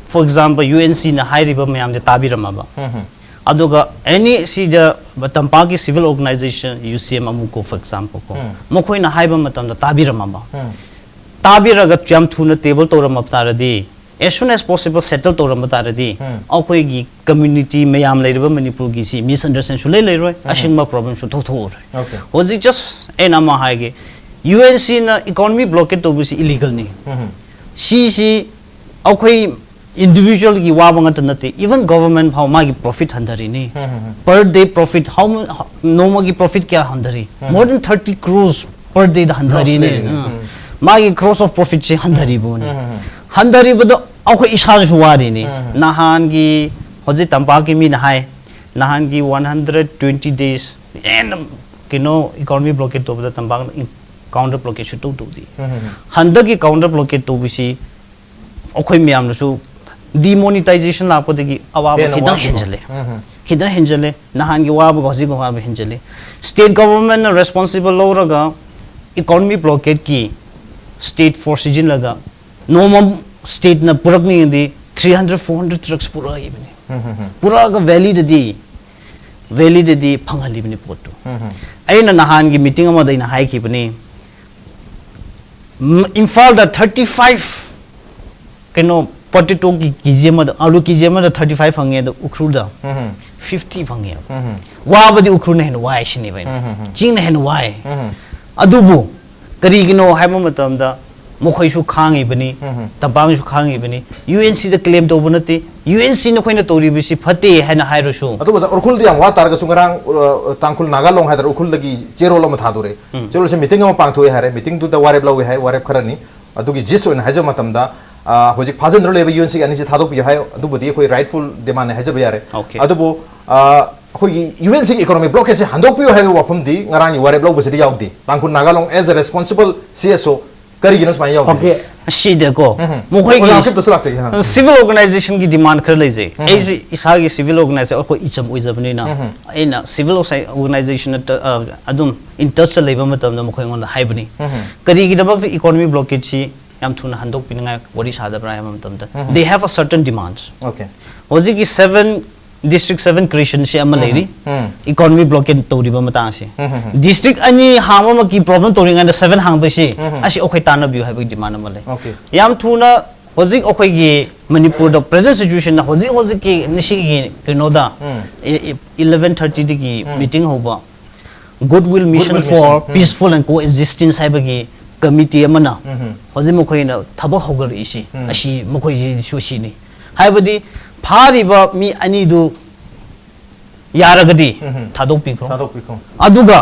For example, U N ꯁꯤꯅ ꯍꯥꯏꯔꯤꯕ ꯃꯌꯥꯝꯁꯦ ꯇꯥꯕꯤꯔꯝꯃꯕ, ꯎꯝ ꯍꯝ꯫ ꯑꯗꯨꯒ ꯑꯦꯅꯤ ꯁꯤꯗ ꯇꯝꯄꯥꯛꯀꯤ ꯁꯤꯚꯤꯜ ꯑꯣꯔꯒꯅꯥꯏꯖꯦꯁꯟ, ꯌꯨ ꯁꯤ ꯑꯦꯝ ꯑꯃꯨꯛꯀꯣ, ꯐꯣꯔ ꯑꯦꯛꯖꯥꯝꯄꯜ ꯀꯣ, ꯎꯝ꯫ ꯃꯈꯣꯏꯅ ꯍꯥꯏꯕ ꯃꯇꯝꯗ ꯇꯥꯕꯤꯔꯝꯃꯕ, ꯎꯝ꯫ ꯇꯥꯕꯤꯔꯒ ꯌꯥꯝ ꯊꯨꯅ ꯇꯦꯕꯜ ꯇꯧꯔꯝꯃꯕ ꯇꯥꯔꯗꯤ, as soon as possible settle ꯇꯧꯔꯝꯕ ꯇꯥꯔꯗꯤ, ꯎꯝ꯫ ꯑꯩꯈꯣꯏꯒꯤ ꯀꯝꯃ꯭ꯌꯨꯅꯤꯇꯤ ꯃꯌꯥꯝ ꯂꯩꯔꯤꯕ ꯃꯅꯤꯄꯨꯔꯒꯤꯁꯤ ꯃꯤꯁꯑꯟꯗꯔꯁ꯭ꯇꯦꯟ ꯁꯨꯡꯂꯩ ꯂꯩꯔꯣꯏ, ꯎꯝ꯫ ꯑꯁꯤꯒꯨꯝꯕ ꯄ꯭ꯔꯣꯕ꯭ꯂꯦꯝꯁꯨ ꯊꯣꯛꯊꯣꯛꯑꯔꯣꯏ꯫ ꯑꯣꯀꯦ꯫ ꯍꯧꯖꯤꯛ ꯖꯁ ꯑꯩꯅ ꯑꯃ ꯍꯥꯏꯒꯦ, ꯌꯨ ꯑꯦꯟ ꯁꯤꯅ ꯏꯀꯣꯅꯣꯃꯤ ꯕ꯭ꯂꯣꯀꯦꯠ ꯇꯧꯕꯁꯤ ꯏꯂꯤꯒꯜꯅꯤ꯫ ꯎꯝ ꯍꯝ꯫ ꯁꯤꯁꯤ ꯑꯩꯈꯣꯏ ꯏꯟꯗꯤꯚꯤꯖꯨꯋꯦꯜꯒꯤ ꯋꯥꯕ ꯉꯥꯛꯇ ꯅꯠꯇꯦ, ꯏꯚꯟ ꯒꯚꯔꯟꯃꯦꯟ ꯐꯥꯎ ꯃꯥꯒꯤ ꯄ꯭ꯔꯣꯐꯤꯠ ꯍꯟꯊꯔꯤꯅꯤ꯫ ꯎꯝ ꯍꯝ ꯍꯝ꯫ ꯄꯔ ꯗꯦ ꯄ꯭ꯔꯣꯐꯤꯠ ꯍꯥꯎ, ꯅꯣꯡꯃꯒꯤ ꯄ꯭ꯔꯣꯐꯤꯠ ꯀꯌꯥ ꯍꯟꯊꯔꯤ? ꯎꯝ꯫ More than thirty crores per day ꯗ ꯍꯟꯊꯔꯤꯅꯤ꯫ ꯂꯩꯔꯤꯅꯤ꯫ ꯎꯝ꯫ ꯎꯝ꯫ ꯃꯥꯒꯤ ꯀ꯭ꯔꯣꯁ ꯑꯣꯐ ꯄ꯭ꯔꯣꯐꯤꯠꯁꯦ ꯍꯟꯊꯔꯤꯕꯅꯤ꯫ ꯎꯝ ꯍꯝ ꯍꯝ꯫ ꯍꯟꯊꯔꯤꯕꯗꯣ ꯑꯩꯈꯣꯏ ꯏꯁꯥꯗꯁꯨ ꯋꯥꯔꯤꯅꯤ꯫ ꯎꯝ ꯍꯝ꯫ ꯅꯍꯥꯟꯒꯤ ꯍꯧꯖꯤꯛ ꯇꯝꯄꯥꯛꯀꯤ ꯃꯤꯅ ꯍꯥꯏ, ꯅꯍꯥꯟꯒꯤ one hundred twenty days ꯍꯦꯟꯅ ꯀꯩꯅꯣ ꯏꯀꯣꯅꯣꯃꯤ ꯕ꯭ꯂꯣꯀꯦꯠ ꯇꯧꯕꯗ ꯇꯝꯄꯥꯛꯅ ꯀꯥꯎꯟꯇꯔ ꯕ꯭ꯂꯣꯀꯦꯠ ꯁꯨꯇꯧ ꯇꯧꯗꯦ꯫ ꯎꯝ ꯍꯝ ꯍꯝ꯫ ꯍꯟꯗꯛꯀꯤ ꯀꯥꯎꯟꯇꯔ ꯕ꯭ꯂꯣꯀꯦꯠ ꯇꯧꯕꯁꯤ ꯑꯩꯈꯣꯏ ꯃꯌꯥꯝꯅꯁꯨ ꯗꯤꯃꯣꯅꯤꯇꯥꯏꯖꯦꯁꯟ ꯂꯥꯛꯄꯗꯒꯤ ꯑꯋꯥꯕ ꯍꯦꯟꯅ ꯈꯤꯇꯪ ꯋꯥꯈꯤꯕ꯫ ꯍꯦꯟꯖꯜꯂꯦ꯫ ꯎꯝ ꯍꯝ꯫ ꯈꯤꯇꯪ ꯍꯦꯟꯖꯜꯂꯦ꯫ ꯅꯍꯥꯟꯒꯤ ꯋꯥꯕꯒ ꯍꯧꯖꯤꯛ ꯑꯋꯥꯕ ꯍꯦꯟꯖꯜꯂꯦ꯫ ꯁ꯭ꯇꯦꯠ ꯒꯚꯔꯟꯃꯦꯟꯠꯅ ꯔꯦꯁꯄꯣꯟꯁꯤꯕꯜ ꯂꯧꯔꯒ ꯏꯀꯣꯅꯣꯃꯤ ꯕ꯭ꯂꯣꯀꯦꯠꯀꯤ ꯁ꯭ꯇꯦꯠ ꯐꯣꯔꯁ ꯁꯤꯖꯤꯜꯂꯒ ꯅꯣꯡꯃ ꯁ꯭ꯇꯦꯠꯅ ꯄꯨꯔꯛꯅꯤꯡꯉꯗꯤ three hundred, four hundred trucks ꯄꯨꯔꯛꯏꯕꯅꯤ꯫ ꯎꯝ ꯍꯝ ꯍꯝ꯫ ꯄꯨꯔꯛꯑꯒ ꯚꯦꯂꯤꯗꯗꯤ, ꯚꯦꯂꯤꯗꯗꯤ ꯐꯪꯍꯜꯂꯤꯕꯅꯤ ꯄꯣꯠꯇꯨ꯫ ꯎꯝ ꯍꯝ꯫ ꯑꯩꯅ ꯅꯍꯥꯟꯒꯤ ꯃꯤꯇꯤꯡ ꯑꯃꯗ ꯑꯩꯅ ꯍꯥꯏꯈꯤꯕꯅꯤ, ꯏꯝꯐꯥꯜꯗ ꯊꯥꯔꯇꯤ ꯐꯥꯏꯚ, ꯀꯩꯅꯣ, ꯄꯣꯇꯦꯇꯣꯒꯤ ꯀꯦ ꯖꯤ ꯑꯃꯗ, ꯑꯥꯂꯨ ꯀꯦ ꯖꯤ ꯑꯃꯗ ꯊꯥꯔꯇꯤ ꯐꯥꯏꯚ ꯐꯪꯉꯦ, ꯑꯗꯣ ꯎꯈ꯭ꯔꯨꯜꯗ ꯐꯤꯐꯇꯤ ꯐꯪꯉꯦ꯫ ꯋꯥꯕꯗꯤ ꯎꯈ꯭ꯔꯨꯜꯅ ꯍꯦꯟꯅ ꯋꯥꯏ ꯁꯤꯅꯦꯕ ꯑꯩꯅ꯫ ꯆꯤꯡꯅ ꯍꯦꯟꯅ ꯋꯥꯏ꯫ ꯑꯗꯨꯕꯨ ꯀꯔꯤꯒꯤꯅꯣ ꯍꯥꯏꯕ ꯃꯇꯝꯗ ꯃꯈꯣꯏꯁꯨ ꯈꯥꯡꯉꯤꯕꯅꯤ, ꯇꯝꯄꯥꯛꯅꯁꯨ ꯈꯥꯡꯉꯤꯕꯅꯤ꯫ ꯌꯨ ꯑꯦꯟ ꯁꯤꯗ ꯀ꯭ꯂꯦꯝ ꯇꯧꯕ ꯅꯠꯇꯦ꯫ ꯌꯨ ꯑꯦꯟ ꯁꯤ ꯅꯈꯣꯏꯅ ꯇꯧꯔꯤꯕꯁꯤ ꯐꯠꯇꯦ ꯍꯥꯏꯅ ꯍꯥꯏꯔꯁꯨ꯫ ꯑꯗꯨꯕꯨ ꯑꯣꯖꯥ, ꯎꯈ꯭ꯔꯨꯜꯗꯤ ꯌꯥꯝ ꯋꯥ ꯇꯥꯔꯒꯁꯨ ꯉꯔꯥꯡ, ꯑ, ꯇꯥꯡꯈꯨꯜ ꯅꯥꯒꯥ ꯂꯣꯡ ꯍꯥꯏꯗꯅ ꯎꯈ꯭ꯔꯨꯜꯗꯒꯤ ꯆꯦꯔꯣꯜ ꯑꯃ ꯊꯥꯗꯣꯔꯛꯑꯦ꯫ ꯆꯦꯔꯣꯜꯁꯦ ꯃꯤꯇꯤꯡ ꯑꯃ ꯄꯥꯡꯊꯣꯛꯑꯦ ꯍꯥꯏꯔꯦ, ꯃꯤꯇꯤꯡꯗꯨꯗ ꯋꯥꯔꯦꯞ ꯂꯧꯋꯦ ꯍꯥꯏ, ꯋꯥꯔꯦꯞ ꯈꯔꯅꯤ꯫ ꯑꯗꯨꯒꯤ ꯖꯤꯁ ꯑꯣꯏꯅ ꯍꯥꯏꯖꯕ ꯃꯇꯝꯗ, ꯑ, ꯍꯧꯖꯤꯛ ꯐꯥꯖꯤꯟꯗꯨꯅ ꯂꯩꯕ ꯌꯨ ꯑꯦꯟ ꯁꯤꯒꯤ ꯑꯅꯤꯁꯤ ꯊꯥꯗꯣꯛꯄꯤꯌꯨ ꯍꯥꯏ, ꯑꯗꯨꯕꯨꯗꯤ ꯑꯩꯈꯣꯏ ꯔꯥꯏꯠꯐꯨꯜ ꯗꯤꯃꯥꯟꯅꯦ ꯍꯥꯏꯖꯕ ꯌꯥꯔꯦ꯫ Okay. ꯑꯗꯨꯕꯨ, ꯑ, ꯑꯩꯈꯣꯏꯒꯤ ꯌꯨ ꯑꯦꯟ ꯁꯤꯒꯤ ꯏꯀꯣꯅꯣꯃꯤꯛ ꯕ꯭ꯂꯣꯀꯦꯠꯁꯦ ꯍꯟꯗꯣꯛꯄꯤꯌꯨ ꯍꯥꯏꯕ ꯋꯥꯐꯝꯗꯤ ꯉꯔꯥꯡꯒꯤ ꯋꯥꯔꯦꯞ ꯂꯧꯕꯁꯤꯗ ꯌꯥꯎꯗꯦ꯫ ꯇꯥꯡꯈꯨꯜ ꯅꯥꯒꯥ ꯂꯣꯡ as a responsible C S O ꯀꯔꯤꯒꯤꯅꯣ ꯁꯨꯃꯥꯏꯅ ꯌꯥꯎꯗ꯭ꯔꯤꯁꯦ? Okay. ꯑꯁꯤꯗꯀꯣ, ꯎꯝ, ꯎꯝ꯫ ꯃꯈꯣꯏꯒꯤ ꯑꯣꯖꯥ, ꯑꯝꯇꯁꯨ ꯂꯥꯛꯆꯒꯦ, ꯍꯥ꯫ Civil organizationꯒꯤ demand ꯈꯔ ꯂꯩꯖꯩ꯫ ꯎꯝ, ꯎꯝ꯫ ꯑꯩꯁꯨ ꯏꯁꯥꯒꯤ civil organization, ꯑꯩꯈꯣꯏ ꯏꯆꯝ ꯑꯣꯏꯖꯕꯅꯤꯅ, ꯎꯝ, ꯎꯝ꯫ ꯑꯩꯅ civil organizationꯅ ꯇ-, ꯑ, ꯑꯗꯨꯝ in touchꯇ ꯂꯩꯕ ꯃꯇꯝꯗ ꯃꯈꯣꯏ ꯑꯩꯉꯣꯟꯗ ꯍꯥꯏꯕꯅꯤ꯫ ꯎꯝ, ꯎꯝ꯫ ꯀꯔꯤꯒꯤꯗꯃꯛꯇ economy blockadeꯁꯤ ꯌꯥꯝ ꯊꯨꯅ ꯍꯟꯗꯣꯛꯄꯤꯅꯤꯡꯉꯥꯏ ꯋꯥꯔꯤ ꯁꯥꯗꯕ꯭ꯔꯥ ꯍꯥꯏꯕ ꯃꯇꯝꯗ, ꯎꯝ, ꯎꯝ꯫ They have a certain demands꯫ Okay꯫ ꯍꯧꯖꯤꯛꯀꯤ seven district seven creationꯁꯤ ꯑꯃ ꯎꯝ, ꯂꯩꯔꯤ꯫ ꯎꯝ꯫ Economy blockade ꯇꯧꯔꯤꯕ ꯃꯇꯥꯡꯁꯤ꯫ ꯎꯝ, ꯎꯝ, ꯎꯝ꯫ District ꯑꯅꯤ ꯍꯥꯡꯕꯃꯛꯀꯤ problem ꯇꯧꯔꯤꯉꯩꯗ seven ꯍꯥꯡꯕꯁꯤ, ꯎꯝ, ꯎꯝ꯫ ꯑꯁꯤ ꯑꯩꯈꯣꯏ ꯇꯥꯟꯅꯕꯤꯌꯨ ꯍꯥꯏꯕꯒꯤ demand ꯑꯃ ꯂꯩ꯫ Okay꯫ ꯌꯥꯝ ꯊꯨꯅ ꯍꯧꯖꯤꯛ ꯑꯩꯈꯣꯏꯒꯤ ꯃꯅꯤꯄꯨꯔꯗ present situationꯗ ꯍꯧꯖꯤꯛ ꯍꯧꯖꯤꯛꯀꯤ ꯉꯁꯤꯒꯤ ꯀꯩꯅꯣꯗ, ꯎꯝ꯫ ꯏ-, ꯏ-, eleven thirtyꯗꯒꯤ ꯎꯝ꯫ Meeting ꯍꯧꯕ Goodwill Mission Goodwill for Mission꯫ Um. Peaceful and Coexistence ꯍꯥꯏꯕꯒꯤ committee ꯑꯃꯅ ꯎꯝ, ꯎꯝ꯫ ꯍꯧꯖꯤꯛ ꯃꯈꯣꯏꯅ ꯊꯕꯛ ꯍꯧꯒꯠꯂꯛꯏꯁꯤ, ꯎꯝ꯫ ꯑꯁꯤ ꯃꯈꯣꯏꯁꯤꯁꯨ ꯁꯤꯅꯤ꯫ ꯍꯥꯏꯕꯗꯤ ꯐꯥꯔꯤꯕ ꯃꯤ ꯑꯅꯤꯗꯨ ꯌꯥꯔꯒꯗꯤ ꯎꯝ, ꯎꯝ꯫ ꯊꯥꯗꯣꯛꯄꯤꯈ꯭ꯔꯣ꯫ ꯊꯥꯗꯣꯛꯄꯤꯈ꯭ꯔꯣ꯫ ꯑꯗꯨꯒ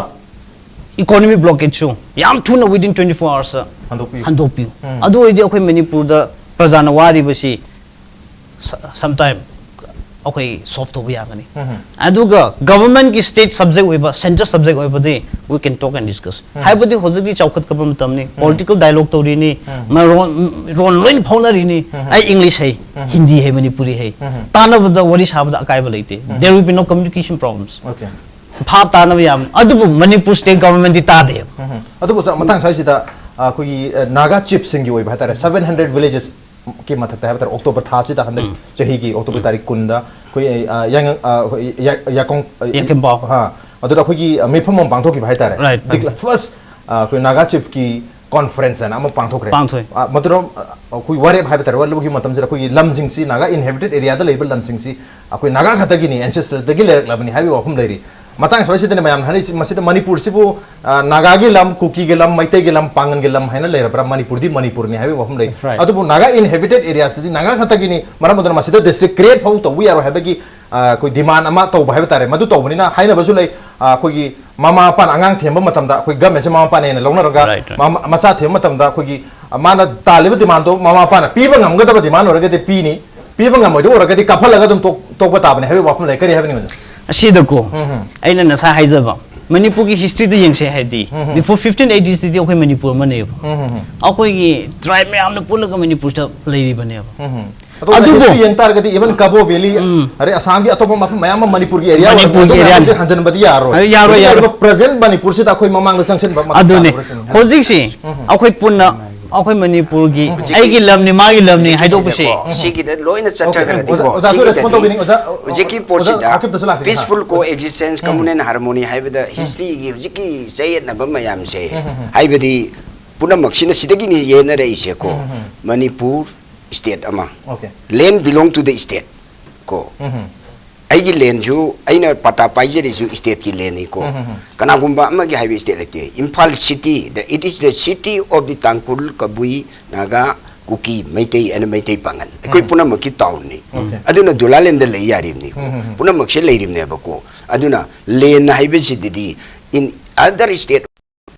economy blockadeꯁꯨ ꯌꯥꯝ ꯊꯨꯅ within twenty four hours ꯍꯟꯗꯣꯛꯄꯤꯌꯨ꯫ ꯍꯟꯗꯣꯛꯄꯤꯌꯨ꯫ ꯎꯝ꯫ ꯑꯗꯨ ꯑꯣꯏꯔꯗꯤ ꯑꯩꯈꯣꯏ ꯃꯅꯤꯄꯨꯔꯗ ꯄ꯭ꯔꯖꯥꯅ ꯋꯥꯔꯤꯕꯁꯤ ꯁ-, sometime ꯑꯩꯈꯣꯏ solve ꯇꯧꯕ ꯌꯥꯒꯅꯤ꯫ ꯎꯝ꯫ ꯑꯗꯨꯒ governmentꯀꯤ state subject ꯑꯣꯏꯕ, central subject ꯑꯣꯏꯕꯗꯤ we can talk and discuss꯫ ꯎꯝ꯫ ꯍꯥꯏꯕꯗꯤ ꯍꯧꯖꯤꯛꯇꯤ ꯆꯥꯎꯈꯠꯀꯕ ꯃꯇꯝꯅꯤ, ꯎꯝ꯫ Political dialogue ꯇꯧꯔꯤꯅꯤ, ꯎꯝ꯫ ꯃꯔꯣꯟ, ꯔꯣꯟ ꯂꯣꯏꯅ ꯐꯥꯎꯅꯔꯤꯅꯤ꯫ ꯎꯝ꯫ ꯑꯩ English ꯍꯩ, ꯎꯝ꯫ Hindi ꯍꯩ, ꯃꯅꯤꯄꯨꯔꯤ ꯍꯩ꯫ ꯎꯝ꯫ ꯇꯥꯟꯅꯕꯗ ꯋꯥꯔꯤ ꯁꯥꯕꯗ ꯑꯀꯥꯏꯕ ꯂꯩꯇꯦ꯫ ꯎꯝ꯫ There will be no communication problems꯫ Okay꯫ ꯚꯥꯞ ꯇꯥꯅꯕ ꯌꯥꯝ, ꯑꯗꯨꯕꯨ ꯃꯅꯤꯄꯨꯔ state governmentꯗꯤ ꯇꯥꯗꯦ꯫ ꯎꯝ꯫ ꯑꯗꯨꯕꯨ ꯁꯥꯔ, ꯃꯇꯥꯡ ꯁ꯭ꯋꯥꯏꯁꯤꯗ, ꯑ, ꯑꯩꯈꯣꯏꯒꯤ, ꯑ, ꯅꯥꯒꯥ chiefꯁꯤꯡꯒꯤ ꯑꯣꯏꯕ ꯍꯥꯏꯇꯥꯔꯦ, seven hundred villagesꯀꯤ ꯃꯊꯛꯇ ꯍꯥꯏꯕ ꯇꯥꯔꯦ, October ꯊꯥꯁꯤꯗ ꯍꯟꯗꯛ ꯎꯝ꯫ ꯆꯍꯤꯒꯤ October ꯎꯝ꯫ ꯇꯥꯔꯤꯛ ꯀꯨꯟꯗ ꯑꯩꯈꯣꯏ, ꯑ, ꯌꯥꯏꯉꯪ, ꯑ, ꯑꯩꯈꯣꯏ ꯌꯥ-, ꯌꯥꯀꯣꯡ, ꯑ, ꯌꯥꯏꯀꯦꯝꯕꯥꯎ꯫ ꯍꯥ, ꯑꯗꯨꯗ ꯑꯩꯈꯣꯏꯒꯤ, ꯑ, ꯃꯤꯐꯝ ꯑꯃ ꯄꯥꯡꯊꯣꯛꯈꯤꯕ ꯍꯥꯏꯇꯥꯔꯦ꯫ Right, right꯫ Decla-, first, ꯑ, ꯑꯩꯈꯣꯏ ꯅꯥꯒꯥ chiefꯀꯤ conference ꯍꯥꯏꯅ ꯑꯃ ꯄꯥꯡꯊꯣꯛꯈ꯭ꯔꯦ꯫ ꯄꯥꯡꯊꯣꯛꯑꯦ꯫ ꯑ, ꯃꯗꯨꯔꯣꯝ, ꯑ, ꯑꯩꯈꯣꯏ ꯋꯥꯔꯦꯞ ꯍꯥꯏꯕ ꯇꯥꯔꯦ, ꯋꯥꯔꯦꯞ ꯂꯧꯕꯒꯤ ꯃꯇꯝꯁꯤꯗ ꯑꯩꯈꯣꯏꯒꯤ ꯂꯝꯁꯤꯡꯁꯤ, ꯅꯥꯒꯥ inhabited area ꯗ ꯂꯩꯕ ꯂꯝꯁꯤꯡꯁꯤ ꯑꯩꯈꯣꯏ ꯅꯥꯒꯥ ꯈꯛꯇꯒꯤꯅꯤ, ancestor ꯗꯒꯤ ꯂꯩꯔꯛꯂꯕꯅꯤ ꯍꯥꯏꯕꯒꯤ ꯋꯥꯐꯝ ꯂꯩꯔꯤ꯫ ꯃꯇꯥꯡ ꯁ꯭ꯋꯥꯏꯁꯤꯗꯅꯦ ꯃꯌꯥꯝꯅ ꯍꯥꯏꯅꯔꯤꯁꯤ, ꯃꯁꯤꯗ ꯃꯅꯤꯄꯨꯔꯁꯤꯕꯨ, ꯑ, ꯅꯥꯒꯥꯒꯤ ꯂꯝ, ꯀꯨꯀꯤꯒꯤ ꯂꯝ, ꯃꯩꯇꯩꯒꯤ ꯂꯝ, ꯄꯥꯡꯒꯟꯒꯤ ꯂꯝ ꯍꯥꯏꯅ ꯂꯩꯔꯕ꯭ꯔꯥ? ꯃꯅꯤꯄꯨꯔꯗꯤ ꯃꯅꯤꯄꯨꯔꯅꯤ ꯍꯥꯏꯕꯒꯤ ꯋꯥꯐꯝ ꯂꯩ꯫ That's right. ꯑꯗꯨꯕꯨ ꯅꯥꯒꯥ inhabited areas ꯇꯗꯤ ꯅꯥꯒꯥ ꯈꯛꯇꯒꯤꯅꯤ, ꯃꯔꯝ ꯑꯗꯨꯅ ꯃꯁꯤꯗ district create ꯐꯥꯎ ꯇꯧꯕ ꯌꯥꯔꯣꯏ ꯍꯥꯏꯕꯒꯤ, ꯑ, ꯑꯩꯈꯣꯏ demand ꯑꯃ ꯇꯧꯕ ꯍꯥꯏꯕ ꯇꯥꯔꯦ꯫ ꯃꯗꯨ ꯇꯧꯕꯅꯤꯅ ꯍꯥꯏꯅꯕꯁꯨ ꯂꯩ, ꯑ, ꯑꯩꯈꯣꯏꯒꯤ ꯃꯃꯥ ꯃꯄꯥꯅ ꯑꯉꯥꯡ ꯊꯦꯝꯕ ꯃꯇꯝꯗ ꯑꯩꯈꯣꯏ government ꯁꯦ ꯃꯃꯥ ꯃꯄꯥꯅ ꯍꯦꯟꯅ ꯂꯧꯅꯔꯒ, Right, right. ꯃꯃꯥ-, ꯃꯆꯥ ꯊꯦꯝꯕ ꯃꯇꯝꯗ ꯑꯩꯈꯣꯏꯒꯤ, ꯑ, ꯃꯥꯅ ꯇꯥꯜꯂꯤꯕ demand ꯗꯣ ꯃꯃꯥ ꯃꯄꯥꯅ ꯄꯤꯕ ꯉꯝꯒꯗꯕ demand ꯑꯣꯏꯔꯒꯗꯤ ꯄꯤꯅꯤ, ꯄꯤꯕ ꯉꯝꯃꯣꯏꯗꯧ ꯑꯣꯏꯔꯒꯗꯤ ꯀꯥꯞꯍꯜꯂꯒ ꯑꯗꯨꯝ ꯇꯣꯛ-, ꯇꯣꯛꯄ ꯇꯥꯕꯅꯤ ꯍꯥꯏꯕꯒꯤ ꯋꯥꯐꯝ ꯂꯩ꯫ ꯀꯔꯤ ꯍꯥꯏꯕꯅꯤ, ꯑꯣꯖꯥ? ꯑꯁꯤꯗꯀꯣ ꯎꯝ, ꯎꯝ꯫ ꯑꯩꯅ ꯉꯁꯥꯏ ꯍꯥꯏꯖꯕ, ꯃꯅꯤꯄꯨꯔꯒꯤ history ꯗ ꯌꯦꯡꯁꯦ ꯍꯥꯏꯔꯗꯤ, ꯎꯝ, ꯎꯝ꯫ before fifteen eighty ꯁꯤꯗꯤ ꯑꯩꯈꯣꯏ ꯃꯅꯤꯄꯨꯔ ꯑꯃꯅꯦꯕ꯫ ꯎꯝ, ꯎꯝ, ꯎꯝ꯫ ꯑꯩꯈꯣꯏꯒꯤ tribe ꯃꯌꯥꯝꯅ ꯄꯨꯜꯂꯒ ꯃꯅꯤꯄꯨꯔꯗ ꯂꯩꯔꯤꯕꯅꯦꯕ꯫ ꯎꯝ, ꯎꯝ꯫ ꯑꯗꯣ ꯑꯗꯨꯕꯨ ꯍꯧꯖꯤꯛꯁꯨ ꯌꯦꯡ ꯇꯥꯔꯒꯗꯤ even ꯀꯥꯕꯣ valley, ꯎꯝ꯫ ꯑꯗꯩ ꯑꯁꯥꯝꯒꯤ ꯑꯇꯣꯞꯄ ꯃꯐꯝ ꯃꯌꯥꯝ ꯑꯃ ꯃꯅꯤꯄꯨꯔꯒꯤ area ꯑꯣꯏꯔꯦ꯫ ꯃꯅꯤꯄꯨꯔꯒꯤ ꯑꯗꯨ area ꯃꯌꯥꯝꯁꯦ ꯅꯤ꯫ ꯍꯟꯖꯤꯟꯕꯗꯤ ꯌꯥꯔꯣꯏ꯫ ꯑꯗꯨ ꯌꯥꯔꯣꯏ, ꯍꯧꯖꯤꯛ ꯌꯥꯔꯣꯏ꯫ ꯂꯩꯔꯤꯕ present ꯃꯅꯤꯄꯨꯔꯁꯤꯗ ꯑꯩꯈꯣꯏ ꯃꯃꯥꯡꯗ ꯆꯪꯁꯤꯟꯕ ꯃꯊꯧ ꯑꯗꯨꯅꯦ꯫ ꯇꯥꯕ꯭ꯔꯥ ꯁꯤꯅꯤ꯫ ꯍꯧꯖꯤꯛꯁꯤ ꯎꯝ꯫ ꯑꯩꯈꯣꯏ ꯄꯨꯟꯅ ꯑꯩꯈꯣꯏ ꯃꯅꯤꯄꯨꯔꯒꯤ ꯍꯧꯖꯤꯛꯀꯤ ꯑꯩꯒꯤ ꯂꯝꯅꯤ, ꯃꯥꯒꯤ ꯂꯝꯅꯤ ꯍꯥꯏꯗꯣꯛꯄꯁꯦ꯫ ꯁꯤꯒꯤꯗ ꯂꯣꯏꯅ Okay, ꯆꯠꯊꯈ꯭ꯔꯗꯤꯀꯣ, ꯑꯣꯖꯥ, ꯑꯣꯖꯥꯁꯨ ꯁꯤꯒꯤꯗꯗꯤ respond ꯇꯧꯕꯤꯅꯤꯡ-, ꯑꯣꯖꯥ, ꯍꯧꯖꯤꯛꯀꯤ ꯑꯣꯖꯥ ꯄꯣꯠꯁꯤꯗ ꯑꯀꯤꯞꯇꯁꯨ ꯂꯥꯛꯈꯤꯒꯦ꯫ peaceful ah, coexistence, communion and harmony ꯍꯥꯏꯕꯗ history ꯒꯤ ꯍꯧꯖꯤꯛꯀꯤ ꯆꯌꯦꯠꯅꯕ ꯃꯌꯥꯝꯁꯦ, ꯍꯥꯏꯕꯗꯤ ꯄꯨꯝꯅꯃꯛꯁꯤꯅ ꯁꯤꯗꯒꯤꯅꯤ ꯌꯦꯟꯅꯔꯛꯏꯁꯦꯀꯣ꯫ ꯃꯅꯤꯄꯨꯔ state ꯑꯃ, Okay. land belong to the state ꯀꯣ꯫ ꯑꯩꯒꯤ land ꯁꯨ, ꯑꯩꯅ ꯄꯇꯥ ꯄꯥꯏꯖꯔꯤꯁꯨ state ꯀꯤ land ꯅꯤꯀꯣ꯫ ꯀꯅꯥꯒꯨꯝꯕ ꯑꯃꯒꯤ ꯍꯥꯏꯕ state ꯂꯩꯇꯦ꯫ Imphal city, the, it is the city of the ꯇꯥꯡꯈꯨꯜ, ꯀꯕꯨꯏ, ꯅꯥꯒꯥ, ꯀꯨꯀꯤ, ꯃꯩꯇꯩ ꯑꯅ ꯃꯩꯇꯩ ꯄꯥꯉꯟ꯫ ꯑꯩꯈꯣꯏ ꯄꯨꯝꯅꯃꯛꯀꯤ town ꯅꯤ꯫ Okay. ꯑꯗꯨꯅ ꯗꯨꯂꯥꯂꯦꯟꯗ ꯂꯩ ꯌꯥꯔꯤꯕꯅꯤꯀꯣ꯫ ꯄꯨꯝꯅꯃꯛꯁꯦ ꯂꯩꯔꯤꯕꯅꯦꯕꯀꯣ꯫ ꯑꯗꯨꯅ land ꯍꯥꯏꯕꯁꯤꯗꯗꯤ in other state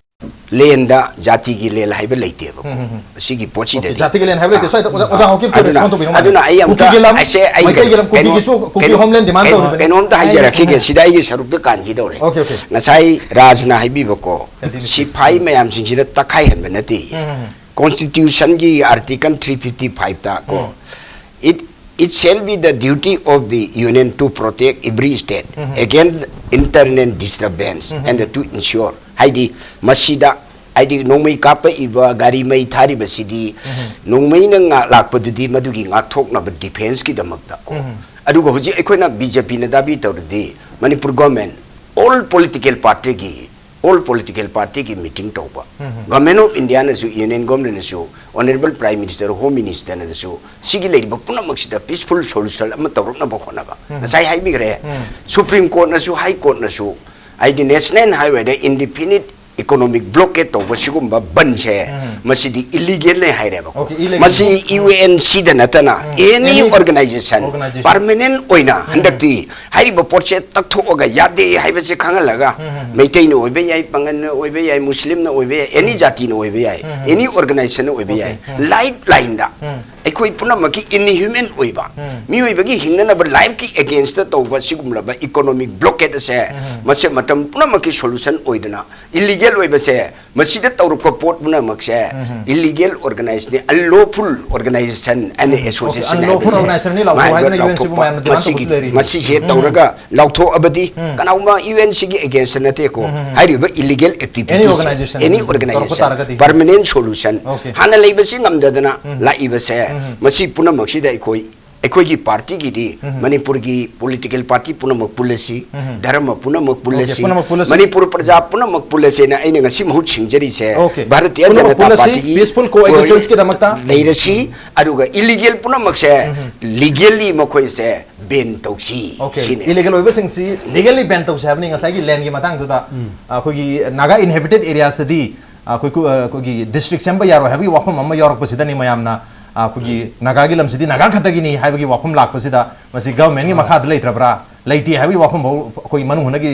land ꯗ ꯖꯥꯇꯤꯒꯤ land ꯍꯥꯏꯕ ꯂꯩꯇꯦꯕꯀꯣ꯫ ꯑꯁꯤꯒꯤ ꯄꯣꯠꯁꯤꯗꯗꯤ꯫ ꯖꯥꯇꯤꯒꯤ land ꯍꯥꯏꯕ ꯂꯩꯇꯦ꯫ ꯁ꯭ꯋꯥꯏꯗ ꯑꯣꯖꯥ, ꯑꯣꯖꯥ ꯍꯣꯀꯤꯞꯁꯨ ꯑꯗꯨꯅ, respond ꯇꯧꯕꯤꯔꯝꯃꯣ꯫ ꯑꯗꯨꯅ ꯑꯩ ꯑꯝꯇ ꯀꯨꯀꯤꯒꯤ ꯂꯝ, ꯑꯁꯦ ꯑꯩ ꯃꯩꯇꯩꯒꯤ ꯂꯝ, ꯀꯩꯅꯣ-, ꯀꯨꯀꯤꯒꯤꯁꯨ, ꯀꯨꯀꯤ ꯀꯩꯅꯣ-, homeland demand ꯀꯩꯅꯣ-, ꯇꯧꯔꯤꯕꯅꯤ꯫ ꯀꯩꯅꯣꯝꯇ ꯍꯥꯏꯖꯔꯛꯈꯤꯒꯦ, ꯁꯤꯗ ꯑꯩꯒꯤ ꯁꯔꯨꯛꯇ ꯀꯥꯟꯈꯤꯗꯧꯔꯦ꯫ Okay, okay. ꯉꯁꯥꯏ ꯔꯥꯖꯅ ꯍꯥꯏꯕꯤꯕꯀꯣ, ꯁꯤꯐꯥꯏ ꯃꯌꯥꯝꯁꯤꯡꯁꯤꯅ ꯇꯛꯈꯥꯏꯍꯟꯕ ꯅꯠꯇꯦ꯫ Constitution ꯒꯤ article three fifty five ꯇ ꯀꯣ, it, it shall be the duty of the union to protect every state against internal disturbance and to ensure, ꯍꯥꯏꯗꯤ ꯃꯁꯤꯗ, ꯍꯥꯏꯗꯤ ꯅꯣꯡꯃꯩ ꯀꯥꯞꯄꯛꯏꯕ, ꯒꯥꯔꯤ ꯃꯩ ꯊꯥꯔꯤꯕꯁꯤꯗꯤ ꯅꯣꯡꯃꯩꯅ ꯉꯥꯛ ꯂꯥꯛꯄꯗꯨꯗꯤ ꯃꯗꯨꯒꯤ ꯉꯥꯛꯊꯣꯛꯅꯕ defence ꯀꯤꯗꯃꯛꯇ ꯀꯣ꯫ ꯑꯗꯨꯒ ꯍꯧꯖꯤꯛ ꯑꯩꯈꯣꯏꯅ B J P ꯅ ꯗꯥꯕꯤ ꯇꯧꯔꯗꯤ ꯃꯅꯤꯄꯨꯔ government, all political party ꯒꯤ ꯑꯣꯜ ꯄꯣꯂꯤꯇꯤꯀꯦꯜ ꯄꯥꯔꯇꯤꯒꯤ ꯃꯤꯇꯤꯡ ꯇꯧꯕ, ꯒꯚꯔꯟꯃꯦꯟ ꯑꯣꯐ ꯏꯟꯗꯤꯌꯥꯅꯁꯨ, ꯌꯨꯅꯤꯌꯟ ꯒꯚꯔꯟꯃꯦꯟꯅꯁꯨ, ꯑꯣꯅꯔꯦꯕꯜ ꯄ꯭ꯔꯥꯏꯝ ꯃꯤꯅꯤꯁꯇꯔ, ꯍꯣꯝ ꯃꯤꯅꯤꯁꯇꯔꯅꯁꯨ ꯁꯤꯒꯤ ꯂꯩꯔꯤꯕ ꯄꯨꯝꯅꯃꯛꯁꯤꯗ ꯄꯤꯁꯐꯨꯜ ꯁꯣꯂꯨꯁꯟ ꯑꯃ ꯇꯧꯔꯛꯅꯕ ꯍꯣꯠꯅꯕ꯫ ꯉꯁꯥꯏ ꯍꯥꯏꯕꯤꯈ꯭ꯔꯦ, ꯁꯨꯄ꯭ꯔꯤꯝ ꯀꯣꯔꯠꯅꯁꯨ, ꯍꯥꯏ ꯀꯣꯔꯠꯅꯁꯨ, ꯍꯥꯏꯗꯤ ꯅꯦꯁꯅꯦꯜ ꯍꯥꯏꯋꯦꯗ ꯏꯟꯗꯤꯐꯤꯅꯤꯠ ꯏꯀꯣꯅꯣꯃꯤꯛ ꯕ꯭ꯂꯣꯀꯦꯠ ꯇꯧꯕ ꯁꯤꯒꯨꯝꯕ ꯕꯟꯁꯦ, ꯃꯁꯤꯗꯤ ꯏꯂꯤꯒꯦꯜꯅꯦ ꯍꯥꯏꯔꯦꯕꯀꯣ꯫ Okay, illegal. ꯃꯁꯤ ꯌꯨ ꯑꯦꯟ ꯁꯤꯗ ꯅꯠꯇꯅ ꯑꯦꯅꯤ ꯑꯣꯔꯒꯅꯥꯏꯖꯦꯁꯟ ꯄꯔꯃꯅꯦꯟ ꯑꯣꯏꯅ ꯍꯟꯗꯛꯇꯤ ꯍꯥꯏꯔꯤꯕ ꯄꯣꯠꯁꯦ ꯇꯛꯊꯣꯛꯑꯒ ꯌꯥꯗꯦ ꯍꯥꯏꯕꯁꯦ ꯈꯪꯍꯜꯂꯒ, ꯃꯩꯇꯩꯅ ꯑꯣꯏꯕ ꯌꯥꯏ, ꯄꯥꯉꯜꯅ ꯑꯣꯏꯕ ꯌꯥꯏ, ꯃꯨꯁꯂꯤꯝꯅ ꯑꯣꯏꯕ ꯌꯥꯏ, ꯑꯦꯅꯤ ꯖꯥꯇꯤꯅ ꯑꯣꯏꯕ ꯌꯥꯏ, ꯑꯦꯅꯤ ꯑꯣꯔꯒꯅꯥꯏꯖꯦꯁꯟꯅ ꯑꯣꯏꯕ ꯌꯥꯏ, ꯂꯥꯏꯐ ꯂꯥꯏꯟꯗ ꯑꯩꯈꯣꯏ ꯄꯨꯝꯅꯃꯛꯀꯤ ꯏꯟꯍ꯭ꯌꯨꯃꯦꯟ ꯑꯣꯏꯕ, ꯃꯤꯑꯣꯏꯕꯒꯤ ꯍꯤꯡꯅꯅꯕ ꯂꯥꯏꯐꯀꯤ ꯑꯦꯒꯦꯟꯁꯇ ꯇꯧꯕ ꯁꯤꯒꯨꯝꯂꯕ ꯏꯀꯣꯅꯣꯃꯤꯛ ꯕ꯭ꯂꯣꯀꯦꯠ ꯑꯁꯦ, ꯃꯁꯤ ꯃꯇꯝ ꯄꯨꯝꯅꯃꯛꯀꯤ ꯁꯣꯂꯨꯁꯟ ꯑꯣꯏꯗꯅ, ꯏꯂꯤꯒꯦꯜ ꯑꯣꯏꯕꯁꯦ, ꯃꯁꯤꯗ ꯇꯧꯔꯛꯄ ꯄꯣꯠ ꯄꯨꯝꯅꯃꯛꯁꯦ illegal ꯑꯣꯔꯒꯅꯥꯏꯖꯦꯁꯟꯅꯤ, unlawful organisation and association ꯍꯥꯏꯕꯁꯦ, ꯂꯥꯎꯊꯣꯛꯄ, ꯃꯁꯤꯁꯦ ꯇꯧꯔꯒ ꯂꯥꯎꯊꯣꯛꯑꯕꯗꯤ, ꯀꯅꯥꯒꯨꯝꯕ ꯌꯨ ꯑꯦꯟ ꯁꯤꯒꯤ ꯑꯦꯒꯦꯟꯁꯇ ꯅꯠꯇꯦꯀꯣ, ꯍꯥꯏꯔꯤꯕ ꯏꯂꯤꯒꯦꯜ ꯑꯦꯛꯇꯤꯚꯤꯇꯤꯁ, ꯑꯦꯅꯤ ꯑꯣꯔꯒꯅꯥꯏꯖꯦꯁꯟ ꯄꯔꯃꯅꯦꯟ ꯁꯣꯂꯨꯁꯟ, ꯍꯥꯟꯅ ꯂꯩꯕꯁꯤ ꯉꯝꯗꯗꯅ ꯂꯥꯛꯏꯕꯁꯦ, ꯃꯁꯤ ꯄꯨꯝꯅꯃꯛꯁꯤꯗ ꯑꯩꯈꯣꯏ, ꯑꯩꯈꯣꯏꯒꯤ ꯄꯥꯔꯇꯤꯒꯤꯗꯤ ꯃꯅꯤꯄꯨꯔꯒꯤ ꯄꯣꯂꯤꯇꯤꯀꯦꯜ ꯄꯥꯔꯇꯤ ꯄꯨꯝꯅꯃꯛ ꯄꯨꯜꯂꯁꯤ, ꯙꯔꯃ ꯄꯨꯝꯅꯃꯛ ꯄꯨꯜꯂꯁꯤ, ꯄꯨꯟꯅ ꯄꯨꯜꯂꯁꯤ꯫ ꯃꯅꯤꯄꯨꯔ ꯄ꯭ꯔꯖꯥ ꯄꯨꯝꯅꯃꯛ ꯄꯨꯜꯂꯁꯦꯅ ꯑꯩꯅ ꯉꯁꯤ ꯃꯍꯨꯠ ꯁꯤꯡꯖꯔꯤꯁꯦ꯫ ꯚꯥꯔꯇꯤꯌ ꯄꯨꯟꯅ ꯖꯅꯇꯥ ꯄꯨꯜꯂꯁꯤ, ꯄꯥꯔꯇꯤꯒꯤ peaceful coexistence ꯀꯤꯗꯃꯛꯇ꯫ ꯂꯩꯔꯁꯤ, ꯑꯗꯨꯒ ꯏꯂꯤꯒꯦꯜ ꯄꯨꯝꯅꯃꯛꯁꯦ ꯂꯤꯒꯦꯜꯂꯤ ꯃꯈꯣꯏꯁꯦ ꯕꯦꯟ ꯇꯧꯁꯤ ꯁꯤꯅꯤ꯫ ꯏꯂꯤꯒꯦꯜ ꯑꯣꯏꯕꯁꯤꯡꯁꯤ ꯂꯤꯒꯦꯜꯂꯤ ꯕꯦꯟ ꯇꯧꯁꯤ ꯍꯥꯏꯕꯅꯤ꯫ ꯉꯁꯥꯏꯒꯤ ꯂꯦꯟꯒꯤ ꯃꯇꯥꯡꯗꯨꯗ ꯑꯩꯈꯣꯏꯒꯤ ꯅꯥꯒꯥ ꯏꯟꯍꯦꯕꯤꯇꯦꯠ ꯑꯦꯔꯤꯌꯥꯁꯇꯗꯤ ꯑꯩꯈꯣꯏ ꯀꯨ-, ꯑꯩꯈꯣꯏꯒꯤ ꯗꯤꯁꯇ꯭ꯔꯤꯛ ꯁꯦꯝꯕ ꯌꯥꯔꯣꯏ ꯍꯥꯏꯕꯒꯤ ꯋꯥꯐꯝ ꯑꯃ ꯌꯥꯎꯔꯛꯄꯁꯤꯗꯅꯤ ꯃꯌꯥꯝꯅ ꯑꯩꯈꯣꯏꯒꯤ ꯅꯥꯒꯥꯒꯤ ꯂꯝꯁꯤꯗꯤ ꯅꯥꯒꯥ ꯈꯛꯇꯒꯤꯅꯤ ꯍꯥꯏꯕꯒꯤ ꯋꯥꯐꯝ ꯂꯥꯛꯄꯁꯤꯗ, ꯃꯁꯤ ꯒꯚꯔꯟꯃꯦꯟꯒꯤ ꯃꯈꯥꯗ ꯂꯩꯇ꯭ꯔꯕ꯭ꯔꯥ, ꯂꯩꯇꯦ ꯍꯥꯏꯕꯒꯤ ꯋꯥꯐꯝ ꯐꯥꯎ ꯑꯩꯈꯣꯏꯒꯤ ꯃꯅꯨꯡ ꯍꯨꯠꯅꯒꯤ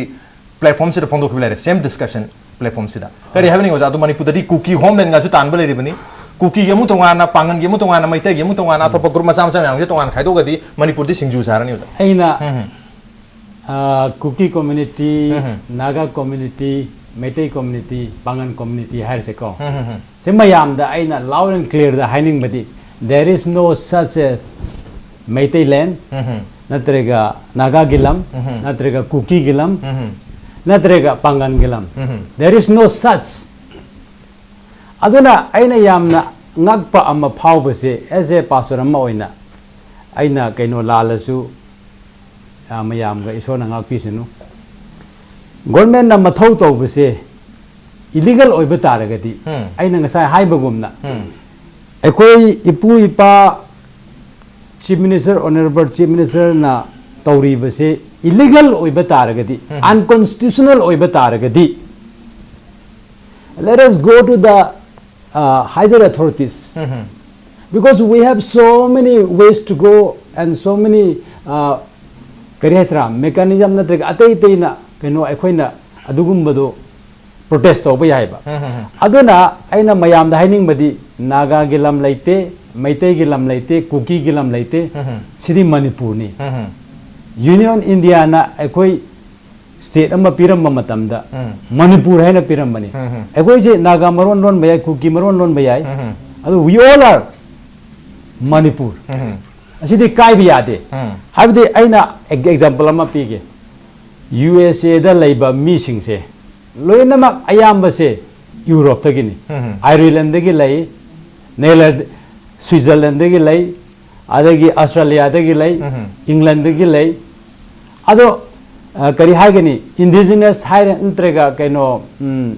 ꯄ꯭ꯂꯦꯠꯐꯣꯝꯁꯤꯗ ꯐꯣꯡꯗꯣꯛꯈꯤꯕ ꯂꯩꯔꯦ, ꯁꯦꯝ ꯗꯤꯁꯀꯁꯟ ꯄ꯭ꯂꯦꯠꯐꯣꯝꯁꯤꯗ꯫ ꯀꯔꯤ ꯍꯥꯏꯕꯅꯤ ꯑꯣꯖꯥ? ꯑꯗꯨ ꯃꯅꯤꯄꯨꯔꯗꯗꯤ ꯀꯨꯀꯤ ꯍꯣꯝꯂꯦꯟꯒꯁꯨ ꯇꯥꯟꯕ ꯂꯩꯔꯤꯕꯅꯤ꯫ ꯀꯨꯀꯤꯒꯤ ꯑꯃꯨꯛ ꯇꯣꯉꯥꯟꯅ, ꯄꯥꯡꯒꯟꯒꯤ ꯑꯃꯨꯛ ꯇꯣꯉꯥꯟꯅ, ꯃꯩꯇꯩꯒꯤ ꯑꯃꯨꯛ ꯇꯣꯉꯥꯟꯅ, ꯑꯇꯣꯞꯄ ꯒ꯭ꯔꯨꯞ ꯃꯆꯥ ꯃꯆꯥ ꯃꯌꯥꯝꯒꯤ ꯇꯣꯉꯥꯟꯅ ꯈꯥꯏꯗꯣꯛꯑꯒꯗꯤ ꯃꯅꯤꯄꯨꯔꯗꯤ ꯁꯤꯡꯖꯨ ꯁꯥꯔꯅꯤ ꯑꯣꯖꯥ꯫ ꯑꯩꯅ, ꯎꯝ꯫ ꯑ, ꯀꯨꯀꯤ ꯀꯝꯃ꯭ꯌꯨꯅꯤꯇꯤ, ꯎꯝ꯫ Naga community, Meitei community, Pangan community ꯍꯥꯏꯔꯁꯦꯀꯣ꯫ ꯎꯝ, ꯎꯝ, ꯎꯝ꯫ ꯁꯤ ꯃꯌꯥꯝꯗ ꯑꯩꯅ loud and clearꯗ ꯍꯥꯏꯅꯤꯡꯕꯗꯤ, there is no such a ꯃꯩꯇꯩꯂꯦꯟ, ꯎꯝ, ꯎꯝ꯫ ꯅꯠꯇ꯭ꯔꯒ ꯅꯥꯒꯥꯒꯤ ꯂꯝ, ꯎꯝ, ꯎꯝ꯫ ꯅꯠꯇ꯭ꯔꯒ ꯀꯨꯀꯤꯒꯤ ꯂꯝ, ꯎꯝ, ꯎꯝ꯫ ꯅꯠꯇ꯭ꯔꯒ ꯄꯥꯡꯒꯟꯒꯤ ꯂꯝ꯫ ꯎꯝ, ꯎꯝ꯫ There is no such. ꯑꯗꯨꯅ ꯑꯩꯅ ꯌꯥꯝꯅ ꯉꯛꯄ ꯑꯃ ꯐꯥꯎꯕꯁꯦ, as a pastor ꯑꯃ ꯑꯣꯏꯅ, ꯑꯩꯅ ꯀꯩꯅꯣ ꯂꯥꯜꯂꯁꯨ, ꯑ, ꯃꯌꯥꯝꯒ ꯏꯁꯣꯔꯅ ꯉꯥꯛꯄꯤꯁꯅꯨ꯫ ꯒꯣꯔꯃꯦꯟꯅ ꯃꯊꯧ ꯇꯧꯕꯁꯦ ꯏꯂꯤꯒꯦꯜ ꯑꯣꯏꯕ ꯇꯥꯔꯒꯗꯤ, ꯎꯝ. ꯑꯩꯅ ꯉꯁꯥꯏ ꯍꯥꯏꯕꯒꯨꯝꯅ, ꯎꯝ. ꯑꯩꯈꯣꯏ ꯏꯄꯨ ꯏꯄꯥ, ꯆꯤꯐ ꯃꯤꯅꯤꯁꯇꯔ, ꯑꯣꯅꯔꯦꯕꯜ ꯆꯤꯐ ꯃꯤꯅꯤꯁꯇꯔꯅ ꯇꯧꯔꯤꯕꯁꯦ ꯏꯂꯤꯒꯦꯜ ꯑꯣꯏꯕ ꯇꯥꯔꯒꯗꯤ, ꯎꯝ. ꯑꯟꯀꯣꯟꯁꯇꯤꯇ꯭ꯌꯨꯁꯅꯦꯜ ꯑꯣꯏꯕ ꯇꯥꯔꯒꯗꯤ, let us go to the uh, higher authorities. Um. Because we have so many ways to go and so many, uh, ꯀꯔꯤ ꯍꯥꯏꯁꯤꯔꯥ, ꯃꯦꯀꯥꯅꯤꯖꯝ ꯅꯠꯇ꯭ꯔꯒ ꯑꯇꯩ ꯑꯇꯩꯅ ꯀꯩꯅꯣ ꯑꯩꯈꯣꯏꯅ ꯑꯗꯨꯒꯨꯝꯕꯗꯣ ꯄ꯭ꯔꯣꯇꯦꯁ ꯇꯧꯕ ꯌꯥꯏꯕ꯫ ꯎꯝ. ꯑꯗꯨꯅ ꯑꯩꯅ ꯃꯌꯥꯝꯗ ꯍꯥꯏꯅꯤꯡꯕꯗꯤ, ꯅꯥꯒꯥꯒꯤ ꯂꯝ ꯂꯩꯇꯦ, ꯃꯩꯇꯩꯒꯤ ꯂꯝ ꯂꯩꯇꯦ, ꯀꯨꯀꯤꯒꯤ ꯂꯝ ꯂꯩꯇꯦ, ꯎꯝ. ꯁꯤꯗꯤ ꯃꯅꯤꯄꯨꯔꯅꯤ꯫ ꯎꯝ. ꯌꯨꯅꯤꯌꯟ ꯏꯟꯗꯤꯌꯥꯅ ꯑꯩꯈꯣꯏ ꯁ꯭ꯇꯦꯠ ꯑꯃ ꯄꯤꯔꯝꯕ ꯃꯇꯝꯗ ꯎꯝ. ꯃꯅꯤꯄꯨꯔ ꯍꯥꯏꯅ ꯄꯤꯔꯝꯕꯅꯤ꯫ ꯎꯝ. ꯑꯩꯈꯣꯏꯁꯦ ꯅꯥꯒꯥ ꯃꯔꯣꯟ ꯂꯣꯟꯕ ꯌꯥꯏ, ꯀꯨꯀꯤ ꯃꯔꯣꯟ ꯂꯣꯟꯕ ꯌꯥꯏ, ꯎꯝ. ꯑꯗꯨ we all are ꯃꯅꯤꯄꯨꯔ꯫ ꯎꯝ. ꯑꯁꯤꯗꯤ ꯀꯥꯏꯕ ꯌꯥꯗꯦ꯫ ꯎꯝ. ꯍꯥꯏꯕꯗꯤ ꯑꯩꯅ ꯑꯦꯛ-, ꯑꯦꯛꯖꯥꯝꯄꯜ ꯑꯃ ꯄꯤꯒꯦ꯫ ꯌꯨ ꯑꯦꯁ ꯑꯦꯗ ꯂꯩꯕ ꯃꯤꯁꯤꯡꯁꯦ ꯂꯣꯏꯅꯃꯛ ꯑꯌꯥꯝꯕꯁꯦ ꯌꯨꯔꯣꯞꯇꯒꯤꯅꯤ꯫ ꯎꯝ. ꯑꯥꯏꯔꯤꯂꯦꯟꯗꯒꯤ ꯂꯩ, ꯅꯦꯗꯔ-, ꯁ꯭ꯋꯤꯖꯔꯂꯦꯟꯗꯒꯤ ꯂꯩ, ꯑꯗꯒꯤ ꯑꯁꯇ꯭ꯔꯦꯂꯤꯌꯥꯗꯒꯤ ꯂꯩ, ꯎꯝ. ꯏꯪꯂꯦꯟꯗꯒꯤ ꯂꯩ꯫ ꯑꯗꯣ, ꯑ, ꯀꯔꯤ ꯍꯥꯏꯒꯅꯤ, ꯏꯟꯗꯤꯖꯤꯅꯁ ꯍꯥꯏꯔ ꯅꯠꯇ꯭ꯔꯒ ꯀꯩꯅꯣ, ꯎꯝ,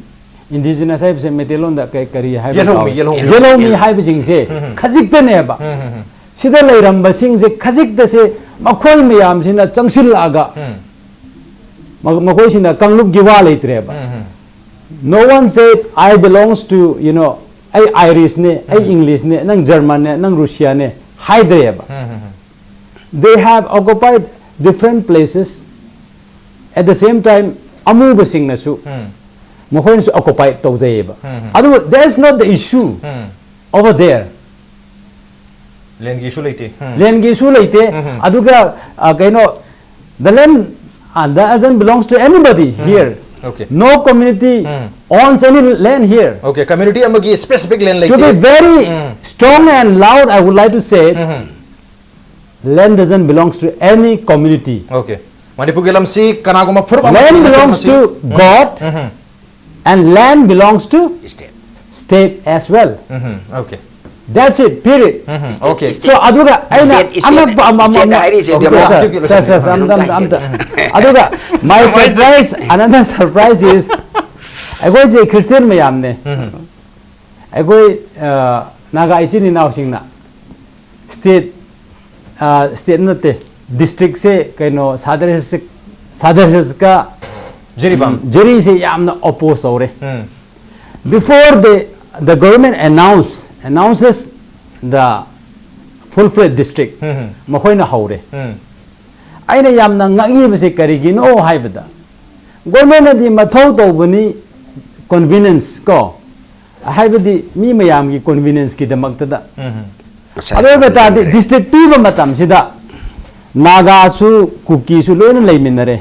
ꯏꯟꯗꯤꯖꯤꯅꯁ ꯍꯥꯏꯕꯁꯦ ꯃꯩꯇꯩꯂꯣꯟꯗ ꯀꯩ-, ꯀꯔꯤ ꯍꯥꯏꯕ ꯌꯦꯜꯍꯧꯃꯤ, ꯀꯥꯎꯔꯦ꯫ ꯌꯦꯜꯍꯧꯃꯤ꯫ ꯌꯦꯜꯍꯧꯃꯤ ꯍꯥꯏꯕꯁꯤꯡꯁꯦ ꯎꯝ. ꯈꯖꯤꯛꯇꯅꯦꯕ꯫ ꯎꯝ. ꯁꯤꯗ ꯂꯩꯔꯝꯕꯁꯤꯡꯁꯦ ꯈꯖꯤꯛꯇꯁꯦ ꯃꯈꯣꯏ ꯃꯌꯥꯝꯁꯤꯅ ꯆꯪꯁꯤꯜꯂꯛꯑꯒ ꯎꯝ. ꯃ-, ꯃꯈꯣꯏꯁꯤꯅ ꯀꯥꯡꯂꯨꯞꯀꯤ ꯋꯥ ꯂꯩꯇ꯭ꯔꯦꯕ꯫ ꯎꯝ. No one said, "I belongs to, you know, ꯑꯩ ꯑꯥꯏꯔꯤꯁꯅꯦ, ꯑꯩ ꯎꯝ. ꯏꯪꯂꯤꯁꯅꯦ, ꯅꯪ ꯖꯔꯃꯟꯅꯦ, ꯅꯪ ꯔꯨꯁꯤꯌꯥꯅꯦ" ꯍꯥꯏꯗ꯭ꯔꯦꯕ꯫ ꯎꯝ. They have occupied different places. At the same time, ꯑꯃꯨꯕꯁꯤꯡꯅꯁꯨ ꯎꯝ. ꯃꯈꯣꯏꯅꯁꯨ ꯑꯣꯀꯨꯄꯥꯏ ꯇꯧꯖꯩꯌꯦꯕ꯫ ꯎꯝ. ꯑꯗꯨꯕꯨ that is not the issue um. over there. ꯂꯦꯟꯒꯤ ꯏꯁꯨ ꯂꯩꯇꯦ꯫ ꯎꯝ. ꯂꯦꯟꯒꯤ ꯏꯁꯨ ꯂꯩꯇꯦ꯫ ꯎꯝ. ꯑꯗꯨꯒ, ꯑ, ꯀꯩꯅꯣ, the land, uh, doesn't belongs to anybody here. Okay. No community um. owns any land here. Okay, community ꯑꯃꯒꯤ specific land To be ꯂꯩꯇꯦ꯫ very um. strong and loud, I would like to say, um. land doesn't belongs to any community. Okay. ꯃꯅꯤꯄꯨꯔꯒꯤ ꯂꯝꯁꯤ ꯀꯅꯥꯒꯨꯝꯕ ꯐꯨꯔꯨꯞ ꯑꯃ Land ꯅꯠꯇꯦ belongs ꯃꯁꯤ꯫ To God um. and land belongs to State. State as well. Um. Okay. That's it, period. Um, okay. So ꯑꯗꯨꯒ ꯑꯩꯅ State, state, ꯑꯉꯛꯄ ꯑꯃ state ꯑꯃ ꯍꯥꯏꯔꯤꯁꯦ Okay, demo- sir, Particular sir, sir, state. ꯑꯝꯇ ꯑꯝꯇ ꯑꯝꯇ ꯑꯗꯨꯒ my surprise, another surprise is ꯑꯩꯈꯣꯏꯁꯦ ꯈ꯭ꯔꯤꯁꯇꯤꯌꯥꯟ ꯃꯌꯥꯝꯅꯦ꯫ ꯑꯩꯈꯣꯏ ꯑ, ꯅꯥꯒꯥ ꯏꯆꯤꯟ ꯏꯅꯥꯎꯁꯤꯡꯅ state, state ꯅꯠꯇꯦ, districtꯁꯦ ꯀꯩꯅꯣ ꯁꯥꯗꯔ ꯍꯤꯜꯁ, ꯁꯥꯗꯔ ꯍꯤꯜꯁꯀ ꯖꯤꯔꯤꯕꯥꯝ꯫ ꯖꯤꯔꯤꯁꯦ ꯌꯥꯝꯅ oppose ꯇꯧꯔꯦ꯫ ꯎꯝ. Before the the government announce announces the full fledged district, ꯎꯝ. ꯃꯈꯣꯏꯅ ꯍꯧꯔꯦ꯫ ꯎꯝ. ꯑꯩꯅ ꯌꯥꯝꯅ ꯉꯛꯉꯤꯕꯁꯦ ꯀꯔꯤꯒꯤꯅꯣ ꯍꯥꯏꯕꯗ, ꯒꯣꯔꯃꯦꯟꯅꯗꯤ ꯃꯊꯧ ꯇꯧꯕꯅꯤ convenience ꯀꯣ, ꯍꯥꯏꯕꯗꯤ ꯃꯤ ꯃꯌꯥꯝꯒꯤ convenienceꯀꯤꯗꯃꯛꯇꯗ꯫ ꯎꯝ. ꯑꯗꯨ ꯑꯣꯏꯕ ꯇꯥꯔꯗꯤ district ꯄꯤꯕ ꯃꯇꯝꯁꯤꯗ ꯅꯥꯒꯥꯁꯨ ꯀꯨꯀꯤꯁꯨ ꯂꯣꯏꯅ ꯂꯩꯃꯤꯟꯅꯔꯦ꯫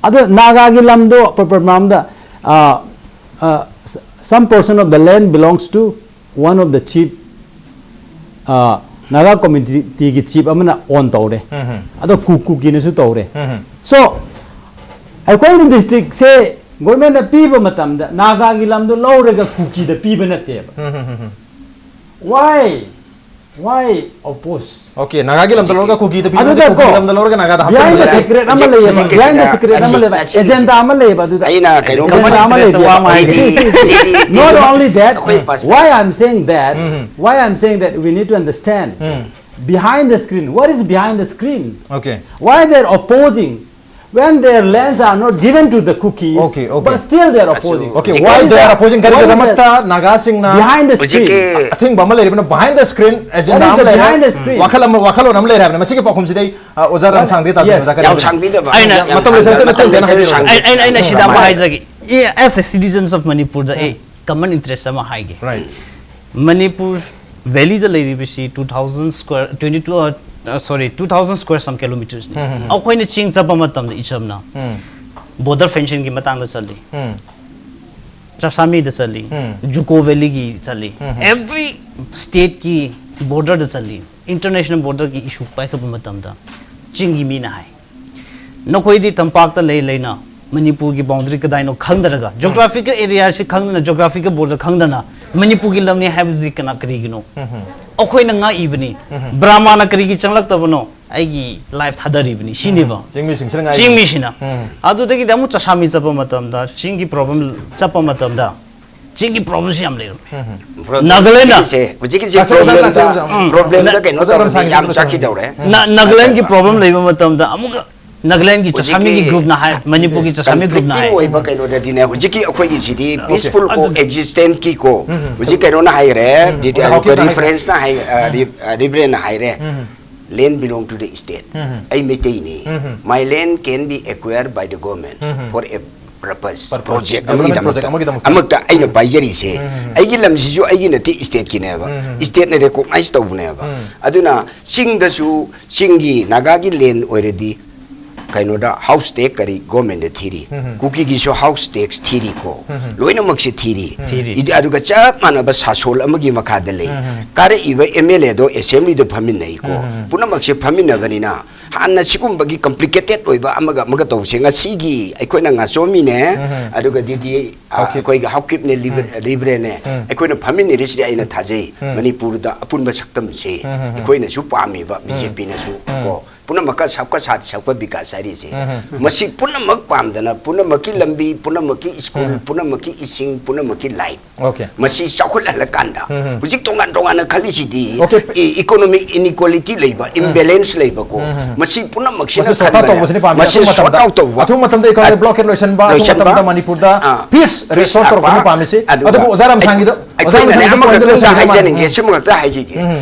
ꯑꯗꯣ ꯅꯥꯒꯥꯒꯤ ꯂꯝꯗꯣ ꯄ꯭ꯔꯣꯄꯔ ꯃꯔꯝꯗ, ꯑ, ꯑ, some portion of the land belongs to one of the chief, ꯑ, ꯅꯥꯒꯥ communityꯒꯤ chief ꯑꯃꯅ own ꯇꯧꯔꯦ꯫ ꯎꯝ. ꯑꯗꯣ ꯀꯨ ꯀꯨꯀꯤꯅꯁꯨ ꯇꯧꯔꯦ꯫ ꯎꯝ. So ꯑꯩꯈꯣꯏꯅ districtꯁꯦ ꯒꯣꯔꯃꯦꯟꯅ ꯄꯤꯕ ꯃꯇꯝꯗ ꯅꯥꯒꯥꯒꯤ ꯂꯝꯗꯣ ꯂꯧꯔꯒ ꯀꯨꯀꯤꯗ ꯄꯤꯕ ꯅꯠꯇꯦꯕ꯫ ꯎꯝ. Why? Why oppose? Okay, ꯅꯥꯒꯥꯒꯤ ꯂꯝꯗ ꯂꯧꯔꯒ ꯀꯨꯀꯤꯗ ꯄꯤꯕ ꯑꯗꯨꯗ ꯅꯠꯇꯦ, ꯀꯨꯀꯤꯒꯤ ꯀꯣ, ꯂꯝꯗ ꯂꯧꯔꯒ ꯅꯥꯒꯥꯗ Behind the ꯍꯥꯞꯆꯤꯟꯕ secret ꯑꯃ ꯂꯩꯌꯦꯕ, ꯍꯧꯖꯤꯛꯀꯤꯁꯤꯗ behind the secret ꯑꯃ ꯂꯩꯕ, ꯑꯁꯤꯒꯤꯁꯤꯗ agenda ꯑꯃ ꯂꯩꯌꯦꯕ ꯑꯗꯨꯗ꯫ ꯑꯩꯅ ꯀꯩꯅꯣ Agenda ꯑꯃ ꯂꯩꯕ꯫ ꯑꯩꯗꯤ- ꯑꯩꯗꯤ- Not only that, ꯑꯩꯈꯣꯏ pastor- why I'm saying that, um. why I'm saying that we need to understand. Um. Behind the screen, what is behind the screen? Okay. Why they're opposing when their lands are not given to the Kukis, Okay, okay. but still they're opposing? Okay, What why is they are that? opposing? What is ꯀꯔꯤꯒꯤꯗꯃꯛꯇ that? ꯅꯥꯒꯥꯁꯤꯡꯅ Behind the ꯍꯧꯖꯤꯛꯀꯤ screen. ꯑꯊꯤꯡꯕ ꯑꯃ ꯂꯩꯔꯤꯕꯅ behind the screen agenda What is ꯑꯃ the ꯂꯩꯔꯦ, behind the screen? ꯋꯥꯈꯜ ꯑꯃ, ꯋꯥꯈꯜꯂꯣꯟ ꯑꯃ ꯂꯩꯔꯦ ꯍꯥꯏꯕꯅꯤ꯫ ꯃꯁꯤꯒꯤ ꯄꯥꯎꯈꯨꯝꯁꯤꯗꯤ ꯑꯩ, ꯑ, ꯑꯣꯖꯥ ꯔꯥꯝꯁꯥꯡꯗꯤ ꯇꯥꯁꯤꯟꯅ Yes. ꯑꯣꯖꯥ ꯀꯔꯤ ꯌꯥꯝ ꯍꯥꯏꯕꯤꯅꯤ? ꯁꯥꯡꯕꯤꯗꯕ ꯑꯩꯅ- ꯌꯥꯝ ꯃꯇꯝ ꯁꯥꯡꯕꯤꯗꯕ꯫ ꯂꯩꯁꯤꯜꯂꯛꯇꯦ, ꯃꯇꯝ ꯑꯩꯅ- ꯇꯦꯟꯅ ꯍꯥꯏꯕꯤꯔꯣ꯫ ꯁꯥꯡꯕꯤꯗꯕ꯫ ꯑꯩ- ꯑꯩꯅ ꯑꯩꯅ ꯁꯤꯗ ꯑꯃ ꯁꯥꯡꯕꯤꯗꯕ꯫ ꯍꯥꯏꯖꯒꯦ꯫ ꯑꯦ, as a citizens of Manipur ꯗ ꯑꯩ common interest ꯑꯃ ꯍꯥꯏꯒꯦ꯫ Right. ꯃꯅꯤꯄꯨꯔ ꯚꯦꯂꯤꯗ ꯂꯩꯔꯤꯕꯁꯤ two thousand square, twenty two, sorry, two thousand square some kilometersꯅꯤ꯫ ꯑꯩꯈꯣꯏꯅ ꯆꯤꯡ ꯆꯠꯄ ꯃꯇꯝꯗ ꯏꯆꯝꯅ ꯎꯝ. Border fencingꯒꯤ ꯃꯇꯥꯡꯗ ꯆꯠꯂꯤ, ꯎꯝ. ꯆꯥꯁꯥꯃꯤꯗ ꯆꯠꯂꯤ, ꯎꯝ. ꯖꯨꯀꯣ ꯚꯦꯂꯤꯒꯤ ꯆꯠꯂꯤ, every stateꯀꯤ borderꯗ ꯆꯠꯂꯤ꯫ International borderꯒꯤ issue ꯄꯥꯏꯈꯠꯄ ꯃꯇꯝꯗ ꯆꯤꯡꯒꯤ ꯃꯤꯅ ꯍꯥꯏ, ꯅꯈꯣꯏꯗꯤ ꯇꯝꯄꯥꯛꯇ ꯂꯩ ꯂꯩꯅ ꯃꯅꯤꯄꯨꯔꯒꯤ boundary ꯀꯗꯥꯏꯅꯣ ꯈꯪꯗꯔꯒ, geographical areaꯁꯤ ꯈꯪꯗꯅ, geographical border ꯈꯪꯗꯅ ꯃꯅꯤꯄꯨꯔꯒꯤ ꯂꯝꯅꯤ ꯍꯥꯏꯕꯗꯨꯗꯤ ꯀꯅꯥ, ꯀꯔꯤꯒꯤꯅꯣ? ꯑꯩꯈꯣꯏꯅ ꯉꯥꯛꯏꯕꯅꯤ꯫ ꯕ꯭ꯔꯍꯃꯅ ꯀꯔꯤꯒꯤ ꯆꯪꯂꯛꯇꯕꯅꯣ? ꯑꯩꯒꯤ ꯂꯥꯏꯐ ꯊꯥꯗꯔꯤꯕꯅꯤ ꯁꯤꯅꯦꯕ꯫ ꯆꯤꯡꯃꯤꯁꯤꯡꯁꯤꯅ ꯉꯥꯏ ꯆꯤꯡꯃꯤꯁꯤꯅ꯫ ꯑꯗꯨꯗꯒꯤꯗꯤ ꯑꯃꯨꯛ ꯆꯁꯥꯃꯤ ꯆꯠꯄ ꯃꯇꯝꯗ, ꯆꯤꯡꯒꯤ ꯄ꯭ꯔꯣꯕ꯭ꯂꯦꯝ ꯆꯠꯄ ꯃꯇꯝꯗ, ꯆꯤꯡꯒꯤ ꯄ꯭ꯔꯣꯕ꯭ꯂꯦꯝꯁꯤ ꯌꯥꯝ ꯂꯩꯔꯝꯃꯤ꯫ ꯅꯥꯒꯥꯂꯦꯟꯗ ꯍꯧꯖꯤꯛꯀꯤꯁꯦ, ꯍꯧꯖꯤꯛꯀꯤꯁꯦ ꯂꯥꯛꯆꯔꯣ, ꯄ꯭ꯔꯣꯕ꯭ꯂꯦꯝꯗ ꯂꯥꯛꯆꯔꯣ, ꯂꯥꯛꯆꯔꯣ꯫ ꯄ꯭ꯔꯣꯕ꯭ꯂꯦꯝꯗ ꯑꯣꯖꯥ ꯀꯩꯅꯣ ꯔꯥꯝꯁꯥꯟꯒꯤ ꯇꯧꯕꯗ ꯌꯥꯝ ꯂꯥꯛꯆꯔꯣ꯫ ꯆꯥꯈꯤꯗꯧꯔꯦ꯫ ꯅꯥꯒꯥꯂꯦꯟꯒꯤ ꯄ꯭ꯔꯣꯕ꯭ꯂꯦꯝ ꯂꯩꯕ ꯃꯇꯝꯗ ꯑꯃꯨꯛꯀ ꯅꯥꯒꯥꯂꯦꯟꯒꯤ ꯆꯁꯥꯃꯤꯒꯤ ꯍꯧꯖꯤꯛꯀꯤ ꯒ꯭ꯔꯨꯞꯅ ꯍꯥꯏ, ꯃꯅꯤꯄꯨꯔꯒꯤ ꯆꯁꯥꯃꯤ ꯒ꯭ꯔꯨꯞꯅ ꯀꯟꯐ꯭ꯂꯤꯛꯇꯤꯡ ꯍꯥꯏ꯫ ꯑꯣꯏꯕ ꯀꯩꯅꯣꯗꯗꯤꯅꯦ, ꯍꯧꯖꯤꯛꯀꯤ ꯑꯩꯈꯣꯏꯒꯤ ꯁꯤꯗꯤ Okay. ꯄꯤꯁꯐꯨꯜ ꯀꯣ ꯑꯗꯨ- ꯑꯦꯛꯖꯤꯁꯇꯦꯟꯁꯀꯤꯀꯣ ꯍꯧꯖꯤꯛ ꯀꯩꯅꯣꯅ ꯍꯥꯏꯈ꯭ꯔꯦ, ꯗꯤꯗꯤ ꯑꯣꯖꯥ ꯍꯥꯎꯀꯤꯞꯅ ꯍꯥꯏꯈ꯭ꯔꯦ꯫ ꯔꯤꯐꯔꯦꯟꯁꯅ ꯍꯥꯏ, ꯔꯤꯕ꯭ꯔꯦꯟꯅ ꯍꯥꯏꯔꯦ, land belong to the state. ꯑꯩ ꯃꯩꯇꯩꯅꯤ. My land can be acquired by the government for a purpose, Purpose. project Development ꯑꯃꯒꯤꯗꯃꯛꯇ, project ꯑꯃꯒꯤꯗꯃꯛꯇ. ꯑꯃꯛꯇ ꯑꯩꯅ ꯄꯥꯏꯖꯔꯤꯁꯦ, ꯑꯩꯒꯤ ꯂꯝꯁꯤꯁꯨ ꯑꯩꯒꯤ ꯅꯠꯇꯦ, stateꯀꯤꯅꯦꯕ. Stateꯅ recognize ꯇꯧꯕꯅꯦꯕ. ꯑꯗꯨꯅ ꯆꯤꯡꯗꯁꯨ, ꯆꯤꯡꯒꯤ ꯅꯥꯒꯥꯒꯤ land ꯑꯣꯏꯔꯗꯤ ꯀꯩꯅꯣꯗ house tax ꯀꯔꯤ governmentꯗ ꯊꯤꯔꯤ, ꯀꯨꯀꯤꯒꯤꯁꯨ house tax ꯊꯤꯔꯤꯀꯣ, ꯂꯣꯏꯅꯃꯛꯁꯦ ꯊꯤꯔꯤ. ꯊꯤꯔꯤ. ꯏꯗꯤ-, ꯑꯗꯨꯒ ꯆꯞ ꯃꯥꯟꯅꯕ ꯁꯥꯁꯣꯜ ꯑꯃꯒꯤ ꯃꯈꯥꯗ ꯂꯩ. ꯀꯥꯔꯛꯏꯕ MLAꯗꯣ assemblyꯗ ꯐꯝꯃꯤꯟꯅꯩꯀꯣ. ꯄꯨꯝꯅꯃꯛꯁꯦ ꯐꯝꯃꯤꯟꯅꯕꯅꯤꯅ ꯍꯥꯟꯅ ꯁꯤꯒꯨꯝꯕꯒꯤ complicated ꯑꯣꯏꯕ ꯑꯃꯒ ꯑꯃꯒ ꯇꯧꯕꯁꯦ ꯉꯁꯤꯒꯤ ꯑꯩꯈꯣꯏꯅ ꯉꯥꯆꯣꯝꯃꯤꯅꯦ, ꯑꯗꯨꯒ ꯗꯤꯗꯤ ꯑ, ꯍꯥꯎꯀꯤꯞ. ꯑꯩꯈꯣꯏꯒꯤ ꯍꯥꯎꯀꯤꯞꯅꯦ, ꯔꯤꯕ꯭ꯔꯦꯅꯦ, ꯑꯩꯈꯣꯏꯅ ꯐꯝꯃꯤꯟꯅꯔꯤꯁꯤꯗꯤ ꯑꯩꯅ ꯊꯥꯖꯩ, ꯃꯅꯤꯄꯨꯔꯗ ꯑꯄꯨꯟꯕ ꯁꯛꯇꯝꯁꯦ ꯑꯩꯈꯣꯏꯅꯁꯨ ꯄꯥꯝꯃꯤꯕ, BJPꯅꯁꯨ ꯀꯣ, ꯄꯨꯝꯅꯃꯛꯀ ꯁꯕꯀ ꯁꯥꯊ ꯁꯕꯀ ꯕꯤꯀꯥꯁ ꯍꯥꯏꯔꯤꯁꯦ, ꯃꯁꯤ ꯄꯨꯝꯅꯃꯛ ꯄꯥꯝꯗꯅ, ꯄꯨꯝꯅꯃꯛꯀꯤ ꯂꯝꯕꯤ, ꯄꯨꯝꯅꯃꯛꯀꯤ ꯁ꯭ꯀꯨꯜ, ꯄꯨꯝꯅꯃꯛꯀꯤ ꯏꯁꯤꯡ, ꯄꯨꯝꯅꯃꯛꯀꯤ light, Okay. ꯃꯁꯤ ꯆꯥꯎꯈꯠꯍꯜꯂꯀꯥꯟꯗ, ꯍꯧꯖꯤꯛ ꯇꯣꯉꯥꯟ ꯇꯣꯉꯥꯟꯅ ꯈꯜꯂꯤꯁꯤꯗꯤ Okay. economic inequality ꯂꯩꯕ, imbalance ꯂꯩꯕꯀꯣ, ꯃꯁꯤ ꯄꯨꯝꯅꯃꯛꯁꯤꯅ ꯃꯁꯤ sort out ꯈꯟꯕꯅꯦ. ꯇꯧꯕꯁꯤꯅ ꯄꯥꯝꯃꯤ. ꯃꯁꯤ ꯑꯊꯨꯕ sort ꯃꯇꯝꯗ, out ꯇꯧꯕ. ꯑꯊꯨꯕ ꯃꯇꯝꯗ economic blockade ꯂꯣꯏꯁꯤꯟꯕ, ꯑꯊꯨꯕ ꯂꯣꯏꯁꯤꯟꯕ. ꯃꯇꯝꯗ ꯃꯅꯤꯄꯨꯔꯗ ꯑꯥ. peace restore ꯇꯧꯔꯛꯄ ꯂꯥꯛꯄ. ꯄꯥꯝꯃꯤꯁꯤ꯫ ꯑꯗꯨ ꯑꯗꯨꯕꯨ ꯑꯣꯖꯥ ꯔꯥꯝꯁꯥꯟꯒꯤꯗ, ꯑꯣꯖꯥ ꯑꯩꯈꯣꯏꯅꯅꯦ ꯔꯥꯝꯁꯥꯟꯒꯤꯗ ꯑꯃꯈꯛꯇ point ꯂꯣꯏꯁꯤꯟꯕ ꯍꯥꯏꯖꯅꯤꯡꯒꯦ, ꯃꯥꯟꯅꯩ꯫ ꯁꯤꯃꯈꯛꯇ ꯍꯥꯏꯈꯤꯒꯦ.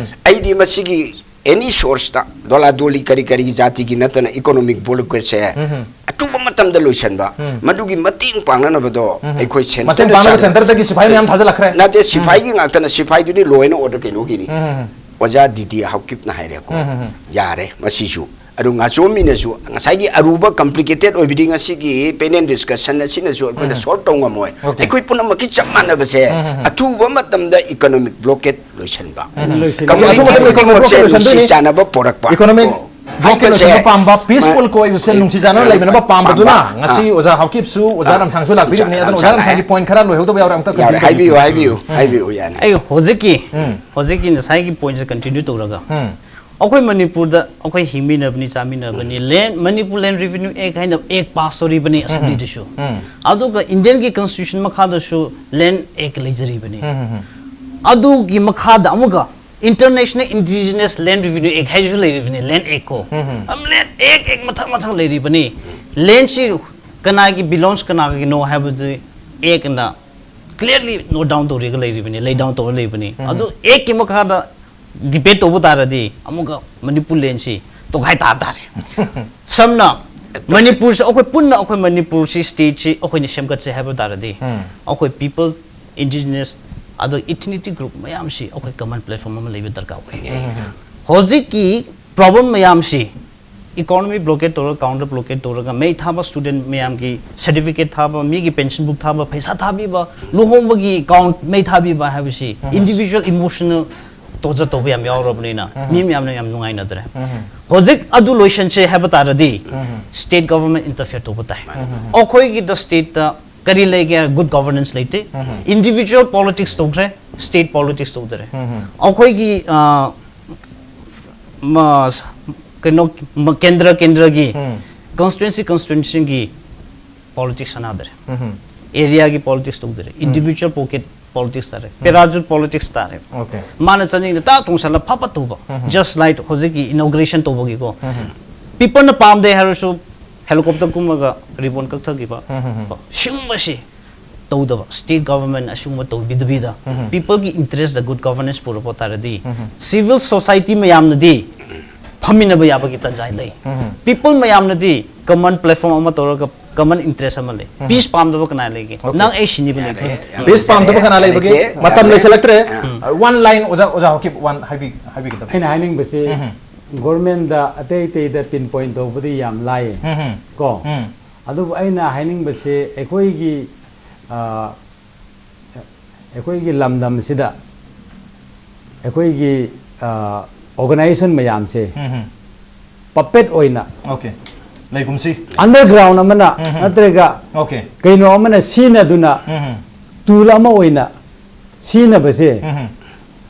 ꯑꯩꯗꯤ ꯃꯁꯤꯒꯤ any sourceꯇ ꯗꯣꯂꯥ ꯗꯣꯂꯤ ꯀꯔꯤ ꯀꯔꯤꯒꯤ ꯖꯥꯇꯤꯒꯤ ꯅꯠꯇꯅ economic blockadeꯁꯦ ꯑꯊꯨꯕ ꯃꯇꯝꯗ ꯂꯣꯏꯁꯤꯟꯕ, ꯃꯗꯨꯒꯤ ꯃꯇꯦꯡ ꯄꯥꯡꯅꯅꯕꯗꯣ ꯑꯩꯈꯣꯏ ꯃꯇꯦꯡ ꯄꯥꯡꯅꯕ centreꯗꯒꯤ ꯁꯤꯐꯥꯏ ꯃꯌꯥꯝ ꯊꯥꯖꯤꯜꯂꯛꯈ꯭ꯔꯦ꯫ ꯅꯠꯇꯦ, ꯁꯤꯐꯥꯏꯒꯤ ꯉꯥꯛꯇꯅ, ꯁꯤꯐꯥꯏꯗꯨꯗꯤ law and order ꯀꯩꯅꯣꯒꯤꯅꯤ. ꯑꯣꯖꯥ ꯗꯤꯗꯤ ꯍꯥꯎꯀꯤꯞꯅ ꯍꯥꯏꯔꯦꯀꯣ, ꯌꯥꯔꯦ ꯃꯁꯤꯁꯨ. ꯑꯗꯨ ꯉꯥꯆꯣꯝꯃꯤꯅꯁꯨ ꯉꯁꯥꯏꯒꯤ ꯑꯔꯨꯕ complicated ꯑꯣꯏꯕꯗꯤ ꯉꯁꯤꯒꯤ panel discussion ꯑꯁꯤꯅꯁꯨ ꯑꯩꯈꯣꯏꯅ solve ꯇꯧ ꯉꯝꯃꯣꯏ. Okay. ꯑꯩꯈꯣꯏ ꯄꯨꯝꯅꯃꯛꯀꯤ ꯆꯞ ꯃꯥꯟꯅꯕꯁꯦ ꯑꯊꯨꯕ ꯃꯇꯝꯗ economic blockade ꯂꯣꯏꯁꯤꯟꯕ, ꯂꯣꯏꯁꯤꯟꯕ. community ꯑꯊꯨꯕ ꯃꯇꯝꯗ ꯈꯨꯗꯤꯡꯃꯛꯁꯦ economic blockade ꯅꯨꯡꯁꯤ ꯂꯣꯏꯁꯤꯟꯗꯣꯏꯅꯤ. ꯆꯥꯟꯅꯕ ꯄꯣꯔꯛꯄ. Economic ꯀꯣ. ꯕ꯭ꯂꯣꯛꯀꯤ ꯍꯥꯏꯕꯁꯦ ꯂꯣꯏꯁꯤꯟꯕ ꯄꯥꯝꯕ, ꯄꯤꯁꯐꯨꯜ ꯃ- ꯀꯣꯑꯦꯛꯖꯤꯁꯇꯦꯟꯁ ꯎꯝ, ꯅꯨꯡꯁꯤ ꯆꯥꯟꯅꯅ ꯎꯝ, ꯂꯩꯃꯤꯟꯅꯕ ꯎꯝ, ꯄꯥꯝꯕꯗꯨꯅ ꯄꯥꯝꯕ, ꯉꯁꯤ ꯎꯝ, ꯑꯣꯖꯥ ꯍꯥꯎꯀꯤꯞꯁꯨ ꯑꯣꯖꯥ ꯎꯝ, ꯔꯝꯁꯥꯡꯁꯨ ꯂꯥꯛꯄꯤꯔꯤꯕꯅꯤ꯫ ꯑꯗꯨꯅ ꯑꯣꯖꯥ ꯔꯝꯁꯥꯡ ꯔꯝꯁꯥꯡꯒꯤ ꯍꯥꯏ- ꯄꯣꯏꯟꯠ ꯈꯔ ꯂꯣꯏꯍꯧꯗꯕ ꯌꯥꯎꯔꯦ, ꯑꯝꯇ ꯌꯥꯎꯔꯦ, ꯊꯝꯕꯤꯕꯤꯌꯨ꯫ ꯍꯥꯏꯕꯤꯌꯨ, ꯍꯥꯏꯕꯤꯌꯨ, ꯎꯝ꯫ ꯍꯥꯏꯕꯤꯌꯨ, ꯌꯥꯅꯤ꯫ ꯑꯩ ꯍꯧꯖꯤꯛꯀꯤ ꯎꯝ꯫ ꯍꯧꯖꯤꯛꯀꯤ ꯉꯁꯥꯏꯒꯤ ꯄꯣꯏꯟꯠꯁꯦ ꯀꯟꯇꯤꯅ꯭ꯌꯨ ꯇꯧꯔꯒ, ꯎꯝ꯫ ꯑꯩꯈꯣꯏ ꯃꯅꯤꯄꯨꯔꯗ ꯑꯩꯈꯣꯏ ꯍꯤꯡꯃꯤꯟꯅꯕꯅꯤ, ꯆꯥꯃꯤꯟꯅꯕꯅꯤ, ꯂꯦꯟ, ꯃꯅꯤꯄꯨꯔ ꯂꯦꯟ ꯔꯤꯚꯤꯅ꯭ꯌꯨ ꯑꯦꯛ ꯍꯥꯏꯅ ꯑꯦꯛ ꯄꯥꯁ ꯇꯧꯔꯤꯕꯅꯤ ꯑꯁꯦꯝꯕ꯭ꯂꯤꯗꯁꯨ꯫ ꯎꯝ꯫ ꯑꯗꯨꯒ ꯏꯟꯗꯤꯌꯟꯒꯤ ꯀꯟꯁꯇꯤꯇ꯭ꯌꯨꯁꯟ ꯃꯈꯥꯗꯁꯨ ꯂꯦꯟ ꯑꯦꯛ ꯂꯩꯖꯔꯤꯕꯅꯤ꯫ ꯎꯝ, ꯎꯝ, ꯎꯝ꯫ ꯑꯗꯨꯒꯤ ꯃꯈꯥꯗ ꯑꯃꯨꯛꯀ ꯏꯟꯇꯔꯅꯦꯁꯅꯦꯜ ꯏꯟꯗꯤꯖꯤꯅꯁ ꯂꯦꯟ ꯔꯤꯚꯤꯅ꯭ꯌꯨ ꯑꯦꯛ ꯍꯥꯏꯁꯨ ꯂꯩꯔꯤꯕꯅꯤ, ꯂꯦꯟ ꯑꯦꯛ ꯀꯣ꯫ ꯎꯝ, ꯎꯝ꯫ ꯑꯝ, ꯂꯦꯟ ꯑꯦꯛ ꯑꯦꯛ ꯃꯊꯪ ꯃꯊꯪ ꯂꯩꯔꯤꯕꯅꯤ꯫ ꯂꯦꯟꯁꯤ ꯀꯅꯥꯒꯤ ꯕꯤꯂꯣꯡꯁ ꯀꯅꯥꯒꯤꯅꯣ ꯍꯥꯏꯕꯁꯤ ꯑꯦꯛꯅ ꯀ꯭ꯂꯤꯌꯥꯔꯂꯤ ꯅꯣꯠ ꯗꯥꯎꯟ ꯇꯧꯔꯒ ꯂꯩꯔꯤꯕꯅꯤ, ꯂꯦ ꯗꯥꯎꯟ ꯇꯧꯔ ꯂꯩꯕꯅꯤ꯫ ꯑꯗꯨ ꯑꯦꯛꯀꯤ ꯃꯈꯥꯗ ꯗꯤꯕꯦꯠ ꯇꯧꯕ ꯇꯥꯔꯗꯤ ꯑꯃꯨꯛꯀ ꯃꯅꯤꯄꯨꯔ ꯂꯦꯟꯁꯤ ꯇꯣꯈꯥꯏ ꯇꯥꯕ ꯇꯥꯔꯦ꯫ ꯁꯝꯅ ꯃꯅꯤꯄꯨꯔꯁꯤ ꯑꯩꯈꯣꯏ ꯄꯨꯟꯅ ꯑꯩꯈꯣꯏ ꯃꯅꯤꯄꯨꯔꯁꯤ ꯁ꯭ꯇꯦꯠꯁꯤ ꯑꯩꯈꯣꯏꯅ ꯁꯦꯝꯒꯠꯁꯦ ꯍꯥꯏꯕ ꯇꯥꯔꯗꯤ ꯎꯝ꯫ ꯑꯩꯈꯣꯏ ꯄꯤꯄꯜ, ꯏꯟꯗꯤꯖꯤꯅꯁ, ꯑꯗꯣ ꯏꯊꯤꯅꯤꯇꯤ ꯒ꯭ꯔꯨꯞ ꯃꯌꯥꯝꯁꯤ ꯑꯩꯈꯣꯏ ꯀꯃꯟ ꯄ꯭ꯂꯦꯠꯐꯣꯝ ꯑꯃ ꯂꯩꯕ ꯗꯔꯀꯥꯔ ꯑꯣꯏ꯫ ꯍꯧꯖꯤꯛꯀꯤ ꯄ꯭ꯔꯣꯕ꯭ꯂꯦꯝ ꯃꯌꯥꯝꯁꯤ ꯏꯀꯣꯅꯣꯃꯤ ꯕ꯭ꯂꯣꯀꯦꯠ ꯇꯧꯔꯒ, ꯀꯥꯎꯟꯇꯔ ꯕ꯭ꯂꯣꯀꯦꯠ ꯇꯧꯔꯒ, ꯃꯩ ꯊꯥꯕ ꯁ꯭ꯇꯨꯗꯦꯟꯠ ꯃꯌꯥꯝꯒꯤ ꯁꯔꯇꯤꯐꯤꯀꯦꯠ ꯊꯥꯕ, ꯃꯤꯒꯤ ꯄꯦꯟꯁꯟ ꯕꯨꯛ ꯊꯥꯕ, ꯄꯩꯁꯥ ꯊꯥꯕꯤꯕ, ꯂꯨꯍꯣꯡꯕꯒꯤ ꯑꯦꯀꯥꯎꯟꯠ ꯃꯩ ꯊꯥꯕꯤꯕ ꯍꯥꯏꯕꯁꯤ ꯏꯟꯗꯤꯕꯤꯖꯨꯋꯦꯜ ꯏꯃꯣꯁꯅꯦꯜ ꯇꯣꯔꯆꯔ ꯇꯧꯕ ꯌꯥꯝ ꯌꯥꯎꯔꯕꯅꯤꯅ ꯃꯤ ꯃꯌꯥꯝꯅ ꯌꯥꯝ ꯅꯨꯡꯉꯥꯏꯅꯗ꯭ꯔꯦ꯫ ꯍꯧꯖꯤꯛ ꯑꯗꯨ ꯂꯣꯏꯁꯟꯁꯦ ꯍꯥꯏꯕ ꯇꯥꯔꯗꯤ ꯁ꯭ꯇꯦꯠ ꯒꯚꯔꯟꯃꯦꯟꯠ ꯏꯟꯇꯔꯐꯤꯌꯔ ꯇꯧꯕ ꯇꯥꯏ꯫ ꯑꯩꯈꯣꯏꯒꯤꯗ ꯁ꯭ꯇꯦꯠꯇ ꯀꯔꯤ ꯂꯩꯒꯦ? ꯒꯨꯗ ꯒꯚꯔꯅꯦꯟꯁ ꯂꯩꯇꯦ꯫ ꯏꯟꯗꯤꯕꯤꯖꯨꯋꯦꯜ ꯄꯣꯂꯤꯇꯤꯛꯁ ꯇꯧꯈ꯭ꯔꯦ, ꯁ꯭ꯇꯦꯠ ꯄꯣꯂꯤꯇꯤꯛꯁ ꯇꯧꯗ꯭ꯔꯦ꯫ ꯑꯩꯈꯣꯏꯒꯤ ꯑ, ꯃ-, ꯀꯩꯅꯣ, ꯃ-, ꯀꯦꯟꯗ꯭ꯔ ꯀꯦꯟꯗ꯭ꯔꯒꯤ, ꯀꯟꯁꯇꯤꯇ꯭ꯋꯦꯟꯁꯤ ꯀꯟꯁꯇꯤꯇ꯭ꯋꯦꯟꯁꯤꯒꯤ ꯄꯣꯂꯤꯇꯤꯛꯁ ꯁꯥꯟꯅꯗ꯭ꯔꯦ꯫ ꯑꯦꯔꯤꯌꯥꯒꯤ ꯄꯣꯂꯤꯇꯤꯛꯁ ꯇꯧꯗ꯭ꯔꯦ꯫ ꯏꯟꯗꯤꯕꯤꯖꯨꯋꯦꯜ ꯄꯣꯀꯦꯠ ꯄꯣꯂꯤꯇꯤꯛꯁ ꯇꯥꯔꯦ꯫ ꯄꯦꯔꯥꯖꯨꯠ ꯄꯣꯂꯤꯇꯤꯛꯁ ꯇꯥꯔꯦ꯫ ꯑꯣꯀꯦ꯫ ꯃꯥꯅ ꯆꯠꯅꯤꯡꯗ ꯇꯥ ꯇꯣꯡꯁꯜꯂ ꯐꯠ ꯐꯠ ꯇꯧꯕ꯫ ꯖꯁ ꯂꯥꯏꯛ ꯍꯧꯖꯤꯛꯀꯤ ꯏꯅꯣꯒ꯭ꯔꯦꯁꯟ ꯇꯧꯕꯒꯤꯀꯣ꯫ ꯄꯤꯄꯜꯅ ꯄꯥꯝꯗꯦ ꯍꯥꯏꯔꯁꯨ ꯍꯦꯂꯤꯀꯣꯞꯇꯔ ꯀꯨꯝꯃꯒ ꯔꯤꯕꯣꯟ ꯀꯛꯊꯈꯤꯕ꯫ ꯀꯣ, ꯁꯤꯒꯨꯝꯕꯁꯤ ꯇꯧꯗꯕ, ꯁ꯭ꯇꯦꯠ ꯒꯚꯔꯟꯃꯦꯟꯠ ꯑꯁꯤꯒꯨꯝꯕ ꯇꯧꯕꯤꯗꯕꯤꯗ ꯄꯤꯄꯜꯒꯤ ꯏꯟꯇꯔꯦꯁꯇ ꯒꯨꯗ ꯒꯚꯔꯅꯦꯟꯁ ꯄꯨꯔꯛꯄ ꯇꯥꯔꯗꯤ ꯁꯤꯚꯤꯜ ꯁꯣꯁꯥꯏꯇꯤ ꯃꯌꯥꯝꯅꯗꯤ ꯐꯝꯃꯤꯟꯅꯕ ꯌꯥꯕꯒꯤ ꯇꯥꯟꯖꯥ ꯂꯩ꯫ ꯄꯤꯄꯜ ꯃꯌꯥꯝꯅꯗꯤ ꯀꯃꯟ ꯄ꯭ꯂꯦꯠꯐꯣꯔꯝ ꯑꯃ ꯇꯧꯔꯒ ꯀꯃꯟ ꯏꯟꯇꯔꯦꯁ ꯑꯃ ꯂꯩ꯫ ꯄꯤꯁ ꯄꯥꯝꯗꯕ ꯀꯅꯥ ꯂꯩꯒꯦ? ꯑꯣꯀꯦ꯫ ꯅꯪ ꯑꯩ ꯁꯤꯅꯤꯕ ꯂꯩꯕ꯭ꯔꯥ? ꯄꯤꯁ ꯄꯥꯝꯗꯕ ꯀꯅꯥ ꯂꯩꯕꯒꯦ? ꯌꯥꯔꯦ, ꯃꯇꯝ ꯌꯥꯔꯦ꯫ ꯂꯩꯁꯜꯂꯛꯇ꯭ꯔꯦ꯫ ꯋꯥꯟ ꯂꯥꯏꯟ ꯑꯣꯖꯥ, ꯑꯣꯖꯥ ꯍꯥꯎꯀꯤꯞ ꯋꯥꯟ ꯍꯥꯏꯕꯤ-, ꯍꯥꯏꯕꯤꯒꯗꯕ꯫ ꯑꯩꯅ ꯍꯥꯏꯅꯤꯡꯕꯁꯤ ꯒꯣꯔꯃꯦꯟꯗ ꯑꯇꯩ ꯑꯇꯩꯗ ꯄꯤꯟ ꯄꯣꯏꯟ ꯇꯧꯕꯗꯤ ꯌꯥꯝ ꯂꯥꯏꯌꯦ, ꯎꯝ, ꯎꯝ꯫ ꯀꯣ꯫ ꯎꯝ꯫ ꯑꯗꯨꯕꯨ ꯑꯩꯅ ꯍꯥꯏꯅꯤꯡꯕꯁꯤ ꯑꯩꯈꯣꯏꯒꯤ, ꯑ, ꯑꯩꯈꯣꯏꯒꯤ ꯂꯝꯗꯝꯁꯤꯗ ꯑꯩꯈꯣꯏꯒꯤ, ꯑ, ꯑꯣꯔꯒꯅꯥꯏꯖꯦꯁꯟ ꯃꯌꯥꯝꯁꯦ ꯎꯝ, ꯎꯝ꯫ puppet ꯑꯣꯏꯅ Okay. ꯂꯩꯒꯨꯝꯁꯤ. Underground ꯑꯃꯅ ꯎꯝ. ꯅꯠꯇ꯭ꯔꯒ Okay. ꯀꯩꯅꯣ ꯑꯃꯅ ꯁꯤꯖꯤꯟꯅꯗꯨꯅ ꯎꯝ. tool ꯑꯃ ꯑꯣꯏꯅ ꯁꯤꯖꯤꯟꯅꯕꯁꯦ ꯎꯝ.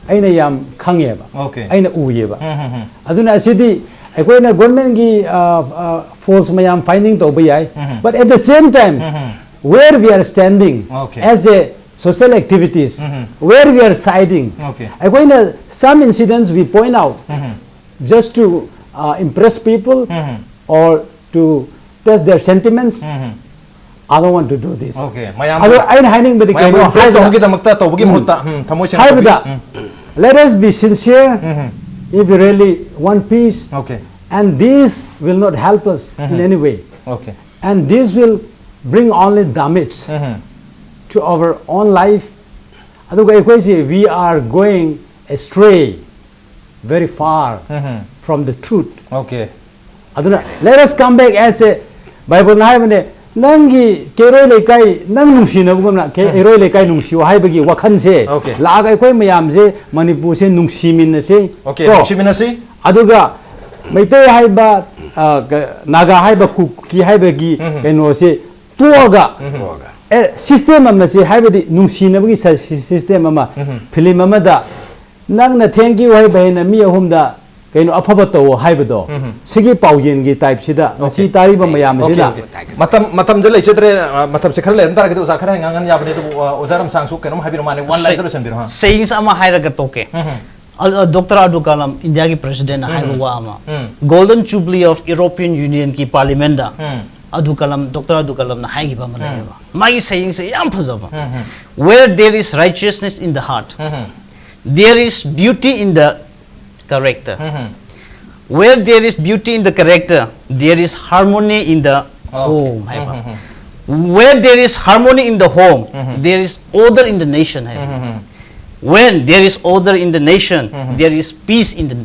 ꯑꯩꯅ ꯌꯥꯝ ꯈꯪꯉꯦꯕ Okay. ꯑꯩꯅ ꯎꯏꯌꯦꯕ ꯎꯝ. ꯑꯗꯨꯅ ꯑꯁꯤꯗꯤ ꯑꯩꯈꯣꯏꯅ government ꯀꯤ faults ꯃꯌꯥꯝ finding ꯇꯧꯕ ꯌꯥꯏ ꯎꯝ. But at the same time um. where we are standing Okay. as a social activities um. where we are siding Okay. ꯑꯩꯈꯣꯏꯅ some incidents we point out um. just to uh, impress people um. or to test their sentiments um. I don't want to do this Okay. ꯃꯌꯥꯝ ꯑꯗꯣ ꯑꯩꯅ ꯍꯥꯏꯅꯤꯡꯕꯗꯤ ꯃꯌꯥꯝ ꯀꯩꯅꯣ impress ꯍꯥꯏꯕꯗ ꯇꯧꯅꯕꯒꯤꯗꯃꯛꯇ ꯇꯧꯕꯒꯤ ꯎꯝ. ꯃꯍꯨꯠꯇ ꯎꯝ, ꯊꯃꯣꯏ ꯁꯦꯡꯅ ꯍꯥꯏꯕꯗ ꯇꯧꯕꯒꯤ- ꯎꯝ. let us be sincere um. if we really want peace Okay. and this will not help us in Mhm. any way Okay. and this will bring only damage um. to our own life ꯑꯗꯨꯒ ꯑꯩꯈꯣꯏꯁꯤ we are going astray very far um. from the truth Okay. ꯑꯗꯨꯅ let us come back as a Bible ꯅ ꯍꯥꯏꯕꯅꯦ ꯅꯪꯒꯤ ꯀꯦꯔꯣꯏ ꯂꯩꯀꯥꯏ ꯅꯪ ꯅꯨꯡꯁꯤꯅꯕꯒꯨꯝꯅ ꯀꯦ- ꯀꯦꯔꯣꯏ ꯂꯩꯀꯥꯏ ꯅꯨꯡꯁꯤꯌꯣ ꯍꯥꯏꯕꯒꯤ ꯋꯥꯈꯜꯁꯦ Okay. ꯂꯥꯛꯑꯒ ꯑꯩꯈꯣꯏ ꯃꯌꯥꯝꯁꯦ ꯃꯅꯤꯄꯨꯔꯁꯦ ꯅꯨꯡꯁꯤꯃꯤꯟꯅꯁꯦ Okay. ꯀꯣ? ꯅꯨꯡꯁꯤꯃꯤꯟꯅꯁꯤ. ꯑꯗꯨꯒ ꯃꯩꯇꯩ ꯍꯥꯏꯕ ꯑ, ꯀ- ꯅꯥꯒꯥ ꯍꯥꯏꯕ ꯀꯨꯀꯤ ꯍꯥꯏꯕꯒꯤ ꯎꯝ. ꯀꯩꯅꯣꯁꯦ ꯇꯣꯛꯑꯒ ꯎꯝ. ꯑꯦ system ꯑꯃꯁꯦ ꯍꯥꯏꯕꯗꯤ ꯅꯨꯡꯁꯤꯅꯕꯒꯤ ꯁ- system ꯑꯃ ꯎꯝ. film ꯑꯃꯗ ꯅꯪꯅ thank you ꯍꯥꯏꯕ ꯍꯦꯟꯅ ꯃꯤ ꯑꯍꯨꯝꯗ ꯀꯩꯅꯣ ꯑꯐꯕ ꯇꯧꯑꯣ ꯍꯥꯏꯕꯗꯣ ꯎꯝ. ꯁꯤꯒꯤ ꯄꯥꯎꯖꯦꯜꯒꯤ type ꯁꯤꯗ ꯉꯁꯤ Okay. ꯇꯥꯔꯤꯕ ꯃꯌꯥꯝ Okay, ꯑꯁꯤꯅ okay. ꯃꯇꯝ ꯃꯇꯝꯁꯦ ꯂꯩꯖꯗ꯭ꯔꯦ ꯑ, ꯃꯇꯝꯁꯦ ꯈꯔ ꯂꯩꯔꯝ ꯇꯥꯔꯒꯗꯤ ꯑꯣꯖꯥ ꯈꯔ ꯉꯥꯡꯍꯟ ꯌꯥꯕꯅꯦ ꯑꯗꯨꯕꯨ ꯑ, ꯑꯣꯖꯥ ꯔꯝꯁꯥꯡꯁꯨ ꯀꯩꯅꯣꯝ ꯍꯥꯏꯕꯤꯔꯣ ꯃꯥꯅꯦ one line ꯗ ꯂꯣꯏꯁꯤꯟꯕꯤꯔꯣ ꯍꯥ. Sayings ꯑꯃ ꯍꯥꯏꯔꯒ ꯇꯣꯛꯀꯦ. ꯎꯝ. ꯑ- ꯑ, Doctor ꯑꯕꯗꯨꯜ ꯀꯂꯥꯝ ꯏꯟꯗꯤꯌꯥꯒꯤ president ꯅ ꯍꯥꯏꯕ ꯋꯥ ꯑꯃ ꯎꯝ. Golden Jubilee of European Union ꯀꯤ parliament ꯇ ꯎꯝ. ꯑꯕꯗꯨꯜ ꯀꯂꯥꯝ Doctor ꯑꯕꯗꯨꯜ ꯀꯂꯥꯝ ꯅ ꯍꯥꯏꯈꯤꯕ ꯑꯃ ꯂꯩꯌꯦꯕ ꯃꯥꯒꯤ sayings ꯁꯦ ꯌꯥꯝ ꯐꯖꯕ ꯎꯝ. Where there is righteousness in the heart um. there is beauty in the character um. Where there is beauty in the character there is harmony in the Oh. home ꯍꯥꯏꯕ ꯎꯝ. Where there is harmony in the home um. there is order in the nation ꯍꯥꯏꯕ ꯎꯝ. When there is order in the nation um. there is peace in the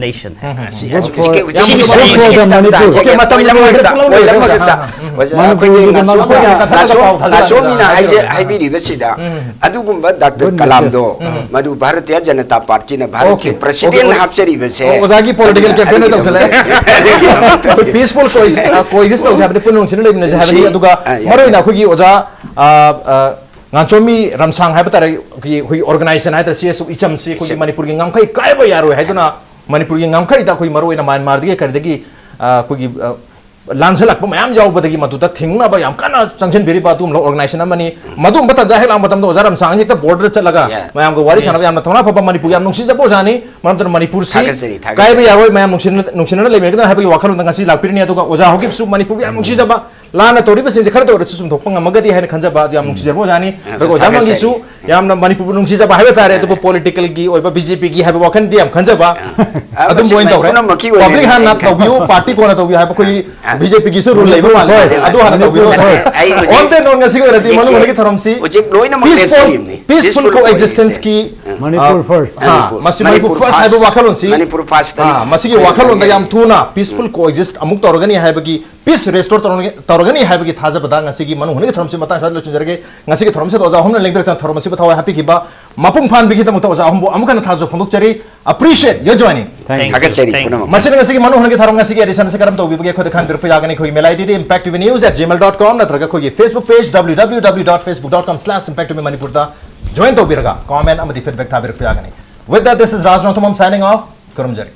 Nation ꯍꯥꯏꯕ ꯑꯁꯤ Vote ꯍꯧꯖꯤꯛꯀꯤ for ꯍꯧꯖꯤꯛꯀꯤ Vote for the ꯁꯤꯒꯤ Manipur. ꯃꯇꯥꯡꯁꯦ Okay, ꯃꯇꯝ ꯑꯣꯏꯂꯝ ꯂꯣꯏꯈ꯭ꯔꯦ, ꯑꯃꯈꯛꯇ, ꯄꯨꯡꯂꯣꯏ ꯑꯣꯏꯂꯝ ꯂꯣꯏꯈ꯭ꯔꯦ꯫ ꯑꯃꯈꯛꯇ꯫ ꯑꯥ, ꯑꯥ, ꯑꯣꯖꯥ, ꯃꯅꯤꯄꯨꯔꯒꯤ ꯑꯩꯈꯣꯏꯒꯤ ꯑꯣꯏꯅ ꯉꯥꯆꯣꯝ-, ꯃꯅꯤꯄꯨꯔꯒꯤ ꯉꯥꯆꯣꯝ-, ꯀꯟꯅ ꯉꯥꯆꯣꯝ-, ꯄꯥꯎ ꯊꯥꯖꯔꯛꯑꯣ꯫ ꯉꯥꯆꯣꯝꯃꯤꯅ ꯑꯥ, ꯍꯥꯏꯖ-, ꯑꯥ, ꯑꯥ꯫ ꯍꯥꯏꯕꯤꯔꯤꯕꯁꯤꯗ ꯑꯗꯨꯒꯨꯝꯕ ꯗꯥꯛꯇꯔ Good ꯀꯂꯥꯝꯗꯣ message. ꯃꯗꯨ ꯚꯥꯔꯇꯤꯌ ꯖꯅꯇꯥ ꯄꯥꯔꯇꯤꯅ ꯚꯥꯔꯠꯀꯤ Okay, ꯄ꯭ꯔꯁꯤꯗꯦꯟ okay, okay. ꯍꯥꯞꯆꯔꯤꯕꯁꯦ ꯑꯣ, ꯑꯣꯖꯥꯒꯤ political campaign ꯑꯣꯏꯅ ꯇꯧꯁꯜꯂꯛꯑꯦ꯫ ꯑꯗꯨꯒꯤꯗꯃꯛꯇ Peaceful coexist, uh, coexist ꯇꯧꯁꯦ ꯍꯥꯏꯕꯅꯤ, ꯄꯨꯟꯅ ꯅꯨꯡꯁꯤꯅ ꯂꯩꯃꯤꯟꯅꯁꯦ ꯍꯥꯏꯕꯅꯤ꯫ ꯅꯨꯡꯁꯤ-, ꯑꯗꯨꯒ ꯑ, ꯌꯥꯏ, ꯃꯔꯨꯑꯣꯏꯅ ꯌꯥꯏ꯫ ꯑꯩꯈꯣꯏꯒꯤ ꯑꯣꯖꯥ, ꯑ, ꯑ, ꯉꯥꯟꯆꯣꯝꯃꯤ ꯔꯝꯁꯥꯡ ꯍꯥꯏꯕ ꯇꯥꯔꯦ, ꯑꯩꯈꯣꯏꯒꯤ, ꯑꯩꯈꯣꯏꯒꯤ organization ꯍꯥꯏ ꯇꯥꯔꯦ, ꯁꯤ ꯑꯦꯁ ꯌꯨ ꯏꯆꯝꯁꯤ ꯑꯩꯈꯣꯏꯒꯤ ꯏꯆꯝ꯫ ꯃꯅꯤꯄꯨꯔꯒꯤ ꯉꯝꯈꯩ ꯀꯥꯏꯕ ꯌꯥꯔꯣꯏ ꯍꯥꯏꯗꯨꯅ ꯃꯅꯤꯄꯨꯔꯒꯤ ꯉꯝꯈꯩꯗ ꯑꯩꯈꯣꯏ ꯃꯔꯨꯑꯣꯏꯅ ꯃ꯭ꯌꯥꯟꯃꯥꯔꯗꯒꯤ ꯀꯔꯤꯗꯒꯤ, ꯑ, ꯑꯩꯈꯣꯏꯒꯤ, ꯑ, ꯂꯥꯟꯁꯤꯜꯂꯛꯄ ꯃꯌꯥꯝ ꯌꯥꯎꯕꯗꯒꯤ ꯃꯗꯨꯗ ꯊꯤꯡꯅꯕ ꯌꯥꯝ ꯀꯟꯅ ꯆꯪꯁꯤꯟꯕꯤꯔꯤꯕ ꯑꯗꯨꯒꯨꯝꯂꯕ organization ꯑꯃꯅꯤ꯫ ꯃꯗꯨꯒꯨꯝꯕ ꯇꯥꯟꯖꯥ ꯍꯦꯛ ꯂꯥꯛꯄ ꯃꯇꯝꯗ ꯑꯣꯖꯥ ꯔꯝꯁꯥꯡ ꯍꯦꯛꯇ border ꯆꯠꯂꯒ Yeah. ꯃꯌꯥꯝꯒ ꯋꯥꯔꯤ ꯁꯥꯟꯅꯕ ꯌꯥꯝꯅ ꯊꯧꯅꯥ ꯐꯕ, ꯃꯅꯤꯄꯨꯔꯒꯤ ꯌꯥꯝ ꯅꯨꯡꯁꯤꯖꯕ ꯑꯣꯖꯥꯅꯤ꯫ ꯃꯔꯝ ꯑꯗꯨꯅ ꯃꯅꯤꯄꯨꯔꯁꯤ ꯊꯥꯒꯠꯆꯔꯤ, ꯊꯥꯒꯠꯆꯔꯤ꯫ ꯀꯥꯏꯕ ꯌꯥꯔꯣꯏ, ꯃꯌꯥꯝ ꯅꯨꯡꯁꯤꯅ-, ꯅꯨꯡꯁꯤꯅꯅ ꯂꯩꯃꯤꯟꯅꯒꯗꯕ ꯍꯥꯏꯕꯒꯤ ꯋꯥꯈꯜꯂꯣꯟꯗ ꯉꯁꯤ ꯂꯥꯛꯄꯤꯔꯤꯅꯤ꯫ ꯑꯗꯨꯒ ꯑꯣꯖꯥ ꯍꯧꯒꯤꯞꯁꯨ ꯃꯅꯤꯄꯨꯔꯒꯤ ꯌꯥꯝ ꯅꯨꯡꯁꯤꯖꯕ, ꯂꯥꯟꯅ ꯇꯧꯔꯤꯕꯁꯤꯡꯁꯦ ꯈꯔꯇ ꯑꯣꯏꯔꯁꯨ ꯆꯨꯝꯊꯣꯛꯄ ꯉꯝꯃꯒꯗꯤ ꯍꯥꯏꯅ ꯈꯟꯖꯕ, ꯑꯗꯨ ꯌꯥꯝ ꯅꯨꯡꯁꯤꯖꯕ ꯑꯣꯖꯥꯅꯤ꯫ ꯑꯗꯨꯒ ꯑꯣꯖꯥ ꯊꯥꯒꯠꯆꯔꯤ꯫ ꯃꯪꯒꯤꯁꯨ ꯌꯥꯝꯅ ꯃꯅꯤꯄꯨꯔꯕꯨ ꯅꯨꯡꯁꯤꯖꯕ ꯍꯥꯏꯕ ꯇꯥꯔꯦ, ꯑꯗꯨꯕꯨ politicalꯒꯤ ꯑꯣꯏꯕ ꯕꯤ ꯖꯦ ꯄꯤꯒꯤ ꯍꯥꯏꯕ ꯋꯥꯈꯜꯗꯤ ꯌꯥꯝ ꯈꯟꯖꯕ꯫ ꯑꯗꯨꯝꯕ ꯑꯣꯏꯅ ꯇꯧꯔꯦ꯫ ꯄꯨꯝꯅꯃꯛꯀꯤ ꯑꯣꯏꯅ Public ꯍꯥꯟꯅ ꯑꯩꯅ ꯇꯧꯕꯤꯌꯨ, party ꯀꯣꯟꯅ ꯇꯧꯕꯤꯌꯨ ꯍꯥꯏꯕ ꯑꯩꯈꯣꯏꯒꯤ ꯕꯤ ꯖꯦ ꯄꯤꯒꯤꯁꯨ rule ꯂꯩꯕ ꯃꯥꯜꯂꯦ꯫ First. ꯑꯗꯨ ꯍꯥꯟꯅ ꯇꯧꯕꯤꯔꯣ꯫ ꯑꯩ ꯍꯧꯖꯤꯛ On the note ꯉꯁꯤꯒꯤ ꯑꯣꯏꯅꯗꯤ ꯍꯧꯖꯤꯛꯁꯦ ꯃꯅꯨꯡ ꯍꯨꯠꯅꯒꯤ ꯊꯧꯔꯝꯁꯤ ꯍꯧꯖꯤꯛ ꯂꯣꯏꯅꯃꯛ peaceful, ꯂꯦꯞꯆꯔꯤꯕꯅꯤ꯫ peaceful Peaceful coexistence ꯀꯤ Manipur first. ꯑꯥ, ꯃꯁꯤ ꯃꯅꯤꯄꯨꯔ ꯐꯥꯔꯁ ꯍꯥꯏꯕ ꯋꯥꯈꯜꯂꯣꯟꯁꯤ, ꯃꯅꯤꯄꯨꯔ ꯐꯥꯔꯁꯇꯅꯤ꯫ ꯑꯥ, ꯃꯁꯤꯒꯤ ꯋꯥꯈꯜꯂꯣꯟꯗ ꯌꯥꯝ ꯊꯨꯅ peaceful coexist ꯑꯃꯨꯛ ꯇꯧꯔꯒꯅꯤ ꯍꯥꯏꯕꯒꯤ, peace restore ꯇꯧꯔꯒ-, ꯇꯧꯔꯒꯅꯤ ꯍꯥꯏꯕꯒꯤ ꯊꯥꯖꯕꯗ ꯉꯁꯤꯒꯤ ꯃꯅꯨꯡ ꯍꯨꯠꯅꯒꯤ ꯊꯧꯔꯝꯁꯤ ꯃꯇꯥꯡ ꯑꯁꯤꯗ ꯂꯣꯏꯁꯤꯟꯖꯔꯒꯦ꯫ ꯉꯁꯤꯒꯤ ꯊꯧꯔꯝꯁꯤꯗ ꯑꯣꯖꯥ ꯑꯍꯨꯝꯅ ꯂꯦꯡꯗꯔꯛꯇꯅ ꯊꯧꯔꯝ ꯑꯁꯤꯕꯨ ꯊꯋꯥꯏ ꯍꯥꯞꯄꯤꯈꯤꯕ ꯃꯄꯨꯡ ꯐꯥꯍꯟꯕꯤꯈꯤꯕꯒꯤꯗꯃꯛꯇ ꯑꯣꯖꯥ ꯑꯍꯨꯝꯕꯨ ꯑꯃꯨꯛ ꯍꯟꯅ ꯊꯥꯖꯕ ꯐꯣꯡꯗꯣꯛꯆꯔꯤ꯫ Appreciate your joining. Thank you. ꯊꯥꯒꯠꯆꯔꯤ Thank you. ꯄꯨꯝꯅꯃꯛ꯫ ꯃꯁꯤꯅ ꯉꯁꯤꯒꯤ ꯃꯅꯨꯡ ꯍꯨꯠꯅꯒꯤ ꯊꯧꯔꯝ, ꯉꯁꯤꯒꯤ edition ꯑꯁꯤ ꯀꯔꯝ ꯇꯧꯕꯤꯕꯒꯦ? ꯑꯩꯈꯣꯏꯗ ꯈꯟꯕꯤꯔꯛꯄ ꯌꯥꯒꯅꯤ꯫ ꯑꯩꯈꯣꯏꯒꯤ mail I D D impact T V news at gmail dot com ꯅꯠꯇ꯭ꯔꯒ ꯑꯩꯈꯣꯏꯒꯤ Facebook page W W W dot facebook dot com slash impact T V Manipur ꯗ join ꯇꯧꯕꯤꯔꯒ comment ꯑꯃꯗꯤ feedback ꯊꯥꯕꯤꯔꯛꯄ ꯌꯥꯒꯅꯤ꯫ With that, this is Raj Nongthamam signing off. ꯈꯨꯔꯨꯝꯖꯔꯤ꯫